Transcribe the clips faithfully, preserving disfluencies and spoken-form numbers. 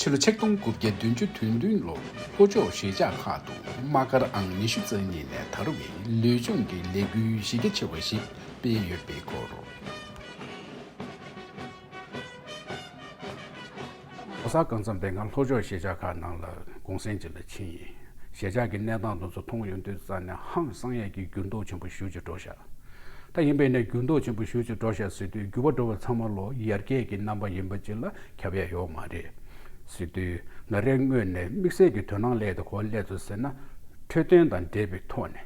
ཕྱི་ལོ་ཆིག་སྟོང་དགུ་བརྒྱ་བདུན་ཅུ་དོན་བདུན་ལོར་ལྷོ་ཕྱོགས་གཞིས་ཆགས་ཁག་ཏུ་དམག་སྒར་ཨང་ཉི་ཤུ་རྩ་གཉིས་ནས་དར་བའི་ལུས་སྦྱོང་གི་ལས་འགུལ་གཞི་རྒྱ་ཆེ་བ་ཞིག་སྤེལ་ཡོད་པའི་སྐོར། ལོ་གསར་སྐབས་མཚམས་དེ་སྔ་ལྷོ་ཕྱོགས་གཞིས་ཆགས་ཁག་ནང་ལ་གུང་སེང་ཅིག་ལ་ཕྱིན་ཡིན། གཞིས་ཆགས་ཀྱི་གནས་སྟངས་དེ་ཚོ་མཐོང་ཡོང་དུས་ཙ་ནས་ཧང་སང་ཡས་ཀྱི་འགྱུར་ལྡོག་ཆེན་པོ་ཞེ་པོ་ཅིག་འགྲོ་ཤག་ད་ཡིན་པས་ན་འགྱུར་ལྡོག་ཆེན་པོ་ཞེ་པོ་ཅིག་འགྲོ་ཤག་ཟེར་དུས་འགྱུར་བ་འགྲོ་བ་ཚང་མ་ལོ་ཡར་རྒྱས་ཀྱི་རྣམ་པ་ཡིན་པ་ཅིག་ལ་ཁྱབ་ཡ་ཡོད་མ་རེད་ཟེར་དུས། ང་རའི་ངོས་ནས་དམིགས་བསལ་གྱི་དོ་སྣང་སླེབས་དེ་ག་པར་སླེབས་སོང་ཟེར་ན། འཕྲོད་བསྟེན་དང་འབྲེལ་བའི་ཐོག་ནས་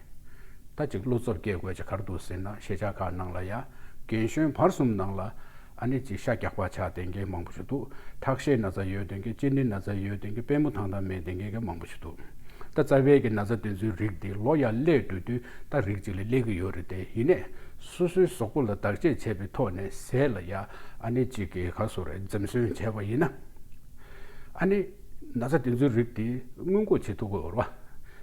ད་ཅིག་བློ་འཚབ་སྐྱེ་དགོས་ཅིག་ག་རེ་འདུག་ཟེར་ན། གཞིས་ཆགས་ཁག་ནང་ལ་ཡ་རྒན་གཞོན་བར་གསུམ་ནང་ལ་ཨ་ནི་ཅིག་ཤ་རྒྱགས་པ་ཆགས་བསྡད་མཁན་མང་པོ་ཞིག་འདུག་ཁྲག་ཤེད་ན་ཚ་ཡོད་བསྡད་མཁན། གཅིན་སྙི་ན་ཚ་ཡོད་བསྡད་མཁན། པུས་མོ་ཐང་ཐང་མེད་བསྡད་མཁན་གྱི་མང་པོ་ཞིག་འདུག་ད་རྩ་བའི་གི་ན་ཚ་དེ་ཚོའི་རིགས་དེ་ལོ་ཡར་སླེབས་འགྲོ་དུས་ད་རིགས་གཅིག་ལ་སླེབས་ཀྱི་ཡོད་རེད་དེ། ཡིན་ནའི་སོ་སོའི་གཟུགས་པོ་ལ་བརྟག་དཔྱད་བྱས་པའི་ཐོག་ནས་ཟས་ལ་ཡ་ཨ་ནི་ཅིག་གི་ག་རེ་ཟེར་དགོས་རེད། འཛེམ་ཟོན་བྱས་པ་ཡིན་ན། ཨ་ནི་ན་ཚ་དེ་ཚོའི་རིགས་དེ་སྔོན་འགོག་བྱེད་ཐུབ་ཀྱི་ཡོད་རེད་བ།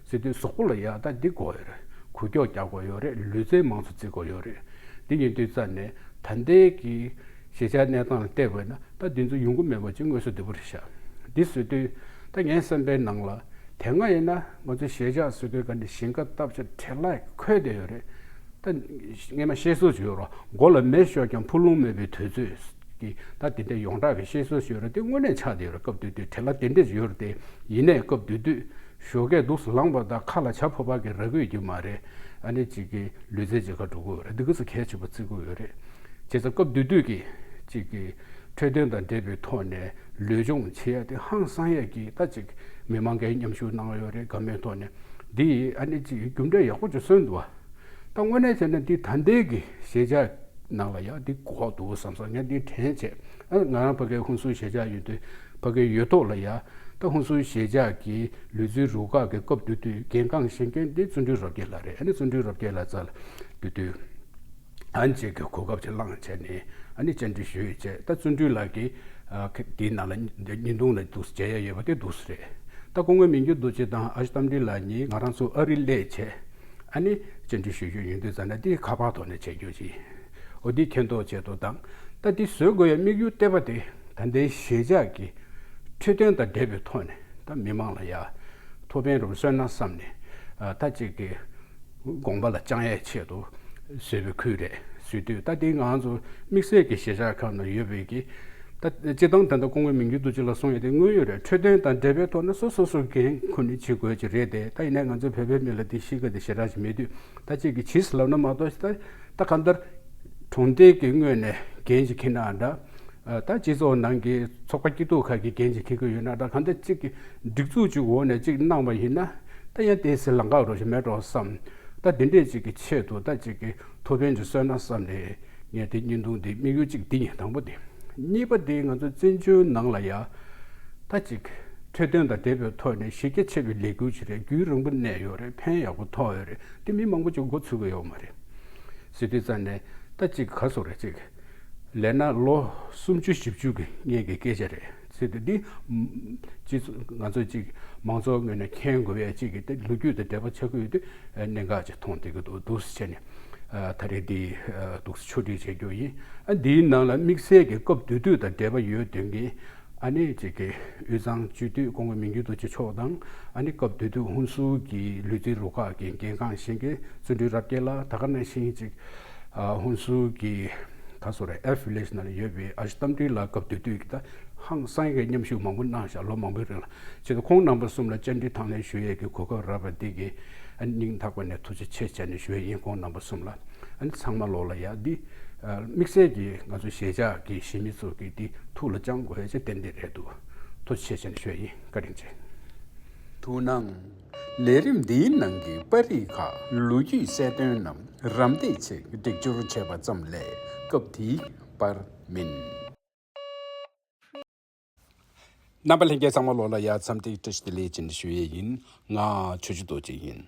ཟེར་དུས་གཟུགས་པོ་ལ་ཡ་ད་འདི་དགོས་ཡོད་རེད། འགུལ་སྐྱོད་རྒྱག་དགོས་ཡོད་རེད། ལུས་རྩལ་མང་ཙམ་རྩེད་དགོས་ཡོད་རེད། འདི་ཡིན་དུས་ཙ་ནས་ད་ལྟའི་གི་གཞིས་ཆགས་གནས་སྟངས་ལ་བལྟས་པ་ཡིན་ན་ད་འདི་ཚོ་ཡོང་གི་མེད་པ་ཅིག་དངོས་སུ་བདེ་པོ་རེད་ཤག་འདི་ཟེར་དུས་ད་ངའི་བསམ་པའི་ནང་ལ་དེ་སྔ་ཡིན་ན་ང་ཚོ་གཞིས་ཆགས་ཟེར་དུས་ག་འདྲ་ཞིང་ཁ་བཏབ་བྱས་བྲེལ་ལ་འཁོལ་བསྡད་ཡོད་རེད། ད་སྔས་མ་བཤད་སྲོལ་ཅིག་ཡོད་རེད། མགོ་ལ་མེ་ཤོར་ཀྱང་ཕུ་ལུང་མེད་པའི་དུས་ཚོད་ཀྱི་ད་དེ་འདྲའི་ཡོངས་གྲགས་ཀྱི་བཤད་སྲོལ་ཞིག་ཡོད་རེད། དེ་དངོས་གནས་ཆགས་བསྡད་ཡོད་རེད། སྐབས་དེ་དུས་བྲེལ་བ་དེ་འདྲས་ཡོད་རེད་དེ། ཡིན་ནའི་སྐབས་དེ་དུས་ཞོགས་ཀས་འདུག་སེ་ལངས་པ་དང་ཁ་ལ་ཇ་ཕོར་པ་གིས་ར་དགོས་ཀྱི་མ་རེད། ཨ་ནི་གཅིག་གི་ལུས་རྩལ་བྱེད་གར་འགྲོ་གི་ཡོད་རེད། འདི་ག་ཚོ་གལ་ཆེན་པོ་བརྩི་གི་ཡོད་རེད། བྱས་ཙང་སྐབས་དེ་དུས་ཀྱི་གཅིག་གི་འཕྲོད་བསྟེན་དང་འབྲེལ་བའི་ཐོག་ནས་ལུས་སྦྱོང་བྱེད་ཡ་དེ་ཧང་སང་ཡ་གི་ད་གཅིག་མི་མང་གིས་མཉམ་ཞུགས་གནང་ཡོད་རེད། དགའ་མོས་ཐོག་ནས་འདི་ཨ་ནི་གཅིག་རྒྱུ་འབྲས་ཡག་པོ་ཅིག་སོན་འདུག་བ། ད་དངོས་གནས་བྱས་ན་འདི་ད་ལྟའི་གི་གཞིས་ཆགས་ནང་ལ་ཡང་འདི་གོ་འདུག་བསམ་སོང་། ངས་འདི་དྲན་བྱས། ཨ་ང་རང་ཕ་གིའི་ཧུན་སུར་གཞིས་ཆགས་ཡོད་དུས་ཕ་གིའི་ཡོད་ཐོག་ལ་ཡ་ད་ཧུན་སུར་གཞིས་ཆགས་ཀྱི་ལུས་རྩལ་རུ་ཁག་གི་སྐབས་དེ་དུས་འགན་འཁུར་བཞེས་མཁན་འདི་བརྩོན་འགྲུས་རབ་རྒྱས་ལགས་རེད། ཨ་ནི་བརྩོན་འགྲུས་རབ་རྒྱས་ལགས་རྩ་ལ་དེ་དུས་ཨ་ནི་ཅིག་གི་གོ་སྐབས་ཅིག་བླངས་བྱས་ནས་ཨ་ནི་བཅར་འདྲི་ཞུས་བྱས། ད་བརྩོན་འགྲུས་ལགས་ཀྱིས་ཨ་ཁ་དེའི་ནང་ལ་བརྙན་ཐུང་ལ་འདུག་སེ་མཇལ་ཡ་ཡོད་པ་དེ་འདུག་སེ་རེད། ད་སྐུ་ངོ་མི་འགྱུར་རྡོ་རྗེ་དང་ཨ་ཞེ་རྟ་མགྲིན་ལགས་གཉིས་ང་རང་ཚོ་ཨ་རི་སླེབས་བྱས། ཨ་ནི་བཅར་འདྲི་ཞུ་རྒྱུ་ཡིན་དུས་ཙ་ན་འདི་ཁ་པར་ཐོག་ནས་བྱེད་རྒྱུ་ཅིག་འོ་འདི་མཁྱེན་རྟོགས་བྱེད་དོ་དང་། ད་འདི་བཟོ་དགོས་ཡ་དམིགས་ཡུལ་ལྟེ་བ་དེ་ད་ལྟའི་གཞིས་ཆགས་ཀྱི་འཕྲོད་བསྟེན་དང་འབྲེལ་བའི་ཐོག་ནས་ད་མི་མང་ལ་ཡ་ཐུགས་ཕན་རུ་གསོས་ན་བསམ་ནས་ཨ་ད་ཅིག་གི་དགོངས་པ་ལ་བཅངས་ཡའི་ཆེད་དུ་བཟོས་པའི་ཁུལ་རེད། ཟེར་དུས་ད་འདི་ང་ཚོ་དམིགས་བསལ་གྱི་གཞིས་ཆགས་ཁག་ནང་ཡོད་པའི་གི་ད་སྤྱིར་བཏང་ད་ལྟ་སྐུ་ངོ་མི་འགྱུར་རྡོ་རྗེ་ལགས་གསུངས་ཡོད་དེ་དངོས་ཡོད་རེད། འཕྲོད་བསྟེན་དང་འབྲེལ་བའི་ཐོག་ནས་སོ་སོ་སོ་འགན་ཁུར་ནས་བྱེད་དགོས་ཀྱི་རེད་དེ། ད་ཡིན་ནའི་ང་ཚོ་བོད་པའི་མི་ལ་དེ་ཤེས་ཀ་དེ་ཞེ་དྲག་ཅིག་མེད་དུས་ད་ཅིག་གི་བྱིས་ལབ་ན་མ་གཏོགས། ད་ད་གང་ལྟར་གྲོང་སྡེ་གི་ངོས་ནས་འགན་ཅིག་འཁྱེར་ན་འདྲ། ད་སྤྱི་ཚོགས་ནང་གི་ཚོགས་པ་སྐྱིད་སྡུག་ཁག་གི་འགན་ཅིག་འཁྱེར་གི་ཡོད་ན་འདྲ། གང་ལྟར་ཅིག་གི་སྒྲིག་འཛུགས་ཅིག་འོག་ནས་ཅིག་གནང་བ་ཡིན་ན་ད་ཡང་དེ་ཟེར་ལམ་ཁ་རོ་ཞིག་མེད་འགྲོ་བསམ། ད་དེ་འདྲས་ཅིག་གི་ཆེད་དུ་ད་ཅིག་གི་ཐུགས་ཕན་ཅིག་གསོས་ན་བསམ་ནས་ངས་དེ་བརྙན་ཐུང་འདི་དམིགས་ཡུལ་གཅིག་འདི་ཡིན། དང་པོ་དེ། གཉིས་པ་དེ་ང་ཚོ་བཙན་བྱོལ་ནང་ལ་ཡ་ད་ཅིག་འཕྲོད་བསྟེན་དང་འབྲེལ་བའི་ཐོག་ནས་གཞི་རྒྱ་ཆེ་བའི་ལས་འགུལ་ཅིག་རེད། རྒྱུན་རིང་པོ་གནས་ཡོད་རེད། ཕན་ཡག་པོ་ཐོགས་ཡོད་རེད། དེ་མི་མང་པོ་ཅིག་མགོ་ཚོད་ཀྱི་ཡོད་མ་རེད། ཟེར་དུས་ཙ་ནས་ད་ཅིག་ག་རེ་ཟེར་དགོས་རེད། ཅིག་ལས་ན་ལོ་སུམ་ཅུ་བཞི་བཅུ་གི་སྔོན་གྱི་སྐད་ཆ་རེད། ཟེར་དུས་འདི་སྤྱི་ཚོགས་ང་ཚོ་ཅིག་མང་ཚོགས་ངོས་ནས་མཁྱེན་དགོས་པའི་ཅིག་གི་དེ་ལོ་རྒྱུས་དང་འབྲེལ་བ་ཆགས་ཀྱི་ཡོད་དུས་གནད་འགག་ཅིག་མཐོང་བསྡད་ཀྱི་འདུག་འདུག་སེ་བྱས་ནས་ད་རེས་འདི་འདུག་སེ་ཕྱོགས་སྒྲིག་བྱེད་རྒྱུ་ཡིན། ཨ་འདིའི་ནང་ལ་དམིགས་བསལ་གྱི་སྐབས་དེ་དུས་དང་འབྲེལ་བ་ཡོད་དོན་གྱི་ཨ་ནི་ཅིག་གི་དབུས་གཙང་སྤྱི་འཐུས་སྐུ་ངོ་མི་འགྱུར་རྡོ་རྗེ་མཆོག་དང་། ཨ་ནི་སྐབས་དེ་དུས་ཧུན་སུར་གྱི་ལུས་རྩལ་རུ་ཁག་གི་འགན་འཁུར་བཞེས་མཁན་བརྩོན་འགྲུས་རབ་རྒྱས་ལགས། ད་ག་ནང་བཞིན་ཅིག་ཨ་ཧུན་སུར་གྱི་ག་རེ་ཟེར་དགོས་རེད། ཨེལ་ཕི་ལེ་ཇི་ནང་ལ་ཡོད་པའི་ཨ་ཞེ་རྟ་མགྲིན་ལགས། སྐབས་དེ་དུས་ཀྱི་ད་ཧང་སང་གི་མཉམ་ཞུགས་མང་པོ་གནང་ཤག་ལོ་མང་པོའི་རིང་ལ། བྱས་ཙང་ཁོང་རྣམ་པ་གསུམ་ལ་བཅར་འདྲི་དང་ལེན་ཞུ་ཡས་ཀྱི་གོ་སྐབས་རག་པ་འདི་གི་ཨ་ནི་སྙིང་ཐག་པ་ནས་ཐུགས་རྗེ་ཆེ་བྱས་ནས་ཞུ་ཡས་ཡིན། ཁོང་རྣམ་པ་གསུམ་ལ། ཨ་ནི་ཚང་མ་ལོག་ལ་ཡ་འདི་ཨ་དམིགས་བསལ་གྱིས་ང་ཚོ་གཞིས་ཆགས་ཀྱི་གཞིས་མི་ཚོ་གིས་འདི་ཐུགས་ལ་བཅངས་དགོས་ཡ་ཅིག་ཏན་ཏན་རེད་འདུག་ཐུགས་རྗེ་ཆེ་བྱས་ནས་ཞུ་ཡ་ཡིན། བཀའ་དྲིན་ཆེ། ཐུགས་སྣང་། ལས་རིམ་འདིའི་ནང་གི་པར་རིས་ཁག་ལོ་རྒྱུས་གསལ་སྟོན་ནམ་རམ་འདེགས་ཆེད་སྒྲིག་སྦྱོར་བྱས་པ་ཙམ་ལས་སྐབས་དེའི་པར་མིན། རྣམ་པ་ལྷན་རྒྱས་ཚང་མ་ལོག་ལ་ཡ་འཚམས་འདྲི་བཀྲ་ཤིས་བདེ་ལེགས་ཅན་ཞུ་ཡས་ཡིན། ང་ཆོས་རྗེ་རྡོ་རྗེ་ཡིན།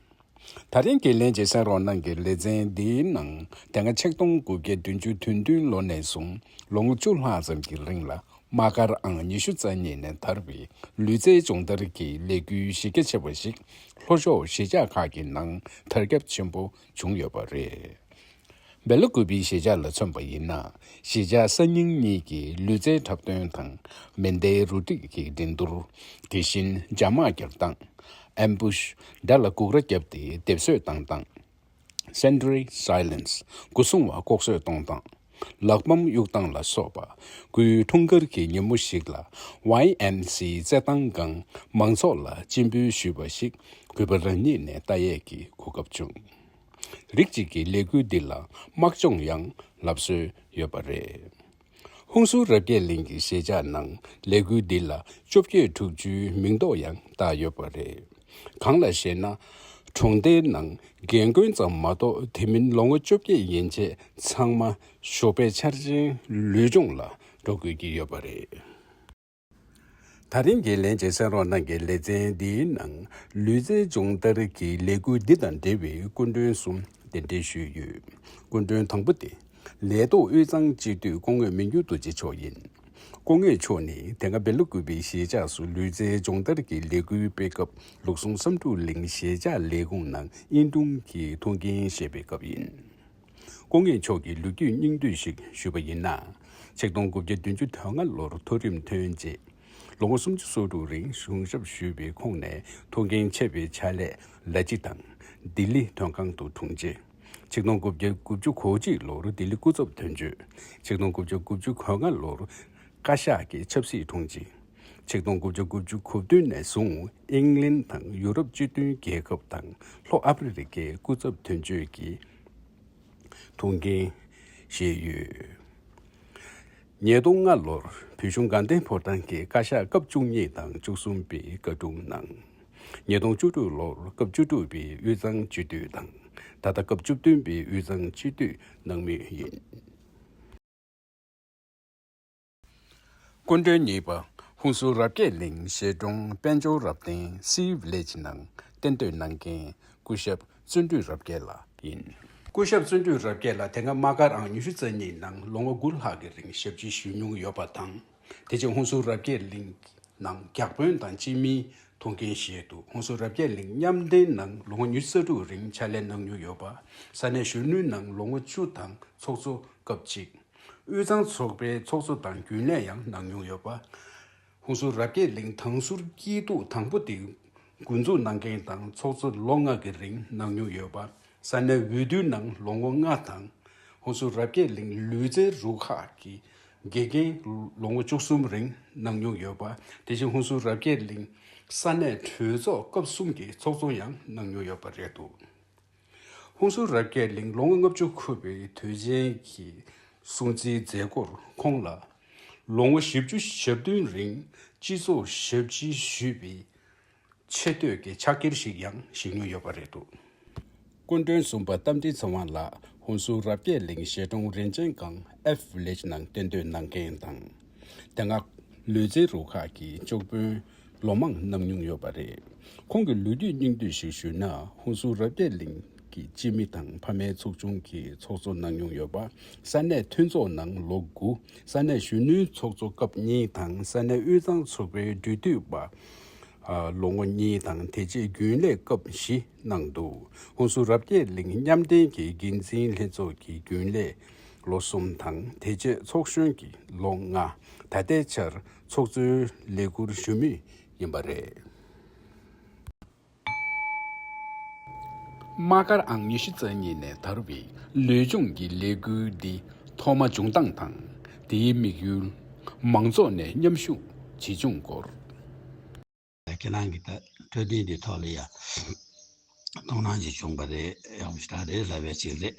ད་རིང་གི་ལན་གཅིག་གསན་རོགས་གནང་གི་ལེ་ཚན་འདིའི་ནང་དེ་སྔ་ཆིག་སྟོང་དགུ་བརྒྱ་བདུན་ཅུ་དོན་བདུན་ལོ་ནས་བཟུང་ལོ་ངོ་བཅུ་ལྷག་ཙམ་གྱི་རིང་ལ་དམག་སྒར་ཨང་ཉི་ཤུ་རྩ་གཉིས་ནས་དར་བའི་ལུས་རྩལ་སྦྱོང་བརྡར་གྱི་ལས་འགུལ་གཞི་རྒྱ་ཆེ་བ་ཞིག་ལྷོ་ཕྱོགས་གཞིས་ཆགས་ཁག་གི་ནང་དར་ཁྱབ་ཆེན་པོ་བྱུང་ཡོད་པ་རེད། བེ་ལ་ཀུ་པིའི་གཞིས་ཆགས་ལ་མཚོན་པ་ཡིན་ན། གཞིས་ཆགས་གསར་རྙིང་གཉིས་ཀྱི་ལུས་རྩལ་འཁྲབ་སྟོན་དང་མེ་མདའི་རུ་སྒྲིག་གི་འགྲན་བསྡུར། དེ་བཞིན་རྒྱ་དམག་རྒྱག་སྟངས། ཨེམ་བུཤ། དགྲ་ལ་སྒུག་ར་བརྒྱབ་སྟེ་སྡེབ་གསོད་བཏང་སྟངས། Sentry Silence། སྒོ་སྲུང་བ་ལྐོག་གསོད་གཏོང་སྟངས། ལག་པམ་གཡུག་སྟངས་ལ་སོགས་པ། སྐུའི་འཁྲུངས་སྐར་གྱི་ཉིན་མོ་ཞིག་ལ། ཝའི་ཨེམ་སི་རྩེད་ཐང་སྒང་མང་ཚོགས་ལ་སྤྱན་འབུལ་ཞུས་པ་ཞིག་གུས་པ་རང་ཉིད་ནས་ལྟ་ཡས་ཀྱི་གོ་སྐབས་བྱུང་། རིགས་གཅིག་གི་ལས་འགུལ་འདི་ལ་དམག་སྦྱོང་ཡང་ལབ་སྲོལ་ཡོད་པ་རེད། ཧུན་སུར་རབ་རྒྱས་གླིང་གི་གཞིས་ཆགས་ནང་ལས་འགུལ་འདི་ལ་བཅོ་བརྒྱད་དྲུག་ཅུའི་མིང་འདོགས་ཡང་བཏགས་ཡོད་པ་རེད། གང་ལགས་ཤེ་ན། གྲོང་སྡེའི་ནང་རྒན་རྒོན་ཙམ་མ་གཏོགས་དེ་མིན་ལོ་ངོ་བཅོ་བརྒྱད་ཡན་ཆད་ཚང་མ་ཞོགས་པའི་འཆར་ཅན་ལུས་སྦྱོང་ལ་འགྲོ་དགོས་ཀྱི་ཡོད་པ་རེད། ད་རིང་གི་ལན་གཅིག་གསན་རོགས་གནང་གི་ལེ་ཚན་འདིའི་ནང་ལུས་རྩལ་སྦྱོང་བརྡར་གྱི་ལས་འགུལ་འདི་དང་འབྲེལ་བའི་སྐུ་མགྲོན་གསུམ་གདན་འདྲེན་ཞུས་ཡོད། སྐུ་མགྲོན་དང་པོ་དེ་ལས་ཐོག་དབུས་གཙང་སྤྱི་འཐུས་སྐུ་ངོ་མི་འགྱུར་རྡོ་རྗེ་མཆོག་ཡིན། སྐུ་ངོ་མཆོག་ནི་དེ་སྔ་བེ་ལ་ཀུ་པི་གཞིས་ཆགས་སུ་ལུས་རྩལ་སྦྱོང་བརྡར་གྱི་ལས་འགུལ་སྤེལ་སྐབས་ལུགས་ཟུང་བསམ་འགྲུབ་གླིང་གཞིས་ཆགས་ལས་ཁུངས་ནང་དབྱིན་དྲུང་གི་ཐུགས་འགན་བཞེས་པའི་སྐབས་ཡིན། སྐུ་ངོ་མཆོག་གི་ལོ་རྒྱུས་སྙིང་བསྡུས་ཤིག་ཞུས་པ་ཡིན་ན། ཆིག་སྟོང་དགུ་བརྒྱ་བདུན་ཅུ་དོན་ལྔ་ལོར་མཐོ་རིམ་ཐོན་རྗེས། ལོ་ངོ་སུམ་ཅུ་སོ་དྲུག་རིང་གཞུང་ཞབས་ཞུས་པའི་ཁོངས་ནས་ཐུགས་འགན་ཆེ་བའི་ཕྱག་ལས་ལ་སྤྱི་དང་ལྡི་ལི་དོན་ཁང་དུ་གྲོངས་རྗེས། ཆིག་སྟོང་དགུ་བརྒྱ་དགུ་བཅུ་གོ་གཅིག་ལོར་ལྡི་ལི་སྐུ་ཚབ་དོན་གཅོད། ཆིག་སྟོང་དགུ་བརྒྱ་དགུ་བཅུ་གོ་ལྔ་ལོར་བཀའ་ཤག་གི་ཆབ་སྲིད་དྲུང་ཆེ། ཆིག་སྟོང་དགུ་བརྒྱ་དགུ་བཅུ་གོ་བདུན་ནས་བཟུང་ཨིང་ལན་དང་ཡུ་རོབ་སྤྱི་མཐུན་རྒྱལ་ཁབ་དང་ལྷོ་ཨ་ཕི་རི་ཀའི་སྐུ་ཚབ་དོན་གཅོད་ཀྱི་ཐུགས་འགན་བཞེས་ཡོད། ཉིས་སྟོང་ལྔ་ལོར་བོད་གཞུང་དགའ་ལྡན་ཕོ་བྲང་གི་བཀའ་ཤག་སྐབས་བཅུ་གཉིས་དང་བཅུ་གསུམ་པའི་བཀའ་དྲུང་གནང་། ཉིས་སྟོང་བཅུ་དྲུག་ལོར་སྐབས་བཅུ་དྲུག་པའི་དབུས་གཙང་སྤྱི་འཐུས་དང་ད་ལྟ་སྐབས་བཅུ་བདུན་པའི་དབུས་གཙང་སྤྱི་འཐུས་གནང་མུས་ཡིན། སྐུ་མགྲོན་གཉིས་པ། ཧུན་སུར་རབ་རྒྱས་གླིང་གཞིས་གྲོང་དཔལ་འབྱོར་རབ་བརྟན་སི་ཝི་ལེ་ཇི་ནང་གཏན་སྡོད་གནང་མཁན་སྐུ་ཞབས་བརྩོན་འགྲུས་རབ་རྒྱས་ལགས་ཡིན། སྐུ་ཞབས་བརྩོན་འགྲུས་རབ་རྒྱས་ལགས་དེ་སྔ་དམག་སྒར་ཨང་ཉི་ཤུ་རྩ་གཉིས་ནང་ལོ་ངོ་དགུ་ལྷག་གི་རིང་ཞབས་ཕྱི་ཞུས་མྱོང་ཡོད་པ་དང་། དེ་རྗེས་ཧུན་སུར་རབ་རྒྱས་གླིང་ནང་བརྒྱ་དཔོན་དང་སྤྱི་མིའི་ཐུགས་འགན་བཞེས་འདུག་ཧུན་སུར་རབ་རྒྱས་གླིང་མཉམ་འབྲེལ་ནང་ལོ་ངོ་ཉི་ཤུ་རྩ་དྲུག་རིང་ཕྱག་ལས་གནང་མྱོང་ཡོད་པ། ས་གནས་གཞོན་ནུའི་ནང་ལོ་ངོ་བཅུ་དང་ཚོགས་གཙོ་སྐབས་གཅིག་དབུས་གཙང་ཚོགས་པའི་ཚོགས་གཙོ་དང་རྒྱུན་ལས་ཡང་གནང་མྱོང་ཡོད་པ། ཧུན་སུར་རབ་རྒྱས་གླིང་དང་ཟུར་སྐྱིད་སྡུག་དང་པོ་དེ་འགོ་འཛུགས་གནང་མཁན་དང་ཚོགས་གཙོ་ལོ་ལྔ་གི་རིང་གནང་མྱོང་ཡོད་པ། ས་གནས་འོས་བསྡུའི་ནང་ལོ་ངོ་ལྔ་དང་། ཧུན་སུར་རབ་རྒྱས་གླིང་ལུས་རྩལ་རུ་ཁག་གི་དགེ་རྒན་ལོ་ངོ་བཅུ་གསུམ་རིང་གནང་མྱོང་ཡོད་པ། དེ་བཞིན་ཧུན་སུར་རབ་རྒྱས་གླིང་ས་གནས་གྲོས་ཚོགས་སྐབས་གསུམ་གྱི་ཚོགས་གཙོ་ཡང་གནང་མྱོང་ཡོད་པ་རེད་འདུག་ཧུན་སུར་རབ་རྒྱས་གླིང་ལོ་ངོ་ལྔ་བཅུ་འཁོར་བའི་དུས་ཆེན་གྱི་སྲུང་བརྩིའི་མཛད་སྒོར་ཁོང་ལ་ལོ་ངོ་བཞི་བཅུ་ཞེ་བདུན་རིང་སྤྱི་ཚོགས་ཞབས་ཕྱི་ཞུས་པའི་ཆེ་བསྟོད་ཀྱི་ཕྱག་འཁྱེར་ཞིག་ཡང་བཞེས་མྱོང་ཡོད་པ་རེད་འདུག་སྐུ་མགྲོན་གསུམ་པ་རྟ་མགྲིན་ཚེ་དབང་ལགས་ཧུན་སུར་རབ་རྒྱས་གླིང་གཞིས་གྲོང་རིན་ཆེན་སྒང་ཨེཕ་ཝི་ལེ་ཇི་ནང་གཏན་སྡོད་གནང་མཁན་དང་། དེ་སྔ་ལུས་རྩལ་རུ་ཁག་གི་སྐྱོགས་དཔོན་ལོ་མང་གནང་མྱོང་ཡོད་པ་རེད། ཁོང་གི་ལོ་རྒྱུས་སྙིང་བསྡུས་ཤིག་ཞུས་ན། ཧུན་སུར་རབ་རྒྱས་གླིང་གི་སྤྱི་མི་དང་ཕ་མའི་ཚོགས་ཆུང་གི་ཚོགས་གཙོ་གནང་མྱོང་ཡོད་པ། ས་གནས་མཐུན་ཚོགས་ནང་ལོ་དགུ། ས་གནས་གཞོན་ནུའི་ཚོགས་གཙོ་སྐབས་གཉིས་དང་ས་གནས་དབུས་གཙང་ཚོགས་པའི་འབྲེལ་མཐུད་པ་ལོ་ངོ་གཉིས་དང་། དེ་རྗེས་རྒྱུན་ལས་སྐབས་བཞི་གནང་འདུག་ཧུན་སུར་རབ་རྒྱས་གླིང་མཉམ་འབྲེལ་གྱི་འགན་འཛིན་ལྷན་ཚོགས་ཀྱི་རྒྱུན་ལས་ལོ་གསུམ་དང་། དེ་རྗེས་ཚོགས་གཞོན་གྱི་ལོ་ལྔ། ད་ལྟའི་ཆར་ཚོགས་གཙོའི་ལས་ཁུར་ཞུ་མུས་ཡིན་པ་རེད། དམག་སྒར་ཨང་ཉི་ཤུ་རྩ་གཉིས་ནས་དར་བའི་ལུས་སྦྱོང་གི་ལས་འགུལ་འདི་ཐོག་མ་བྱུང་སྟངས་དང་། དེའི་དམིགས་ཡུལ། མང་ཚོགས་ནས་མཉམ་ཞུགས་ཇི་བྱུང་སྐོར། ཁྱེད་རང་གི་ད་འཕྲོད་བསྟེན་འདི་ཐོག་ལ་ཡ་དོ་སྣང་ཅིག་བྱུང་བ་རེད། ཡག་པོ་ཞེ་དྲག་རེད་ལབ་ཡ་ཅིག་རེད།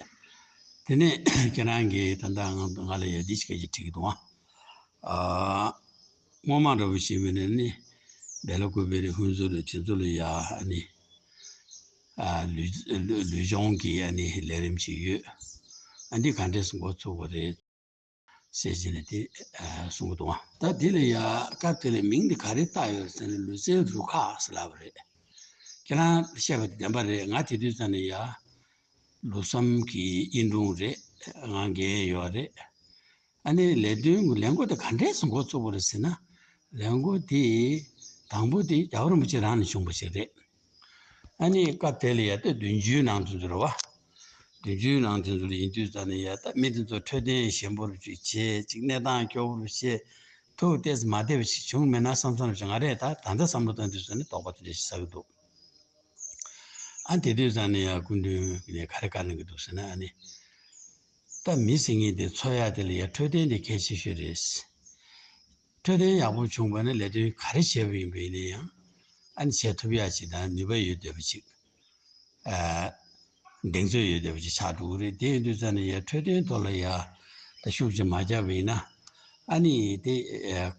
དེ་ནས་ཁྱེད་རང་གིས་ད་ལྟ་ང་ང་ལ་ཡ་འདི་ཅིག་སྐད་ཆ་དྲིས་ཀྱི་འདུག་ཨ། ཨ། སྔོན་མ་འདྲ་པོ་ཞིག་མིན་ནས་ནི་བེ་ལ་ཀུ་པེ་རི་ཧུན་སུར་རི་དེ་ཚོ་ལ་ཡ་ཨ་ནི་ཨ་ལུས་ལུས་ལུས་སྦྱོང་གི་ཨ་ནི་ལས་རིམ་ཅིག་ཡོད། ཨ་འདི་ག་འདྲས་སེ་འགོ་ཚུགས་པ་རེད་ཟེར་བྱས་ནས་དེ་ཨ་གསུང་གི་འདུག་ད་དེ་ལ་ཡ་སྐབས་དེ་ལ་མིང་དེ་ག་རེ་བཏགས་ཡོད་ཟེར་ན་ལུས་རྩལ་རུ་ཁག་ཟེར་ལབ་པ་རེད། ཁྱེད་རང་བཤད་པ་དེ་བདེན་པ་རེད། ང་དེ་དུས་ཙམ་ནས་ཡ་ལུགས་བསམ་གྱི་དབྱིན་དྲུང་རེད། ང་རྒན་ཡོད་རེད། ཨ་ནི་ལས་དོན་གྱི་ལས་འགོ་དེ་ག་འདྲས་སེ་འགོ་བཙུགས་པ་རེད་ཟེར་ན། ལས་འགོ་དེ་དང་པོ་དེ་རྒྱལ་བ་རིན་པོ་ཆེ་རང་ནས་བྱུང་བ་ཞིག་རེད། ཨ་ནི་སྐབས་དེ་ལ་ཡ་ད་བདུན་ཅུའི་ནང་དུ་འཛུལ་བ། བདུན་ཅུའི་ནང་དེ་ཚོ་ལ་ཡིན་དུས་ཙ་ནས་ཡ། ད་མི་དེ་ཚོ་འཕྲོད་བསྟེན་ཞན་པོ་རུ་ཅིག་བྱས། ཅིག་གནས་སྟངས་སྐྱོ་བོ་རུ་བྱས། ཐུགས་ཏོག་ཙམ་མ་བདེ་བ་ཞིག་བྱུང་མེད་ན་བསམ་བསམ་ཞིག་ང་རས་ད་ད་ལྟ་བསམ་བློ་བཏང་དུས་ཙ་ནས་དོགས་པ་དེ་འདྲ་ཞིག་ཟ་གི་འདུག་ཨ་དེ་དུས་ཙ་ནས་ཡ་སྐུ་མདུན་ནས་ག་རེ་བཀའ་གནང་གི་འདུག་ཟེར་ན། ཨ་ནི་ད་མི་ཟེར་མཁན་དེ་འཚོ་ཡ་དེ་ལ་ཡ་འཕྲོད་བསྟེན་དེ་གལ་ཆེ་ཤོས་རེད། འཕྲོད་བསྟེན་ཡག་པོ་བྱུང་བ་ན་ལས་དོན་ག་རེ་བྱས་པ་ཡིན་པ་ཡིན་ན་ཡང་། ཨ་ནི་བྱེད་ཐུབ་ཡ་ཅིག་དང་ནུས་པ་ཡོད་བསྡད་པ་ཅིག་ཨ། གདེང་ཚོད་ཡོད་བསྡད་པ་ཅིག་ཆགས་འགྲོ་གི་རེད། དེ་ཡིན་དུས་ཙ་ནས་ཡ་འཕྲོད་བསྟེན་ཐོག་ལ་ཡ་ད་ཤུགས་ཅིག་མ་རྒྱག་པ་ཡིན་ན། ཨ་ནི་དེ་ཨ།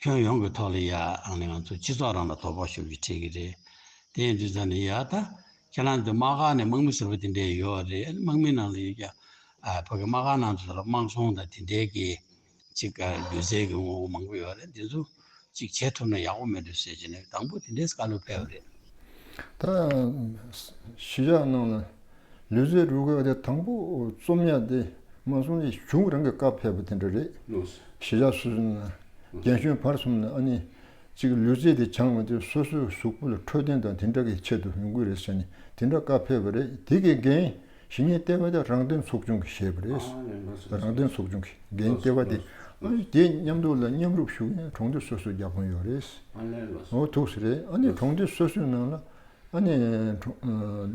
ཁྱོན་ཡོངས་ཀྱི་ཐོག་ལ་ཡ་ཨ་ནི་ང་ཚོ་སྤྱི་ཚོགས་རང་ལ་དོ་ཕོག་ཤུགས་ཅིག་འཕྲད་ཀྱི་རེད། དེ་ཡིན་དུས་ཙ་ནས་ཡ་ད་ཁྱེད་རང་ཚོ་དམག་སྒར་ནས་དམག་མི་ཟུར་པ་དེ་འདྲས་ཡོད་རེད། ཨ་ནི་དམག་མི་ནང་ལ་ཡོད་ཀྱང་ཨ་ཕ་གི་དམག་སྒར་ནང་དུ་ལ་དམག་སྦྱོང་དང་དེ་འདྲས་ཀྱི་ཅིག་ཨ་ལུས་རྩལ་གྱི་དངོས་པོ་མང་པོ་ཡོད་རེད། འདི་ཚོ་ཅིག་བྱེད་ཐུབ་ན་ཡག་པོ་མེད་འགྲོ་ཟེར་གྱི་ནས་དང་པོ་དེ་འདྲས་བཀའ་སློབ་ཕེབས་པ་རེད། ད་གཞིས་ཆགས་ནང་ལ་ལུས་རྩལ་རུ་ཁག་དེ་དང་པོ་རྩོམ་ཡག་དེ་མ་སོང་ཅིག་གཞུང་རང་གི་བཀའ་ཕེབས་པ་དེ་འདྲ་རེད། གཞིས་ཆགས་སོ་སོ་ནང་རྒན་གཞོན་བར་གསུམ་ནས་ཨ་ནི་ཅིག་ལུས་རྩལ་དེ་སྦྱང་བ་དེ་སོ་སོའི་གཟུགས་པོ་ལ་འཕྲོད་བསྟེན་དང་དེ་འདྲ་གི་ཆེད་དུ་ཡོང་གི་རེད་ཟེར་ནས་དེ་འདྲ་བཀའ་ཕེབས་པ་རེད། དེ་གི་འགན་ཞིག་ངས་ལྟེ་བ་དེ་རང་དོན་ཚོགས་ཆུང་གིས་བཞེས་པ་རེད། ཨ་ནི་ལགས་སོ། རང་དོན་ཚོགས་ཆུང་གིས་འགན་ལྟེ་བ་དེ། ཨ་ནི་དེ་མཉམ་དུ་ལ་མཉམ་རུབ་ཞུ་མཁན་གྲོང་སྡེ་སོ་སོའི་བརྒྱ་དཔོན་ཡོད་རེད། ཨ་ནི་ལགས་སོ། འོ་ཐུགས་སུ་རེད། ཨ་ནི་གྲོང་སྡེ་སོ་སོའི་ནང་ལ་ཨ་ནི་གྲོང་ཨ་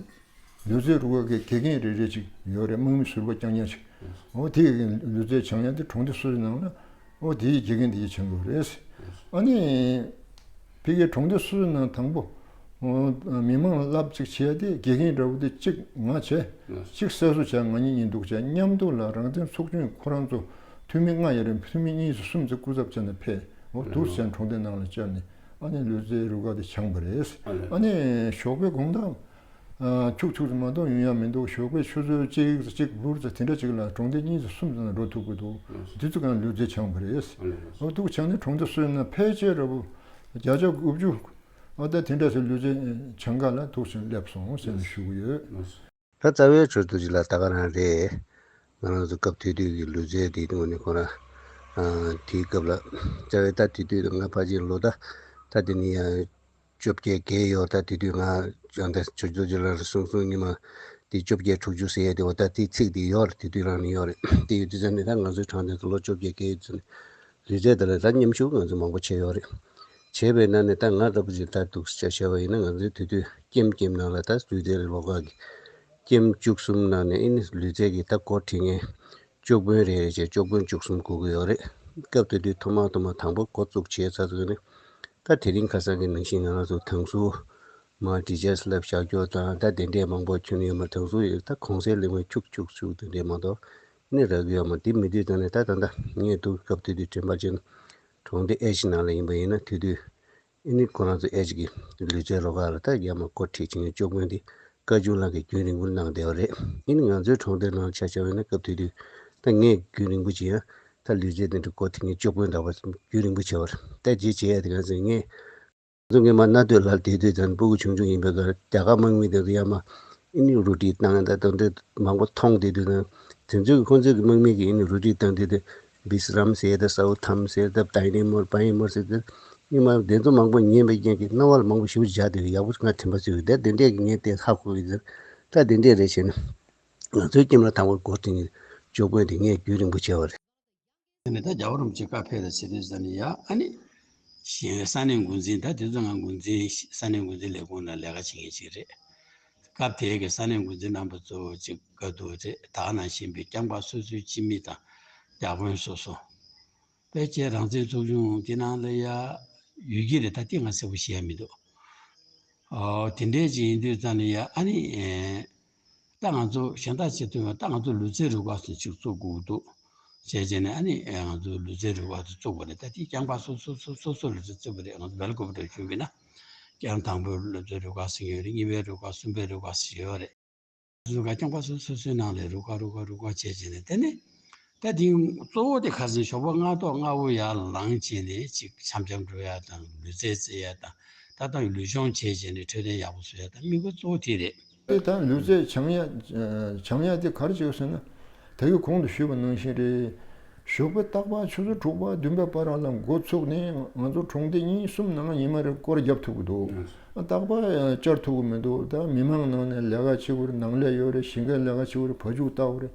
ལུས་རྩལ་རུ་ཁག་གི་དགེ་རྒན་རེ་རེ་ཅིག་ཡོད་རེད། དམག་མི་ཟུར་པ་རྐྱང་རྐྱང་ཅིག་འོ་དེ་ཡི་ལུས་རྩལ་སྦྱང་ཡག་དེ་གྲོང་སྡེ་སོ་སོའི་ནང་ལ་འོ་དེའི་དགེ་རྒན་དེ་ཡིས་སྦྱང་དགོས་རེད། ཨ་ནི་ཕ་གིའི་གྲོང་སྡེ་སོ་སོའི་ནང་དང་པོ་འོ་མི་མང་ལ་བསླབ་ཅིག་བྱས་ཏེ་དགེ་རྒན་འདྲ་བོ་དེ་གཅིག་ང་བྱས། གཅིག་སེལ་གསོ་བྱས། ང་གཉིས་གཉིས་འདུག་བྱས། མཉམ་དུ་ལ་རང་བཙན་ཚོགས་ཆུང་ཁོ་རང་ཚོ་འཐུས་མི་ལྔ་ཡོད་རེད། འཐུས་མི་གཉིས་སུ་གསུམ་ཙམ་སྐུ་ཚབ་བྱས་ནས་ཕེབས། འོ་འདུག་བྱས་གྲོང་སྡེ་ནང་ལ་བཅར་ནས་ཨ་ནི་ལུས་རྩལ་རུ་ཁག་དེ་སྦྱངས་པ་རེད། ཨ་ནི་ཞོགས་པའི་དགོང་དག་ཁྱུག་ཁྱུག་ཙམ་མ་གཏོགས་ཡོང་ཡག་མི་འདུག་ཞོགས་པའི་ཆུ་ཚོད་གཅིག་གཅིག་ལྷུར་ཙམ་དེ་འདྲ་ཅིག་ལ་གྲོང་སྡེ་གཉིས་ཙམ་གསུམ་ཙམ་ལ་འགྲོ་ཐུབ་ཀྱི་འདུག་འདི་ཚོ་གང་ལུས་རྩལ་སྦྱངས་པ་རེད། འོ་འདུག་བྱས་ནས་གྲོང་སྡེ་སོ་སོའི་ནང་ཕལ་ཆེར་ར་བུ་བརྒྱ་ཆ་དགུ་བཅུ་ཨ་ད་དེ་འདྲ་ཞིག་ལུས་རྩལ་སྦྱང་ག་ལ་འདུག་སེ་སླེབས་སོང་ཟེར་ནས་ཞུ་གི་ཡོད། ད་རྩ་བའི་ཆོས་ཐུགས་རྗེ་ལགས་ད་ག་རང་རེད། ང་རང་ཚོ་སྐབས་དེ་དུས་ཀྱི་ལུས་རྩལ་འདི་དངོས་གནས་ཁོ་རང་དེའི་སྐབས་ལ་རྩ་བའི་ད་དེ་དུས་ང་ཕལ་ཆེར་ལོ་ད་ད་དེ་ནི་ཡང་བཅོ་བརྒྱད་བརྒལ་ཡོད། ད་དེ་དུས་ང་ཡང་ད་ཆོས་ཐུགས་རྗེ་ལགས་གསུང་གསུང་ཉི་མ་དེ་བཅོ་བརྒྱད་དྲུག་ཅུ་ཟེར་ཡ་དེ་འོ་ད་དེ་ཚིག་དེ་ཡོད་རེད། དེ་དུས་རང་ནས་ཡོད་རེད། དེ་ཡོད་དུས་ཙམ་ནས་ད་ང་ཚོའི་དྲང་བདེན་དུ་ལོ་བཅོ་བརྒྱད་བརྒལ་ཡོད་དུས་ཙམ་ནས་ལུས་རྩལ་དེ་ལ་ད་མཉམ་ཞུགས་ང་ཚོ་མང་པོ་བྱས་ཡོད་རེད། བྱས་པའི་ནང་ནས་ད་ང་ལྟ་བུ་ཅིག་ད་འདུག་ཆ་བྱས་པ་ཡིན་ན་ང་ཚོའི་དེ་དུས་ཀེམ་ཀེམ་ནང་ལ་ད་ལུས་རྩལ་ལོགས་ཀ་གི་ཀེམ་བཅུ་གསུམ་ནང་ནས་ཨེ་ནི་ལུས་རྩལ་གྱི་ད་འགོ་ཁྲིད་མཁན་སྐྱོགས་དཔོན་རེ་རེ་བྱས་སྐྱོགས་དཔོན་བཅུ་གསུམ་དགོས་ཀྱི་ཡོད་རེད། སྐབས་དེ་དུས་ཐོག་མ་ཐོག་མ་དང་པོ་འགོ་བཙུགས་བྱས་ཚར་ཚར་ནས་ད་དེ་རིང་ཁ་སང་གི་ནང་བཞིན་ང་རང་ཚོ་དང་ཟུར་མ་ཊི་ཅར་ལབ་བཞག་རྒྱུ་དང་ད་དེ་འདྲས་མང་པོ་ཁྱོན་ཡོད་མ། དང་ཟུར་ཡོད་ད་གོང་གསལ་གླེང་བའི་ཁྱུག་ཁྱུག་ཁྱུག་དེ་འདྲས་མ་གཏོགས་ནི་རག་གི་ཡོད་མ། དེ་མི་དུས་ད་ནས་ད་ད་ད་ངས་འདུག་སྐབས་དེ་དུས་དྲན་པ་ཅན་གྲོང་སྡེ་ཨེ་ཅི་ནང་ལ་ཡིན་པ་ཡིན་ན་དེ་དུས་ཨེ་ནི་ཁོ་རང་ཚོ་ཨེ་ཅི་གི་ལུས་རྩལ་རོགས་ཁ་ལ་ད་རྒྱ་མ་འགོ་ཁྲིད་བྱེད་མཁན་སྐྱོགས་དཔོན་དེ་བཀའ་བཀྱོན་ལགས་ཀྱིས་རྒྱུན་རིང་པོ་གནང་བསྡད་པ་རེད། ཨེ་ནི་ང་ཚོའི་གྲོང་སྡེ་ནང་ཆ་བཞག་པ་ཡིན་ན་སྐབས་དེ་དུས་ད་ངས་རྒྱུན་རིང་པོ་ཅིག་ཡང་ད་ལུས་རྩལ་དེ་འདྲ་འགོ་ཁྲིད་མཁན་སྐྱོགས་དཔོན་འདྲ་བ་རྒྱུན་རིང་པོ་བྱས་པ་རེད། ད་ཅི་བྱེད་ཡ་དེ་ག་ཚོད་ངས་ང་ཚོ་སྔོན་མ་གནའ་སྟོད་ལ་བསྡད་དུས་ཙམ་སྤུ་གུ་ཆུང་ཆུང་ཡིན་པའི་སྐབས་རྒྱ་གར་དམག་མི་དེ་ཚོ་ཡར་མར་ཨེ་ནི་རུ་ཊི་བཏང་ད་དེ་འདྲ་མང་པོ་མཐོང་བསྡད་དུས་ཙམ་དེ་ཚོའི་ཁོང་ཚོའི་གི་དམག་མི་གིས་ཨེ་ནི་རུ་ཊི་བཏང་དུས་དེ་བི་སི་རམ་ཟེར་ད་སའུ་ཐམ་ཟེར་ད་ཏའི་ནེ་མོར་པའི་མོར་ཟེར་ད་ཉི་མ་དེ་ཚོ་མང་པོ་ཉན་པའི་རྐྱེན་གྱིས་རྣ་བ་ལ་མང་པོ་ཞེ་པོ་འཇགས་བསྡད་ཡག་པོ་ང་དྲན་པ་ཚུད་ཡོད། དེ་དེ་འདྲས་ཀྱི་ངས་དེ་ཧ་གོ་གི་ཟེར། ད་དེ་འདྲས་རེད་བྱས་ན་ང་ཚོའི་ཀེམ་ལ་དང་པོ་འགོ་ཁྲིད་མཁན་སྐྱོགས་དཔོན་དེ་ངས་རྒྱུན་རིང་པོ་བྱས་པ་རེད། དེ་ནས་ད་རྒྱལ་བ་རིན་པོ་ཆེ་བཀའ་ཕེབས་ལ་བྱེད་དུས་ཙམ་ནས་ཡ་ཨ་ནི་གཞན་ས་གནས་འགོ་འཛིན། ད་དེ་ཚོ་ང་འགོ་འཛིན་ས་གནས་འགོ་འཛིན་ལས་ཁུངས་ནང་ལས་ཀ་བྱེད་མཁན་ཅིག་རེད། སྐབས་དེའི་གི་ས་གནས་འགོ་འཛིན་རྣམ་པ་ཚོ་ཅིག་བཀའ་བསྡུར་རེད། ད་ག་ནང་བཞིན་པའི་ཀེམ་ཁག་སོ་སོའི་སྤྱི་མི་དང་བརྒྱ་དཔོན་སོ་སོ་ཕལ་ཆེར་རང་བཙན་ཚོགས་ཆུང་དེ་ནང་ལ་ཡ་ཡོད་ཀྱི་རེད། ད་དེ་ང་གསལ་པོ་ཤེས་ཡ་མི་འདུག་ཨོ་དེ་འདྲས་ཅིག་ཡིན་དུས་ཙམ་ནས་ཡ་ཨ་ནི་ཨེ། ད་ང་ཚོ་གཞན་དག་བྱེད་ཐུབ་ཡོང་། ད་ང་ཚོ་ལུས་རྩལ་རུ་ཁག་ཟེར་ཅིག་བཙུགས་དགོས་འདུག་བྱས་རྗེས་ནས་ཨ་ནི་ང་ཚོ་ལུས་རྩལ་རུ་ཁག་དེ་བཙུགས་པ་རེད། ད་དེ་རྐྱང་པ་སོ་སོ་སོ་སོ་སོ་ལུས་རྩལ་བཙུགས་པ་རེད། ང་ཚོ་སྦེལ་ཀོབ་འགྲོ་བྱུང་བས་ན་རྐྱང་དང་པོའི་ལུས་རྩལ་རུ་ཁག་ཟེར་ཡོད་རེད། གཉིས་པའི་རུ་ཁག་གསུམ་པའི་རུ་ཁག་ཟེར་ཡོད་རེད། རུ་ཁག་རྐྱང་པ་སོ་སོ་སོའི་ནང་ལ་རུ་ཁག་རུ་ཁག་རུ་ཁག་བྱས་རྗེས་ནས་དེ་ནས་ད་དེ་གཙོ་བོ་དེ་ཁ་སང་ཞོགས་པ་སྔ་ཐོག་སྔ་བོ་ཡར་ལངས་བྱས་ནས་ཅིག་འཆམ་འཆམ་འགྲོ་ཡ་དང་ལུས་རྩལ་རྩེ་ཡ་དང་། ད་ལྟ་ལུས་སྦྱོང་བྱས་བྱས་ནས་འཕྲོད་བསྟེན་ཡག་པོ་བཟོ་ཡ་དང་དམིགས་པ་གཙོ་བོ་དེ་རེད། ཨེ་ད་ལུས་རྩལ་སྦྱང་ཡ་སྦྱང་ཡ་དེ་ག་རེ་བྱེད་དགོས་ཟེར་ན། ད་གིན་གོང་དུ་ཞུས་པ་ནང་བཞིན་རེད། ཞོགས་པའི་རྟག་པར་ཆུ་ཚོད་དྲུག་པ་བདུན་པའི་བར་ལ་འགོ་ཚུགས་ནས་ང་ཚོ་གྲོང་སྡེ་གཉིས་གསུམ་ནང་ཉི་མ་རེ་སྐོར་རྒྱབ་ཐུབ་ཀྱི་འདུག་ཨ། རྟག་པར་བཅར་ཐུབ་ཀྱི་མི་འདུག་ད་མི་མང་ནང་ནས་ལས་ཀ་བྱེད་དགོས་རེད། ནང་ལས་ཡོད་རེད། ཞིང་ཁའི་ལས་ཀ་བྱེད་དགོས་རེད། བ་ཕྱུགས་བཏབ་དགོས་རེད།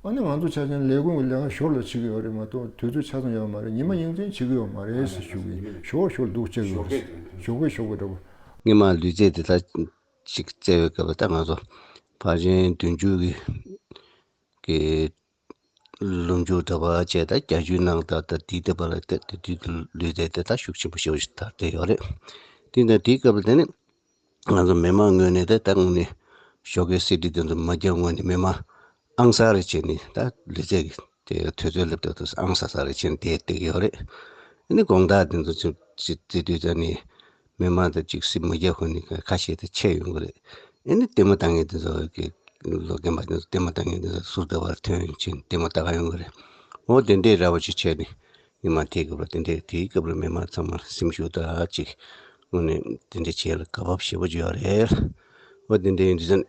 ཨ་ནི་ང་ཚོ་ཆ་ཚང་ལས་ཁུངས་ཀྱི་ལས་ཀ་ཞོར་ལ་བྱེད་ཀྱི་ཡོད་རེད་མ་གཏོགས་དུས་ཚོད་ཆ་ཚང་ཡོད་མ་རེད། ཉི་མ་ཡིན་ཚན་བྱེད་ཀྱི་ཡོད་མ་རེད་ཟེར་ཞུ་གི་ཡིན། ཞོར་ཞོར་འདུག་བྱེད་ཀྱི་ཡོད་རེད། ཞོགས་པའི་ཞོགས་པའི་འདྲ་པོ། སྔོན་མ་ལུས་རྩལ་དེ་དག་ཅིག་རྩེ་བའི་སྐབས་ལ་ད་ང་ཚོ་ཕར་ཕྱིན་བདུན་ཅུ་གི་གི་ལུང་ཕྱོགས་འདྲ་པ་བྱས། ད་བརྒྱད་ཅུའི་ནང་ད་ད་དེའི་ལྟེ་བ་ལ་ད་དེ་དུས་ལུས་རྩལ་དེ་ད་ཤུགས་ཆེན་པོ་ཞེ་པོ་ཞིག་དར་བསྡད་ཡོད་རེད། དེ་ད་དེའི་སྐབས་ལ་དེ་ནི་ང་ཚོ་མི་མང་ངོས་ནས་ད་ད་དངོས་གནས་ཞོགས་ཀའི་སི་ཌི་དེ་ཚོ་མ་རྒྱབ་སྔོན་ནས་མི་མང་ཨང་གསར་རེ་བྱས་ནས་ད་ལུས་རྩལ་གྱི་དེ་དུས་ཚོད་སླེབས་དུས་དུས་ཨང་གསར་གསར་རེ་བྱས་ནས་དེ་བསྡད་ཀྱི་ཡོད་རེད། ཨ་ནི་དགོང་དག་དེ་ཚོ་ཚུར་ཅིག་རྩེ་དུས་ཙ་ནི་མི་མང་དང་ཅིག་སི་མ་རྒྱབ་ཁོ་ནི་ཁ་ཤས་དེ་ཆད་ཡོང་གི་རེད། ཨ་ནི་ལྟད་མོ་ལྟ་མཁན་དེ་ཚོ་གི་ལོ་རྒན་པ་དེ་ཚོ་ལྟད་མོ་ལྟ་མཁན་དེ་ཚོ་ཟུར་དེ་བར་ཐོན་ཕྱིན་ལྟད་མོ་ལྟ་ག་ཡོང་གི་རེད། འོ་དེ་འདྲའི་ར་བ་ཅིག་བྱས་ནས་ཉི་མ་དེའི་སྐབས་ལ་དེ་འདྲའི་དེའི་སྐབས་ལ་མི་མང་ཚང་མ་སེམས་ཤུགས་དང་ཅིག་དངོས་གནས་དེ་འདྲ་བྱས་ལ་བཀའ་བབས་ཞེ་པོ་ཅིག་ཡོད་རེད། འོ་དེ་འདྲ་ཡིན་དུས་ཙ་ནི་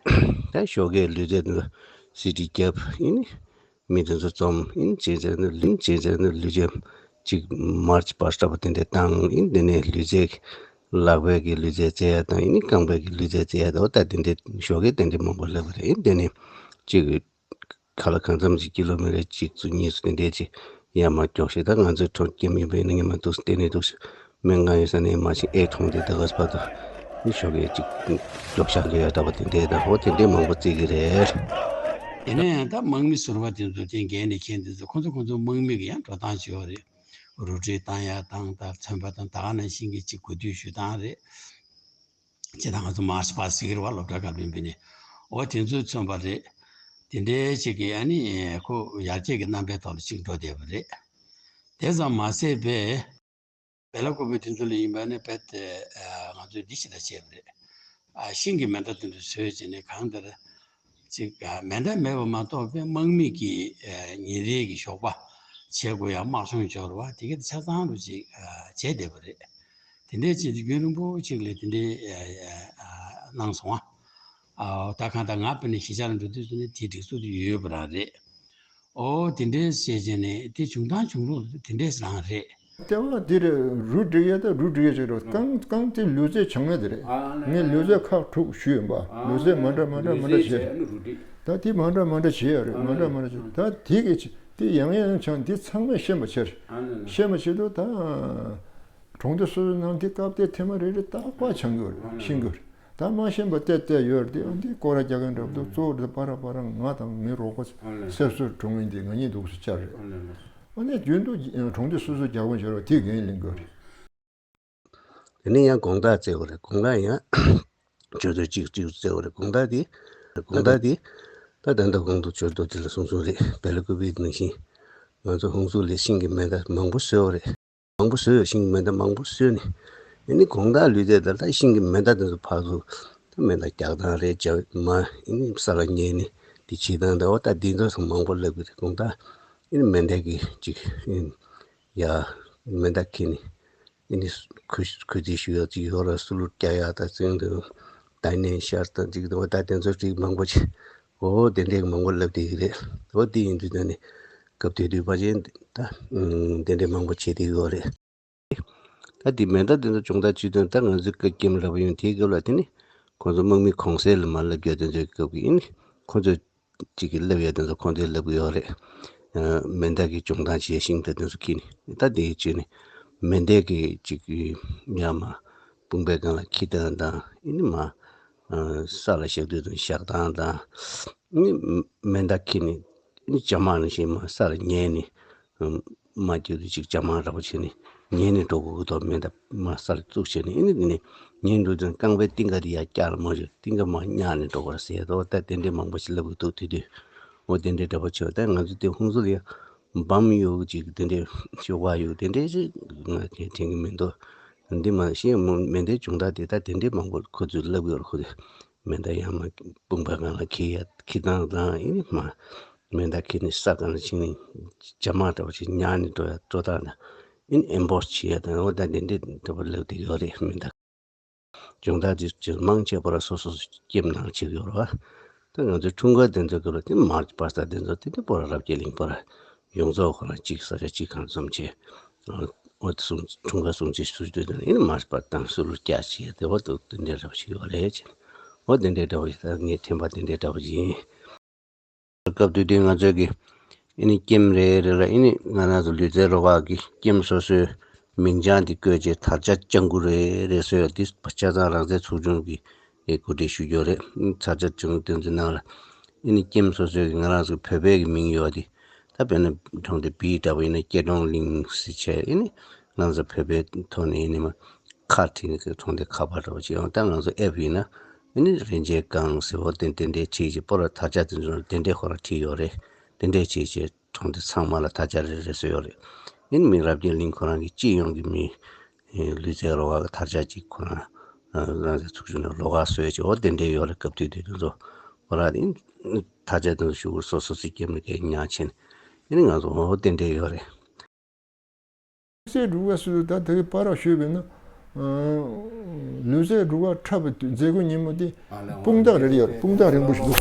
ད་ཞོགས་ཀའི་ལུས་རྩལ་དེ་ཚོ་སི་ཌི་རྒྱབ་ཨ་ནི། མི་དེ་ཚོ་འཛོམས་ཨིན་ཅེས་ཟེར་ན་ལིན་ཅེས་ཟེར་ན་ལུས་རྩལ་ཅིག་མར་ཆི་པ་སི་ཊི་འདྲ་པོ་དེ་འདྲ་བཏང་ཨིན། དེ་ནས་ལུས་རྩལ་ལག་པའི་གི་ལུས་རྩལ་རྩེ་ཡ་དང་ཨིན་རྐང་པའི་གི་ལུས་རྩལ་རྩེ་ཡ་དང་འོ་ད་དེ་འདྲ་ཞོགས་ཀས་དེ་འདྲ་མང་པོ་སླེབས་པ་རེད། ཨིན་དེ་ནས་ཅིག་ག་ལ་གང་འཚམ་ཅིག་ཀི་ལོ་མི་ཊར་གཅིག་ཙམ་གཉིས་ཙམ་དེ་འདྲ་ཅིག་ཡར་མར་མགྱོགས་ཤིག་ད་ང་ཚོའི་ཁྲོམ་སྐྱེམས་ཡིན་པས་ན་ངས་མ་འདུག་བལྟས་ནས་འདུག་སྨན་ཁང་ཡོད་ས་ནས་མ་ཤེས་ཨེ་གྲོང་དེ་ད་ག་ས་བར་དུ་ནི་ཞོགས་ཀས་ཅིག་མགྱོགས་ཤག་གི་ཡོད་ད་པ་དེ་འདྲའི་ད་འོ་དེ་འདྲའི་མང་པོ་བརྩི་གི་རེད། དེ་ནས་ཡང་ད་དམག་མི་ཟུར་པ་དེ་ཚོ་དེ་འགན་ནས་འཁྱེར་དེ་ཚོ་ཁོ་ཚོ་ཁོ་ཚོ་དམག་མི་གི་ཡང་འགྲོ་སྟངས་ཅིག་ཡོད་རེད། རུ་སྒྲིག་བཏང་ཡ་དང་ད་ཚོན་པ་དང་ད་ག་ནང་བཞིན་གྱི་ཅིག་གོ་བསྡུར་ཞུ་སྟངས་རེད། ཅེས་ད་ང་ཚོ་མར་ཆི་པ་སི་ཟེར་གི་རེད་བ། སློབ་གྲྭ་སྐབས་རིམ་པས་ནས་འོ་དེ་ཚོའི་མཚོན་པ་རེད། དེ་འདྲའི་ཅིག་གི་ཨ་ནི་ཁོ་ཡར་རྒྱས་ཀྱི་རྣམ་པའི་ཐོག་ལ་ཅིག་འགྲོ་བསྡད་པ་རེད། དེ་ཙམ་མ་ཟད་པའི། བེ་ལ་ཀུ་པེ་དེ་ཚོ་ལ་ཡིན་པ་ནི་རྦད་དེ་ང་ཚོས་འདི་ཞིག་ལ་བྱས་པ་རེད། ཤིང་གི་མེ་མདའ་དེ་ཚོ་བཟོས་བྱས་ནས་གང་ལྟར་ཅིག་མེ་མདའ་མེད་པ་མ་གཏོགས་པའི་དམག་མི་གི་ཉིན་རེའི་གི་ཞོགས་པ་བྱེད་དགོས་ཡ་དམག་སྦྱོང་སྦྱོར་བ་དེ་ག་དེ་ཆ་ཚང་རུ་ཅིག་བྱས་བསྡད་པ་རེད། དེ་འདྲའི་ཅིག་རྒྱུན་རིང་པོ་ཅིག་ལ་དེ་འདྲའི་གནང་སོང་ཨ། ད་གང་ལྟར་ང་དཔེར་ན་གཞིས་ཆགས་ལ་འགྲོ་དུས་ཚོད་ནི་དེའི་སྒྲིག་འཛུགས་དེ་ཡོད་ཡོད་པ་རང་རེད། ཨོ་དེ་འདྲའི་བཤད་བྱས་ནས་དེ་བྱུང་སྟངས་བྱུང་ལུགས་དེ་འདྲས་རང་རེད། ལྟེ་བ་འདི་རེད། རུ་སྒྲིག་ཡས་དང་རུ་སྒྲིག་ཡས་ཅིག་རེད། རྐང་རྐང་དེ་ལུས་རྩལ་སྦྱང་ཡས་དེ་རེད། ངས་ལུས་རྩལ་ཁག་དྲུག་ཞུས་ཡིན་པ། ལུས་རྩལ་མ་འདྲ་མ་འདྲ་མ་འདྲ་བྱས། ད་དེ་མ་འདྲ་མ་འདྲ་བྱས་ཡོད་རེད། མ་འདྲ་མ་འདྲ་བྱས། ད་དེ་གི་དེ་ཡང་ཡང་བྱང་དེ་ཚང་མས་ཤེས་པ་ཕྱིར། ཤེས་པ་ཕྱིར་དུ་ད་གྲོང་སྡེ་སོ་སོའི་ནང་དེ་སྐབས་དེ་ཐེངས་མ་རེ་རེ་རྟག་པར་སྦྱང་གི་ཡོད་རེད། ཤེས་གི་ཡོད་རེད། ད་མ་ཤེས་པ་བལྟས་བལྟས་ཡོད་རེད། དེ་ཨ་འདི་སྐོར་ར་རྒྱག་མཁན་འདྲ་པོ་འདུག་གཙོ་བོ་རེད། པ་ར་པ་ར་ང་དང་ངའི་རོགས་པ་སེབ་སོར་གྲོང་ཡིན་དེ་ང་གཉིས་འདུག་སེ་བཅར་རེད། ཨ་ནི་རྒྱུན་དུ་གྲོང་སྡེ་སོ་སོའི་རྒྱག་དགོས་བྱ་བ་དེ་འགན་ལེན་དགོས་རེད། དེ་ནས་ཡང་དགོང་དག་རྩེ་བ་རེད། དགོང་དག་ཡང་ཆུ་ཚོད་གཅིག་གཅིག་རྩེ་བ་རེད། དགོང་དག་དེ་དགོང་དག་དེ་ད་ད་ལྟ་གོང་དུ་ཇོ་རྡོ་རྗེ་ལ་གསུངས་གསུངས་རེད། བེ་ལ་ཀུ་པེ་ནང་བཞིན་ང་ཚོ་ཧུན་སུར་ལ་ཤིང་གི་མེ་མདའ་མང་པོ་བཟོས་པ་རེད། མང་པོ་བཟོས་ཡོད། ཤིང་མེ་མདའ་མང་པོ་བཟོས་ནས་ཨ་ནི་དགོང་དག་ལུས་རྩལ་དང་ད་ཤིང་གི་མེ་མདའ་དེ་ཚོ་ཕར་ཚུར་ད་མེ་མདའ་རྒྱག་སྟངས་རེད། རྒྱབ་མ་ཨ་ནི་ས་ལ་ཉལ་ནས་འདི་བྱེད་སྟངས་འདྲ་བོ་ད་འདི་ཚོ་ཚང་མང་པོ་སླེབས་ཀྱི་རེད། དགོང་དག་ཨ་ནི་མེ་མདའ་གི་ཅིག་ཡ་མེ་མདའ་འཁྱེར་ནས་ཨ་ནི་གུས་གུས་བརྩི་ཞུ་ཡག་ཅིག་ཡོད་ར། སུ་ལུ་རྒྱག་ཡག་ད་ཙིང་དུ་ད་ནས་ཤར་དང་ཅིག་འདྲ་བོ་ད་དེ་ཚོ་ཅིག་མང་པོ་ཅིག་འོ་དེ་འདྲའི་མང་པོ་ལབ་བསྡད་ཀྱི་རེད། འོ་དེ་ཡིན་དུས་ད་ནི་སྐབས་དེ་དུས་ཕལ་ཆེར་ད་དེ་འདྲའི་མང་པོ་བྱེད་བསྡད་ཀྱི་ཡོད་རེད། ད་དེ་མེ་མདའ་དེ་ཚོ་སྦྱོང་བརྡར་བྱེད་དོན་ད་ང་ཚོའི་བཀའ་སྐྱེམས་ལབ་ཡོང་དེའི་སྐབས་ལ་དེ་ནི་ཁོང་ཚོ་དམག་མི་གོང་གསལ་ལ་མ་ལབ་རྒྱུ་དེ་ཚོའི་སྐབས་ཀྱི་ཡིན། ཁོང་ཚོ་གཅིག་གིས་ལབ་ཡོད་དེ་ཚོ་ཁོང་ཚོས་ལབ་ཀྱི་ཡོད་རེད། མེ་མདའ་གི་སྦྱོང་སྟངས་བྱས་ཤིང་ད་དེ་ཚོ་ཁྱེར་ནས་ད་དེའི་བྱས་ནས་མེ་མདའ་གི་གཅིག་ཡ་མ་དཔུང་པའི་སྒང་ལ་འཁྱེར་སྟངས་དང་ཨ་ནི་མ། ས་ལ་བཞག་དུས་དང་བཞག་སྟངས་དང་། ཨ་ནི་མེ་མདའ་འཁྱེར་ནས་ཨ་ནི་ཇ་མ་ནང་བཞིན་མར་ས་ལ་ཉལ་ནས། མ་འཁྱེར་དུས་ཅིག་ཇ་མ་འདྲ་པོ་བྱས་ནས་ཉལ་ནས་འགྲོ་དགོས་ཀྱི་འདུག་མེ་མདའ་མར་ས་ལ་བཙུགས་བྱས་ནས་ཨ་ནི་དེ་ནས་ཉལ་འགྲོ་དུས་རྐང་པའི་རྟིང་ཀ་དེ་ཡར་བཀྱག་ལ་མ་བྱོས་རྟིང་ཀ་མར་བསྙལ་ནས་འགྲོ་དགོས་རེད་ཟེར་ཡ་འདུག་ད་དེ་འདྲའི་མང་པོ་ཞིག་ལབ་ཀྱི་འདུག་དེ་དུས་འོ་དེ་འདྲའི་འདྲ་པོ་བྱས་པ་ད་ང་ཚོ་དེ་ཧུན་སུར་ལ་ཡ་བམ་ཡོད་ཅིག་དེ་འདྲའི་ཤོག་ཁ་ཡོད་དེ་འདྲའི་ཅིག་ང་དྲན་གྱི་མི་འདུག་འདི་མ་གཞི་མེ་མདའི་སྦྱོང་བརྡར་དེ་ད་དེ་འདྲའི་མང་པོ་ཁོ་ཚོས་ལབ་ཡོད་རེད། ཁོ་ཚོས་མེ་མདའ་ཡར་མར་དཔུང་པའི་སྒང་ལ་འཁྱེར་ཡ་འཁྱེར་སྟངས་དང་ཨ་ནི་མ་མེ་མདའ་འཁྱེར་ནས་ས་སྒང་ལ་ཕྱིན་ནས་ཇ་མ་འདྲ་པོ་ཞིག་ཉལ་ནས་འགྲོ་ཡ་འགྲོ་སྟངས་དང་ཨ་ནི་ཨེམ་བོ་སི་བྱེད་ཡ་དང་འོ་ད་དེ་འདྲའི་འདྲ་པོ་ལབ་བསྡད་ཡོད་རེད། མེ་མདའ་སྦྱོང་བརྡར་དེ་ཚོ་མང་ཆེ་བ་ར་སོ་སོ་སོ་སྐྱེམས་ནང་བྱེད་ཀྱི་ཡོད་རེད་བ། ད་ང་ཚོའི་འཁྲུངས་སྐར་དེ་ཚོ་གི་ལོ་དེ་མར་པ་ས་དེ་ཚོ་དེ་དེ་པོ་ར་རབ་རྒྱས་གླིང་པ་ར་ ཡོངས་རྫོགས་ཁོ་རང་གཅིག་ས་ཆ་གཅིག་གང་འཛོམས་བྱས། འོ་དེ་སྲུང་འཁྲུངས་སྐར་སྲུང་བརྩི་ཞུ་དུས་དང་ཨེ་ནི་མར་པ་དང་སུ་ལུ་སྐྱ་བྱས་ཏེ་འོ་དེ་དེ་འདྲའི་འདྲ་བ་ཞིག་ཡོད་རེད་ཅེས། འོ་དེ་འདྲའི་འདྲ་བ་ཞིག་ད་ངས་དྲན་པ་དེ་འདྲའི་འདྲ་བ་ཞིག་ཡིན། སྐབས་དེ་དུས་ང་ཚོའི་གི་ཨེ་ནི་ཀེམ་རེ་རེ་ལ་ཨེ་ནི་ང་རང་ཚོ་ལུས་རྩལ་རོགས་ཁག་གི་ཀེམ་སོ་སོའི་མིང་བྱང་དེ་བཀོད་རྗེས་དར་ཆ་ལྕང་གུ་རེ་རེ་བཟོས་ཡོད། དེ་ཆ་ཚང་རང་བཙན་ཚོགས་ཆུང་གི་གོ་སྒྲིག་ཞུ་རྒྱུ་རེད། དར་ཆ་ལྕང་གུ་དེ་ཚོའི་ནང་ལ་ཨེ་ནི་ཀེམ་སོ་སོའི་གི་ང་རང་ཚོ་བོད་པའི་གི་མིང་ཡོད་དེ། ད་དཔེར་ན་གྲོང་སྡེ་བི་འདྲ་པོ་ཡིན་ན་སྐྱིད་གྲོང་གླིང་ཟེར་བྱས་ཨེ་ནི་ང་ཚོ་བོད་པའི་ཐོག་ནས་ཨེ་ནི་མ་ཁ་བྲིས་ནས་གྲོང་སྡེ་ཁ་པར་འདྲ་པོ་ཅིག་ཡོང་། ད་ང་ཚོ་ཨེབ་ཡིན་ན་ཨེ་ནི་རིན་ཆེན་སྒང་ཟེར་བ་དེ་དེ་འདྲའི་བྲིས་ཀྱི་པོ་ར་དར་ཆ་དེ་ཚོ་དེ་འདྲའི་ཁོ་ར་བྲིས་ཡོད་རེད། དེ་འདྲའི་བྱས་བྱས་གྲོང་སྡེ་ཚང་མ་ལ་དར་ཆ་རེ་རེ་བཟོས་ཡོད་རེད། ཨེ་ནི་མི་རབ་རྒྱས་གླིང་ཁོ་རང་གི་སྤྱི་ཡོངས་ཀྱི་མི་ལུས་རྩལ་རོགས་ཁག་གི་དར་ཆ་ཅིག་ཁོ་རང་རང་བཙན་ཚོགས་ཆུང་ནས་རོགས་ཁག་བཟོས་བྱས་འོ་དེ་འདྲའི་ཡོད་རེད། སྐབས་དུས་དུས་དེ་ཚོ་ཁོ་རང་དེ་དར་ཆ་དེ་ཚོ་ཞུ་སོ་སོ་སོ་སྐྱེམ་རེ་གས་ཉར་ཕྱིན་ཨེ་ནི་ང་ཚོ་འོ་དེ་འདྲའི་ཡོད་རེད། ལུས་རྩལ་རུ་ཁག་སུ་ད་དེ་གི་པར་ཞུས་པས་ན། ལུས་རྩལ་རུ་ཁག་འཁྲབ་པའི་མཛད་སྒོ་ཉིན་མོ་དེ་དཔུང་རྟགས་རེ་རེ་ཡོད་རེད། དཔུང་རྟགས་རིང་པོ་ཞིག་འདུག་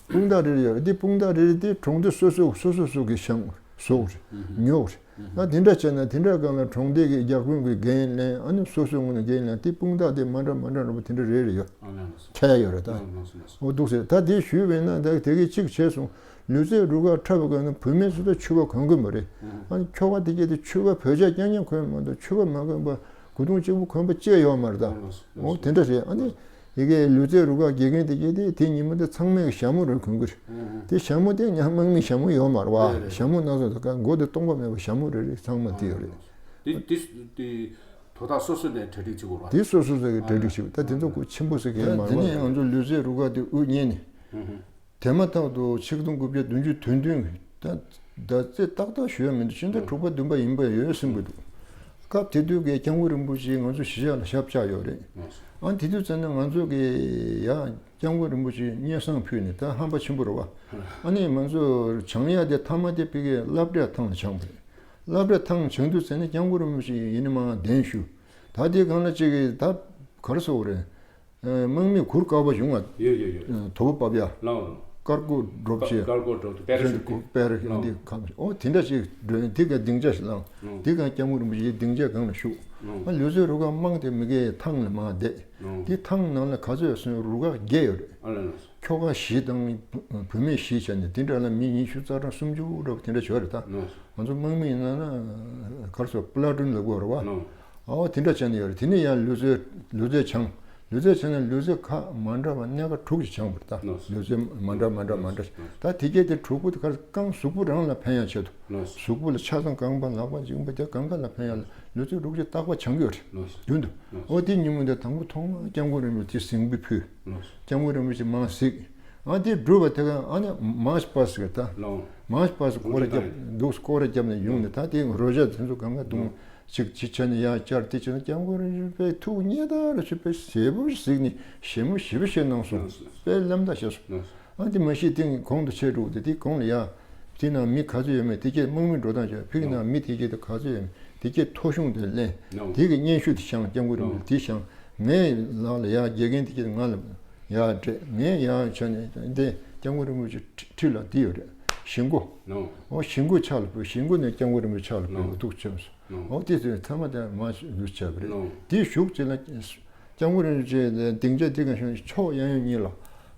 དཔུང་རྟགས་རེ་རེ་ཡོད་རེད། དེ་དཔུང་རྟགས་རེ་རེ་དེ་དེ་དཔུང་རྟགས་རེ་རེ་དེ་གྲོང་སྡེ་སོ་སོ་སོ་སོ་སོ་གི་བྱང་ཟོག་རེད། ཉོག་རེད། ད་དེ་འདྲ་བྱས་ན་དེ་འདྲ་སྒང་ལ་གྲོང་སྡེ་གི་རྒྱ་ཁུངས་ཀྱི་འགན་ལེན་ཨ་ནི་སོ་སོའི་ངོས་ནས་འགན་ལེན་དེ་དཔུང་རྟགས་དེ་མ་འདྲ་མ་འདྲ་འདྲ་པོ་དེ་འདྲ་རེ་རེ་ཡོད། ཁྱད་ཡོད་རེད་ད། འོ་འདུག་ཟེར། ད་དེ་ཞུས་པས་ན་ད་དེ་གི་གཅིག་བྱས་སོང་། ལུས་རྩལ་རུ་ཁག་འཁྲབ་པའི་སྒང་ན་བུད་མེད་ཚོ་ད་ཕྱུ་པ་གོན་གི་མ་རེད། ཨ་ནི་ཁྱོ་ག་དེ་གྱད་དེ་ཕྱུ་པ་བོད་ཇ་རྐྱང་རྐྱང་གོན་མ་གཏོགས་ཕྱུ་པ་མ་གོན་པ་གོས་ཐུང་གཅིག་པུ་གོན་པ་ཅི་ཡོད་མ་རེད་ད། འོ་དེ་འདྲ་རེད། ཨ་ནི་ཡི་གེ་ལུས་རྩལ་རུ་ཁག་དགེ་རྒན་དེ་གྱད་དེ་དེ་ཉིན་མོ་དེ་ཚང་མས་ཞྭ་མོ་རེ་གོན་གི་རེད། དེ་ཞྭ་མོ་དེ་ཉག་དམག་མིའི་ཞྭ་མོ་ཡོད་མ་རེད་བ། ཞྭ་མོ་སྣ་ཚོགས་དེ་ག་མགོ་དེ་སྟོང་པ་མེད་པ་ཞྭ་མོ་རེ་རེ་ཚང་མ་དེ་ཡོད་རེད། དེ་དེ་དེ་དོ་བདག་སོ་སོ་ནས་གྲ་སྒྲིག་བྱེད་དགོས་རེད་བ། དེ་སོ་སོ་ཚོ་གི་གྲ་སྒྲིག་བྱེད་དགོས། ད་དེ་ཚོ་གོ་ཆེན་པོ་ཟེར་གི་ཡོད་མ་རེད་བ། དེ་ནས་ང་ཚོ་ལུས་རྩལ་རུ་ཁག་དེ་དབུ་བརྙེས་ནས། དེ་མ་ཐག་ཏུ་ཆིག་སྟོང་དགུ་བརྒྱ་བདུན་ཅུ་དོན་བདུན་ད་ད་ཚེས་ཏག་ཏག་ཞུ་ཡ་མི་འདུག་ཕྱི་ཟླ་དྲུག་པ་བདུན་པ་ཡིན་པ་ཡོད་སྲིད་པ་འདུག་སྐབས་དེ་དུས་ཀྱི་སྐྱབས་མགོན་རིན་པོ་ཆེ་ང་ཚོ་གཞིས་ཆགས་ལ་ཞབས་བཅགས་ཡོད་རེད། ཨ་དེ་དུས་ཙམ་ནས་ང་ཚོ་གི་ཡ་སྐྱབས་མགོན་རིན་པོ་ཆེ་སྙན་སེང་ཕུལ་ནས་ད་ཧམ་པ་ཆེན་པོ་རེད་བ། ཨ་ནི་ང་ཚོ་སྦྱང་ཡ་དེ་མཐའ་མ་དེ་ཕ་གི་སློབ་གྲྭ་ཐང་ལ་སྦྱངས་པ་རེད། སློབ་གྲྭ་ཐང་སྦྱང་དུས་ཙམ་ནས་སྐྱབས་མགོན་རིན་པོ་ཆེ་ཡིན་ནི་མ་གདན་ཞུ། ད་དེ་སྒང་ལ་ཅིག་གི་ད་ག་རེ་ཟེར་དགོས་རེད། དམག་མི་གུར་དཀར་པོ་བྱུང་བ། ཡོད་ཡོད་ཡོད། དོ་པོ་བབས་ཡ། ལའོ་ལའོ། དཀར་སྒོ་སྒྲོབ་བྱས། དཀར་སྒོ་སྒྲོབ་དེ་པེ་ར་ཤུ་ཊི། པེ་ར་ཤུ་ཊི་འདི་ཁམ་ཨོ་དེ་འདྲ་ཞིག་སྒྲོན་དེ་ག་སྡིངས་ཆ་ཞིག་བསླངས། དེ་ག་སྐྱབས་མགོན་རིན་པོ་ཆེའི་སྡིངས་ཆ་སྒང་ལ་བཞུགས། ཨ་ལུས་རྩལ་རུ་ཁག་དམངས་དེ་མི་གའི་ཐང་ལ་མར་བསྡད། དེ་ཐང་ནང་ལ་ག་ཚོད་སོང་རུ་ཁག་བརྒྱད་ཡོད་རེད། ཨ་ལ་ལ། ཁྱོ་ག་བཞི་དང་བུད་མེད་བཞི་བྱས་ནས་དེ་འདྲ་ལ་མི་ཉི་ཤུ་རྩ་གྲངས་སུམ་ཅུ་འདྲ་པོ་དེ་འདྲ་བྱོས་རེད་ད། ང་ཚོ་དམག་མི་ཡིན་ན་ན་ག་རེ་ཟེར་པླ་ཊུན་ལབ་དགོས་རེད་བ། ཨོ་དེ་འདྲ་བྱས་ནས་ཡོད་རེད། དེ་ནས་ཡང་ལུས་རྩལ་ལུས་རྩལ་སྦྱངས། ལུས་རྩལ་བྱས་ན་ལུས་རྩལ་ཁག་མ་འདྲ་བ་སྣ་ཁ་དྲུག་ཅིག་སྦྱངས་པ་རེད་ད། ལུས་རྩལ་མ་འདྲ་མ་འདྲ་མ་འདྲ། ད་དེ་གས་དེ་དྲུག་པོ་དེ་ག་རེ་རྐང་གཟུགས་པོ་རང་ལ་ཕན་ཡག་ཆེད་དུ། གཟུགས་པོ་ལ་ཆ་ཚང་རྐང་པ་ལག་པ་མཇིང་པ་དེ་གང་ག་ལ་ཕན་ཡག་ལ་ལུས་རྩལ་དྲུག་ཅུ་རྟག་པར་སྦྱང་གི་ཡོད་རེད། རྒྱུན་དུ། ཨོ་དེ་ཉིན་མོ་དེ་དང་པོ་ཐོག་མར་སྐྱབས་མགོན་རིན་པོ་ཆེ་གཟིགས་འབུལ་ཕུལ། སྐྱབས་མགོན་རིན་པོ་ཆེ་མར་གཟིགས། ཨ་དེ་བསྒྲུབས་པ་དེ་ག་ཨ་ནི་མར་ཆི་པ་སི་ཟེར་ད། མར་ཆི་པ་སི་སྐོར་ར་བརྒྱབ་འདུག་སྐོར་ར་བརྒྱབ་ནས་ཡོང་ནས་ད་དེ་རོ་ཇ་དེ་ཚོ་གང་ག་བརྡུངས། ཅིག་ཅིག་བྱས་ནས་ཡར་བཅར་དེ་བྱས་ན་སྐྱབས་མགོན་རིན་པོ་ཆེ་ཐུགས་མཉེས་དག་རེ་ཆུ་དཔེ་ཞེ་པོ་གཟིགས་ནས་ཞེ་མོ་ཞེ་པོ་བཤད་གནང་སོང་། དཔེ་ལམ་ད་བཤད་སོང་། ཨ་དེ་མ་གཞི་དེ་གོང་དུ་ཆེ་དྲུག་དེ་དེ་གོང་ལ་ཡ། དེ་ནང་མི་ག་ཚོད་ཡོད་མེད་དེ་གས་དམག་མི་འགྲོ་སྟངས་བྱས་ཕ་གི་ནང་མི་དེ་གས་དེ་ག་ཚོད་ཡོད་མེད་དེ་གས་ཐོ་གཞུང་དེ་ལེན། དེ་གི་སྙན་ཞུ་དེ་བཞག་སྐྱབས་མགོན་རིན་པོ་ཆེ་དེ་བཞག་ངའི་ལག་ལ་ཡ་དགེ་རྒན་དེ་གས་ང་ལ་ཡ་སྤྲད། ངས་ཡ་བྱས་ནས་དེ་སྐྱབས་མགོན་རིན་པོ་ཆེ་ཁྲི་ཁྲི་ལ་དེ་ཡོད་རེད། ཞིང་སྒོ། ཨོ་ཞིང་སྒོ་ཕྱག་ལ་ཕུལ། ཞིང་སྒོ་ནས་སྐྱབས་མགོན་རིན་པོ་ཆེ་ཕྱག་ལ་ཕུལ་འུ་ཐུག་བྱས་སོང་། ཨོ་དེ་ཚོའི་ཚང་མ་དེ་མ་ཞུ་བྱས་པ་རེད། དེའི་གཞུག་ཅིག་ལ་སྐྱབས་མགོན་རིན་པོ་ཆེ་སྡིངས་ཆ་དེ་ག་བཞུགས་ཕྱོགས་གཡས་གཡོན་གཉིས་ལ་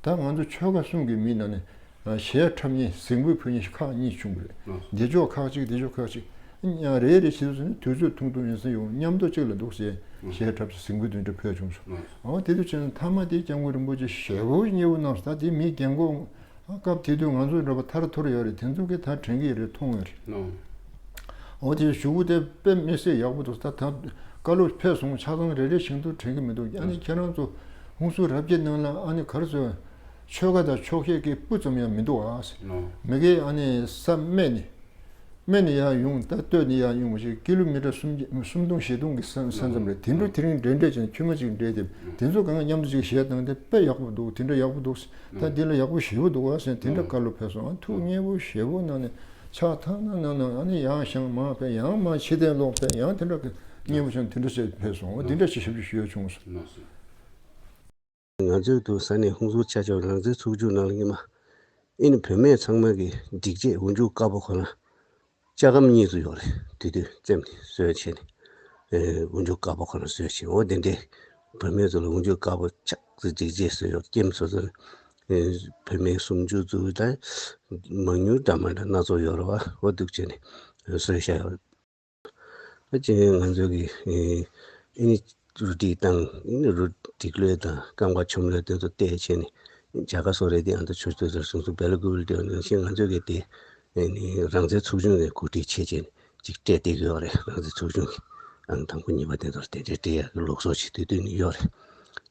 ད་ང་ཚོ་ཆོལ་ཁ་གསུམ་གྱི་མི་ནང་ནས་གཞས་འཁྲབ་མཁན་གཟིགས་འབུལ་ཕུལ་མཁན་ཁག་གཉིས་བྱུང་བ་རེད། འདི་ཕྱོགས་ཁག་ཅིག་འདི་ཕྱོགས་ཁག་ཅིག་ཡང་རེ་རེ་བྱེད་དུས་ནི་དུས་ཚོད་ཐུང་ཐུང་ཡིན་ས་ཡོང་མཉམ་དུ་གཅིག་ལ་འདུག་ཟེར་གཞས་འཁྲབ་ཅིག་གཟིགས་འབུལ་དེ་འདྲ་ཕུལ་བྱུང་སོང་། ཨོ་དེ་དུས་ཕྱིན་མཐའ་མ་དེ་སྐྱབས་མགོན་རིན་པོ་ཆེ་ཞེ་པོ་མཉེས་པོ་གནང་སོང་། ད་དེ་མི་རྒན་གོག་ཨ་སྐབས་དེ་དུས་ང་ཚོ་འདྲ་པོ་ཐར་ཐོར་ཡོད་རེད། དེ་ཚོ་གིས་ད་དྲན་གི་རེད། མཐོང་ཡོད་རེད། འོ་དེ་གཞུག་གུ་དེ་དཔེ་མི་སྲིད་ཡག་པོ་འདུག་ད་ད་བཀའ་སློབ་ཕེབས་སོང་ཆ་ཚང་རེ་རེ་བཞིན་དུ་དྲན་གི་མི་འདུག་ཨ་ནི་ཁྱེད་རང་ཚོ་ཧུན་སུར་རབ་རྒྱས་ནང་ལ་ཨ་ནི་ག་རེ་ཟེར་ཆོལ་ཁ་དང་ཕྱོགས་ཞེན་གྱི་སྤུ་ཙམ་ཡང་མི་འདུག་ཨ། མི་གིས་ཨ་ནི་ས་སྨད་ནས་སྨད་ནས་ཡར་ཡོང་ད་སྟོད་ནས་ཡར་ཡོང་བ་ཞིག་ཀི་ལོ་མི་ཊར་སུམ་བརྒྱ་སུམ་སྟོང་བཞི་སྟོང་གི་ས་ས་མཚམས་རེད། དེ་འདྲ་དེ་རིང་འདྲེ་འདྲེ་བྱས་ནས་ཁྱུ་མ་གཅིག་འདྲེ་དེ་དེ་ཚོ་གང་མཉམ་དུ་ཅིག་གཞས་བཏང་དེ་དཔེ་ཡག་པོ་འདུག་དེ་འདྲ་ཡག་པོ་འདུག་ད་འདི་ལ་ཡག་པོ་ཞེ་པོ་འདུག་ཨ་ཟེར་དེ་འདྲ་བཀའ་སློབ་ཕེབས་སོང་། ཨ་ཐུགས་མཉེས་པོ་ཞེ་པོ་གནང་ནས་ཕྱག་ཐང་ན་ན་ན་ཨ་ནི་ཡང་བཞེངས་མར་ཕེབས་ཡང་མར་ཕྱི་གཏན་སློག་ཕེབས་ཡང་དེ་འདྲ་གི་མཉེས་པོ་བྱུང་དེ་འདྲ་བྱས་ཕེབས་སོང་། འོ་དེ་འདྲ་ཞིག་ཞབས་ཞུ་ཞུ་ཡ་བྱུང་སོང་། ང་ཚོའི་དུ་ས་གནས་ཧུན་སུར་ཆ་ཆོག་རང་བཙན་ཚོགས་ཆུང་ནང་ལ་ཉི་མ། ཨེ་ནི་བུད་མེད་ཚང་མ་གི་སྒྲིག་ཆས་འོག་འཇུག་དཀར་པོ་ཁོ་ན། ལྕགས་སྒམ་གཉིས་སུ་ཡོད་རེད། དུས་དུས་བཙེམས་ནས་བཟོས་བྱས་ནས། ཨེ་འོག་འཇུག་དཀར་པོ་ཁོ་ན་བཟོས་བྱས། འོ་དེ་འདྲའི་བུད་མེད་ཚོ་ལ་འོག་འཇུག་དཀར་པོ་ཆགས་ཚུལ་སྒྲིག་ཆས་བཟོས་ཡོད། ཀེམ་སོ་སོ་ནས། ཨེ་བུད་མེད་སུམ་ཅུ་ཙམ་དང་། མང་ཉུང་འདྲ་མི་འདྲ་སྣ་ཚོགས་ཡོད་རེད་བ། འོ་འདུག་བྱས་ནས་བཟོས་བཞག་ཡོད་རེད། ད་ཅི་ང་ཚོ་གི་ཨེ་ཨེ་ནི་རུ་སྒྲིག་དང་། ཨེ་ནི་རུ་སྒྲིག་ལོས་དང་རྐང་པ་ཆོམ་ལོས་དེ་ཚོ་བལྟས་བྱས་ནས། བྱ་དགའ་སོགས་རེད་དེ། ཨ་ད་ཆུ་ཚོད་ཚོད་སོང་སོང་བེ་ལ་ཀུ་བལ་དེ་ནང་བཞིན་ང་ཚོ་གི་དེ་ཨེ་ནི་རང་བཙན་ཚོགས་ཆུང་ནས་གོ་སྒྲིག་བྱས་བྱས་ནས་ཅིག་སྤྲད་བསྡད་ཀྱི་ཡོད་རེད། རང་བཙན་ཚོགས་ཆུང་གི་ཨང་དང་པོ་གཉིས་པ་དེ་ཚོར་དེ་འདྲའི་སྤྲད་ཡག་གི་ལུགས་སྲོལ་ཞིག་དེ་དུས་ནས་ཡོད་རེད།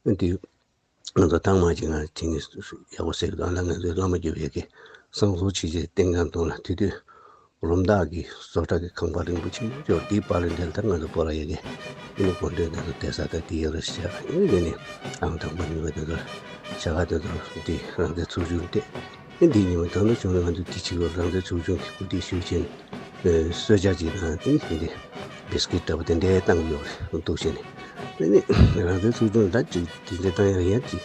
ཨ་དེ། ང་ཚོ་ཐང་མ་ཅིག་ང་དེ་ནི་ཡག་པོ་ཟེར་གི་འདུག་ཨ་ལ་ང་ཚོའི་བླ་མ་རྒྱུད་པའི་གི་བསང་གསོལ་ཆེ་ཆེ་བསྟེན་ཁང་དུ་ལ་དེ་དུས་རོམ་བདག་གི་བཟོ་གྲྭ་གི་ཁང་པ་རིན་པོ་ཆེ་ཡོད། དེའི་པར་འདི་ལ་ད་ང་ཚོ་སྤོ་ལགས་ཡ་གི་ཨེ་ནི་དགོན་སྡེ་ང་ཚོ་བསྡད་ས་ད་དེ་ཡོད་རེད་ཟེར། ཨེ་ནི་དེ་ནི་ཨང་དང་པོ་གཉིས་པ་དེ་ཚོ་བྱ་དགའ་དེ་ཚོ་དེ་རང་བཙན་ཚོགས་ཆུང་སྟེ། ཨེ་འདི་ཉིན་མོ་ད་ནུབ་བྱུང་ན་ང་ཚོ་དེ་ཕྱི་ལོགས་རང་བཙན་ཚོགས་ཆུང་གི་སྐུ་དེ་ཞུ་ཆེན། ཨེ་གསོལ་ཇ་ཅིག་དང་དེ་ནི་དེ་འདྲའི་བིས་ཀིཊ་འདྲ་པོ་དེ་འདྲའི་བཏང་གི་ཡོད་རེད། འདུག་བྱས་ནས་དེ་ནི་རང་བཙན་ཚོགས་ཆུང་ད་ཅིག་དེ་འདྲའི་བཏང་ཡག་ཡང་ཅིག་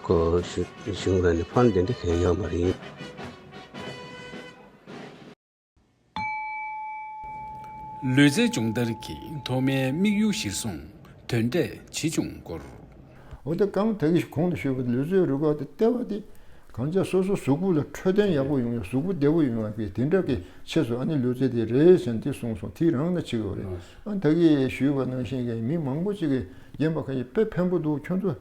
ཁོ་གཞུང་གཞུང་ར་ནས་ཕན་དེ་འདྲ་གང་ཡོད་མ་རེད། ལུས་རྩལ་སྦྱོང་བརྡར་གྱི་ཐོག་མའི་དམིགས་ཡུལ་གཞིར་བཟུང་དོན་འབྲས་ཇི་བྱུང་སྐོར། འོ་ད་གང་ད་གི་གོང་དུ་ཞུས་པ་ལུས་རྩལ་རུ་ཁག་དེ་ལྟེ་བ་དེ་གང་ཅི་སོ་སོ་གཟུགས་པོ་ལ་འཕྲོད་བསྟེན་ཡག་པོ་ཡོང་ཡ། གཟུགས་པོ་བདེ་པོ་ཡོང་ཡ་གི་དེ་འདྲ་གི་ཆེད་དུ་ཨ་ནི་ལུས་རྩལ་དེ་རེད་ཟེར་ནས་དེ་གསུངས་སོང་། དེ་རང་ན་བྱེད་དགོས་རེད། ཨ་ད་གི་ཞུས་པ་ནང་བཞིན་གི་མི་མང་པོ་ཅིག་གིས་རྒན་པ་ཁ་ཤས་དཔེ་ཕན་པོ་འདུག་ཁྱོད་ཚོ།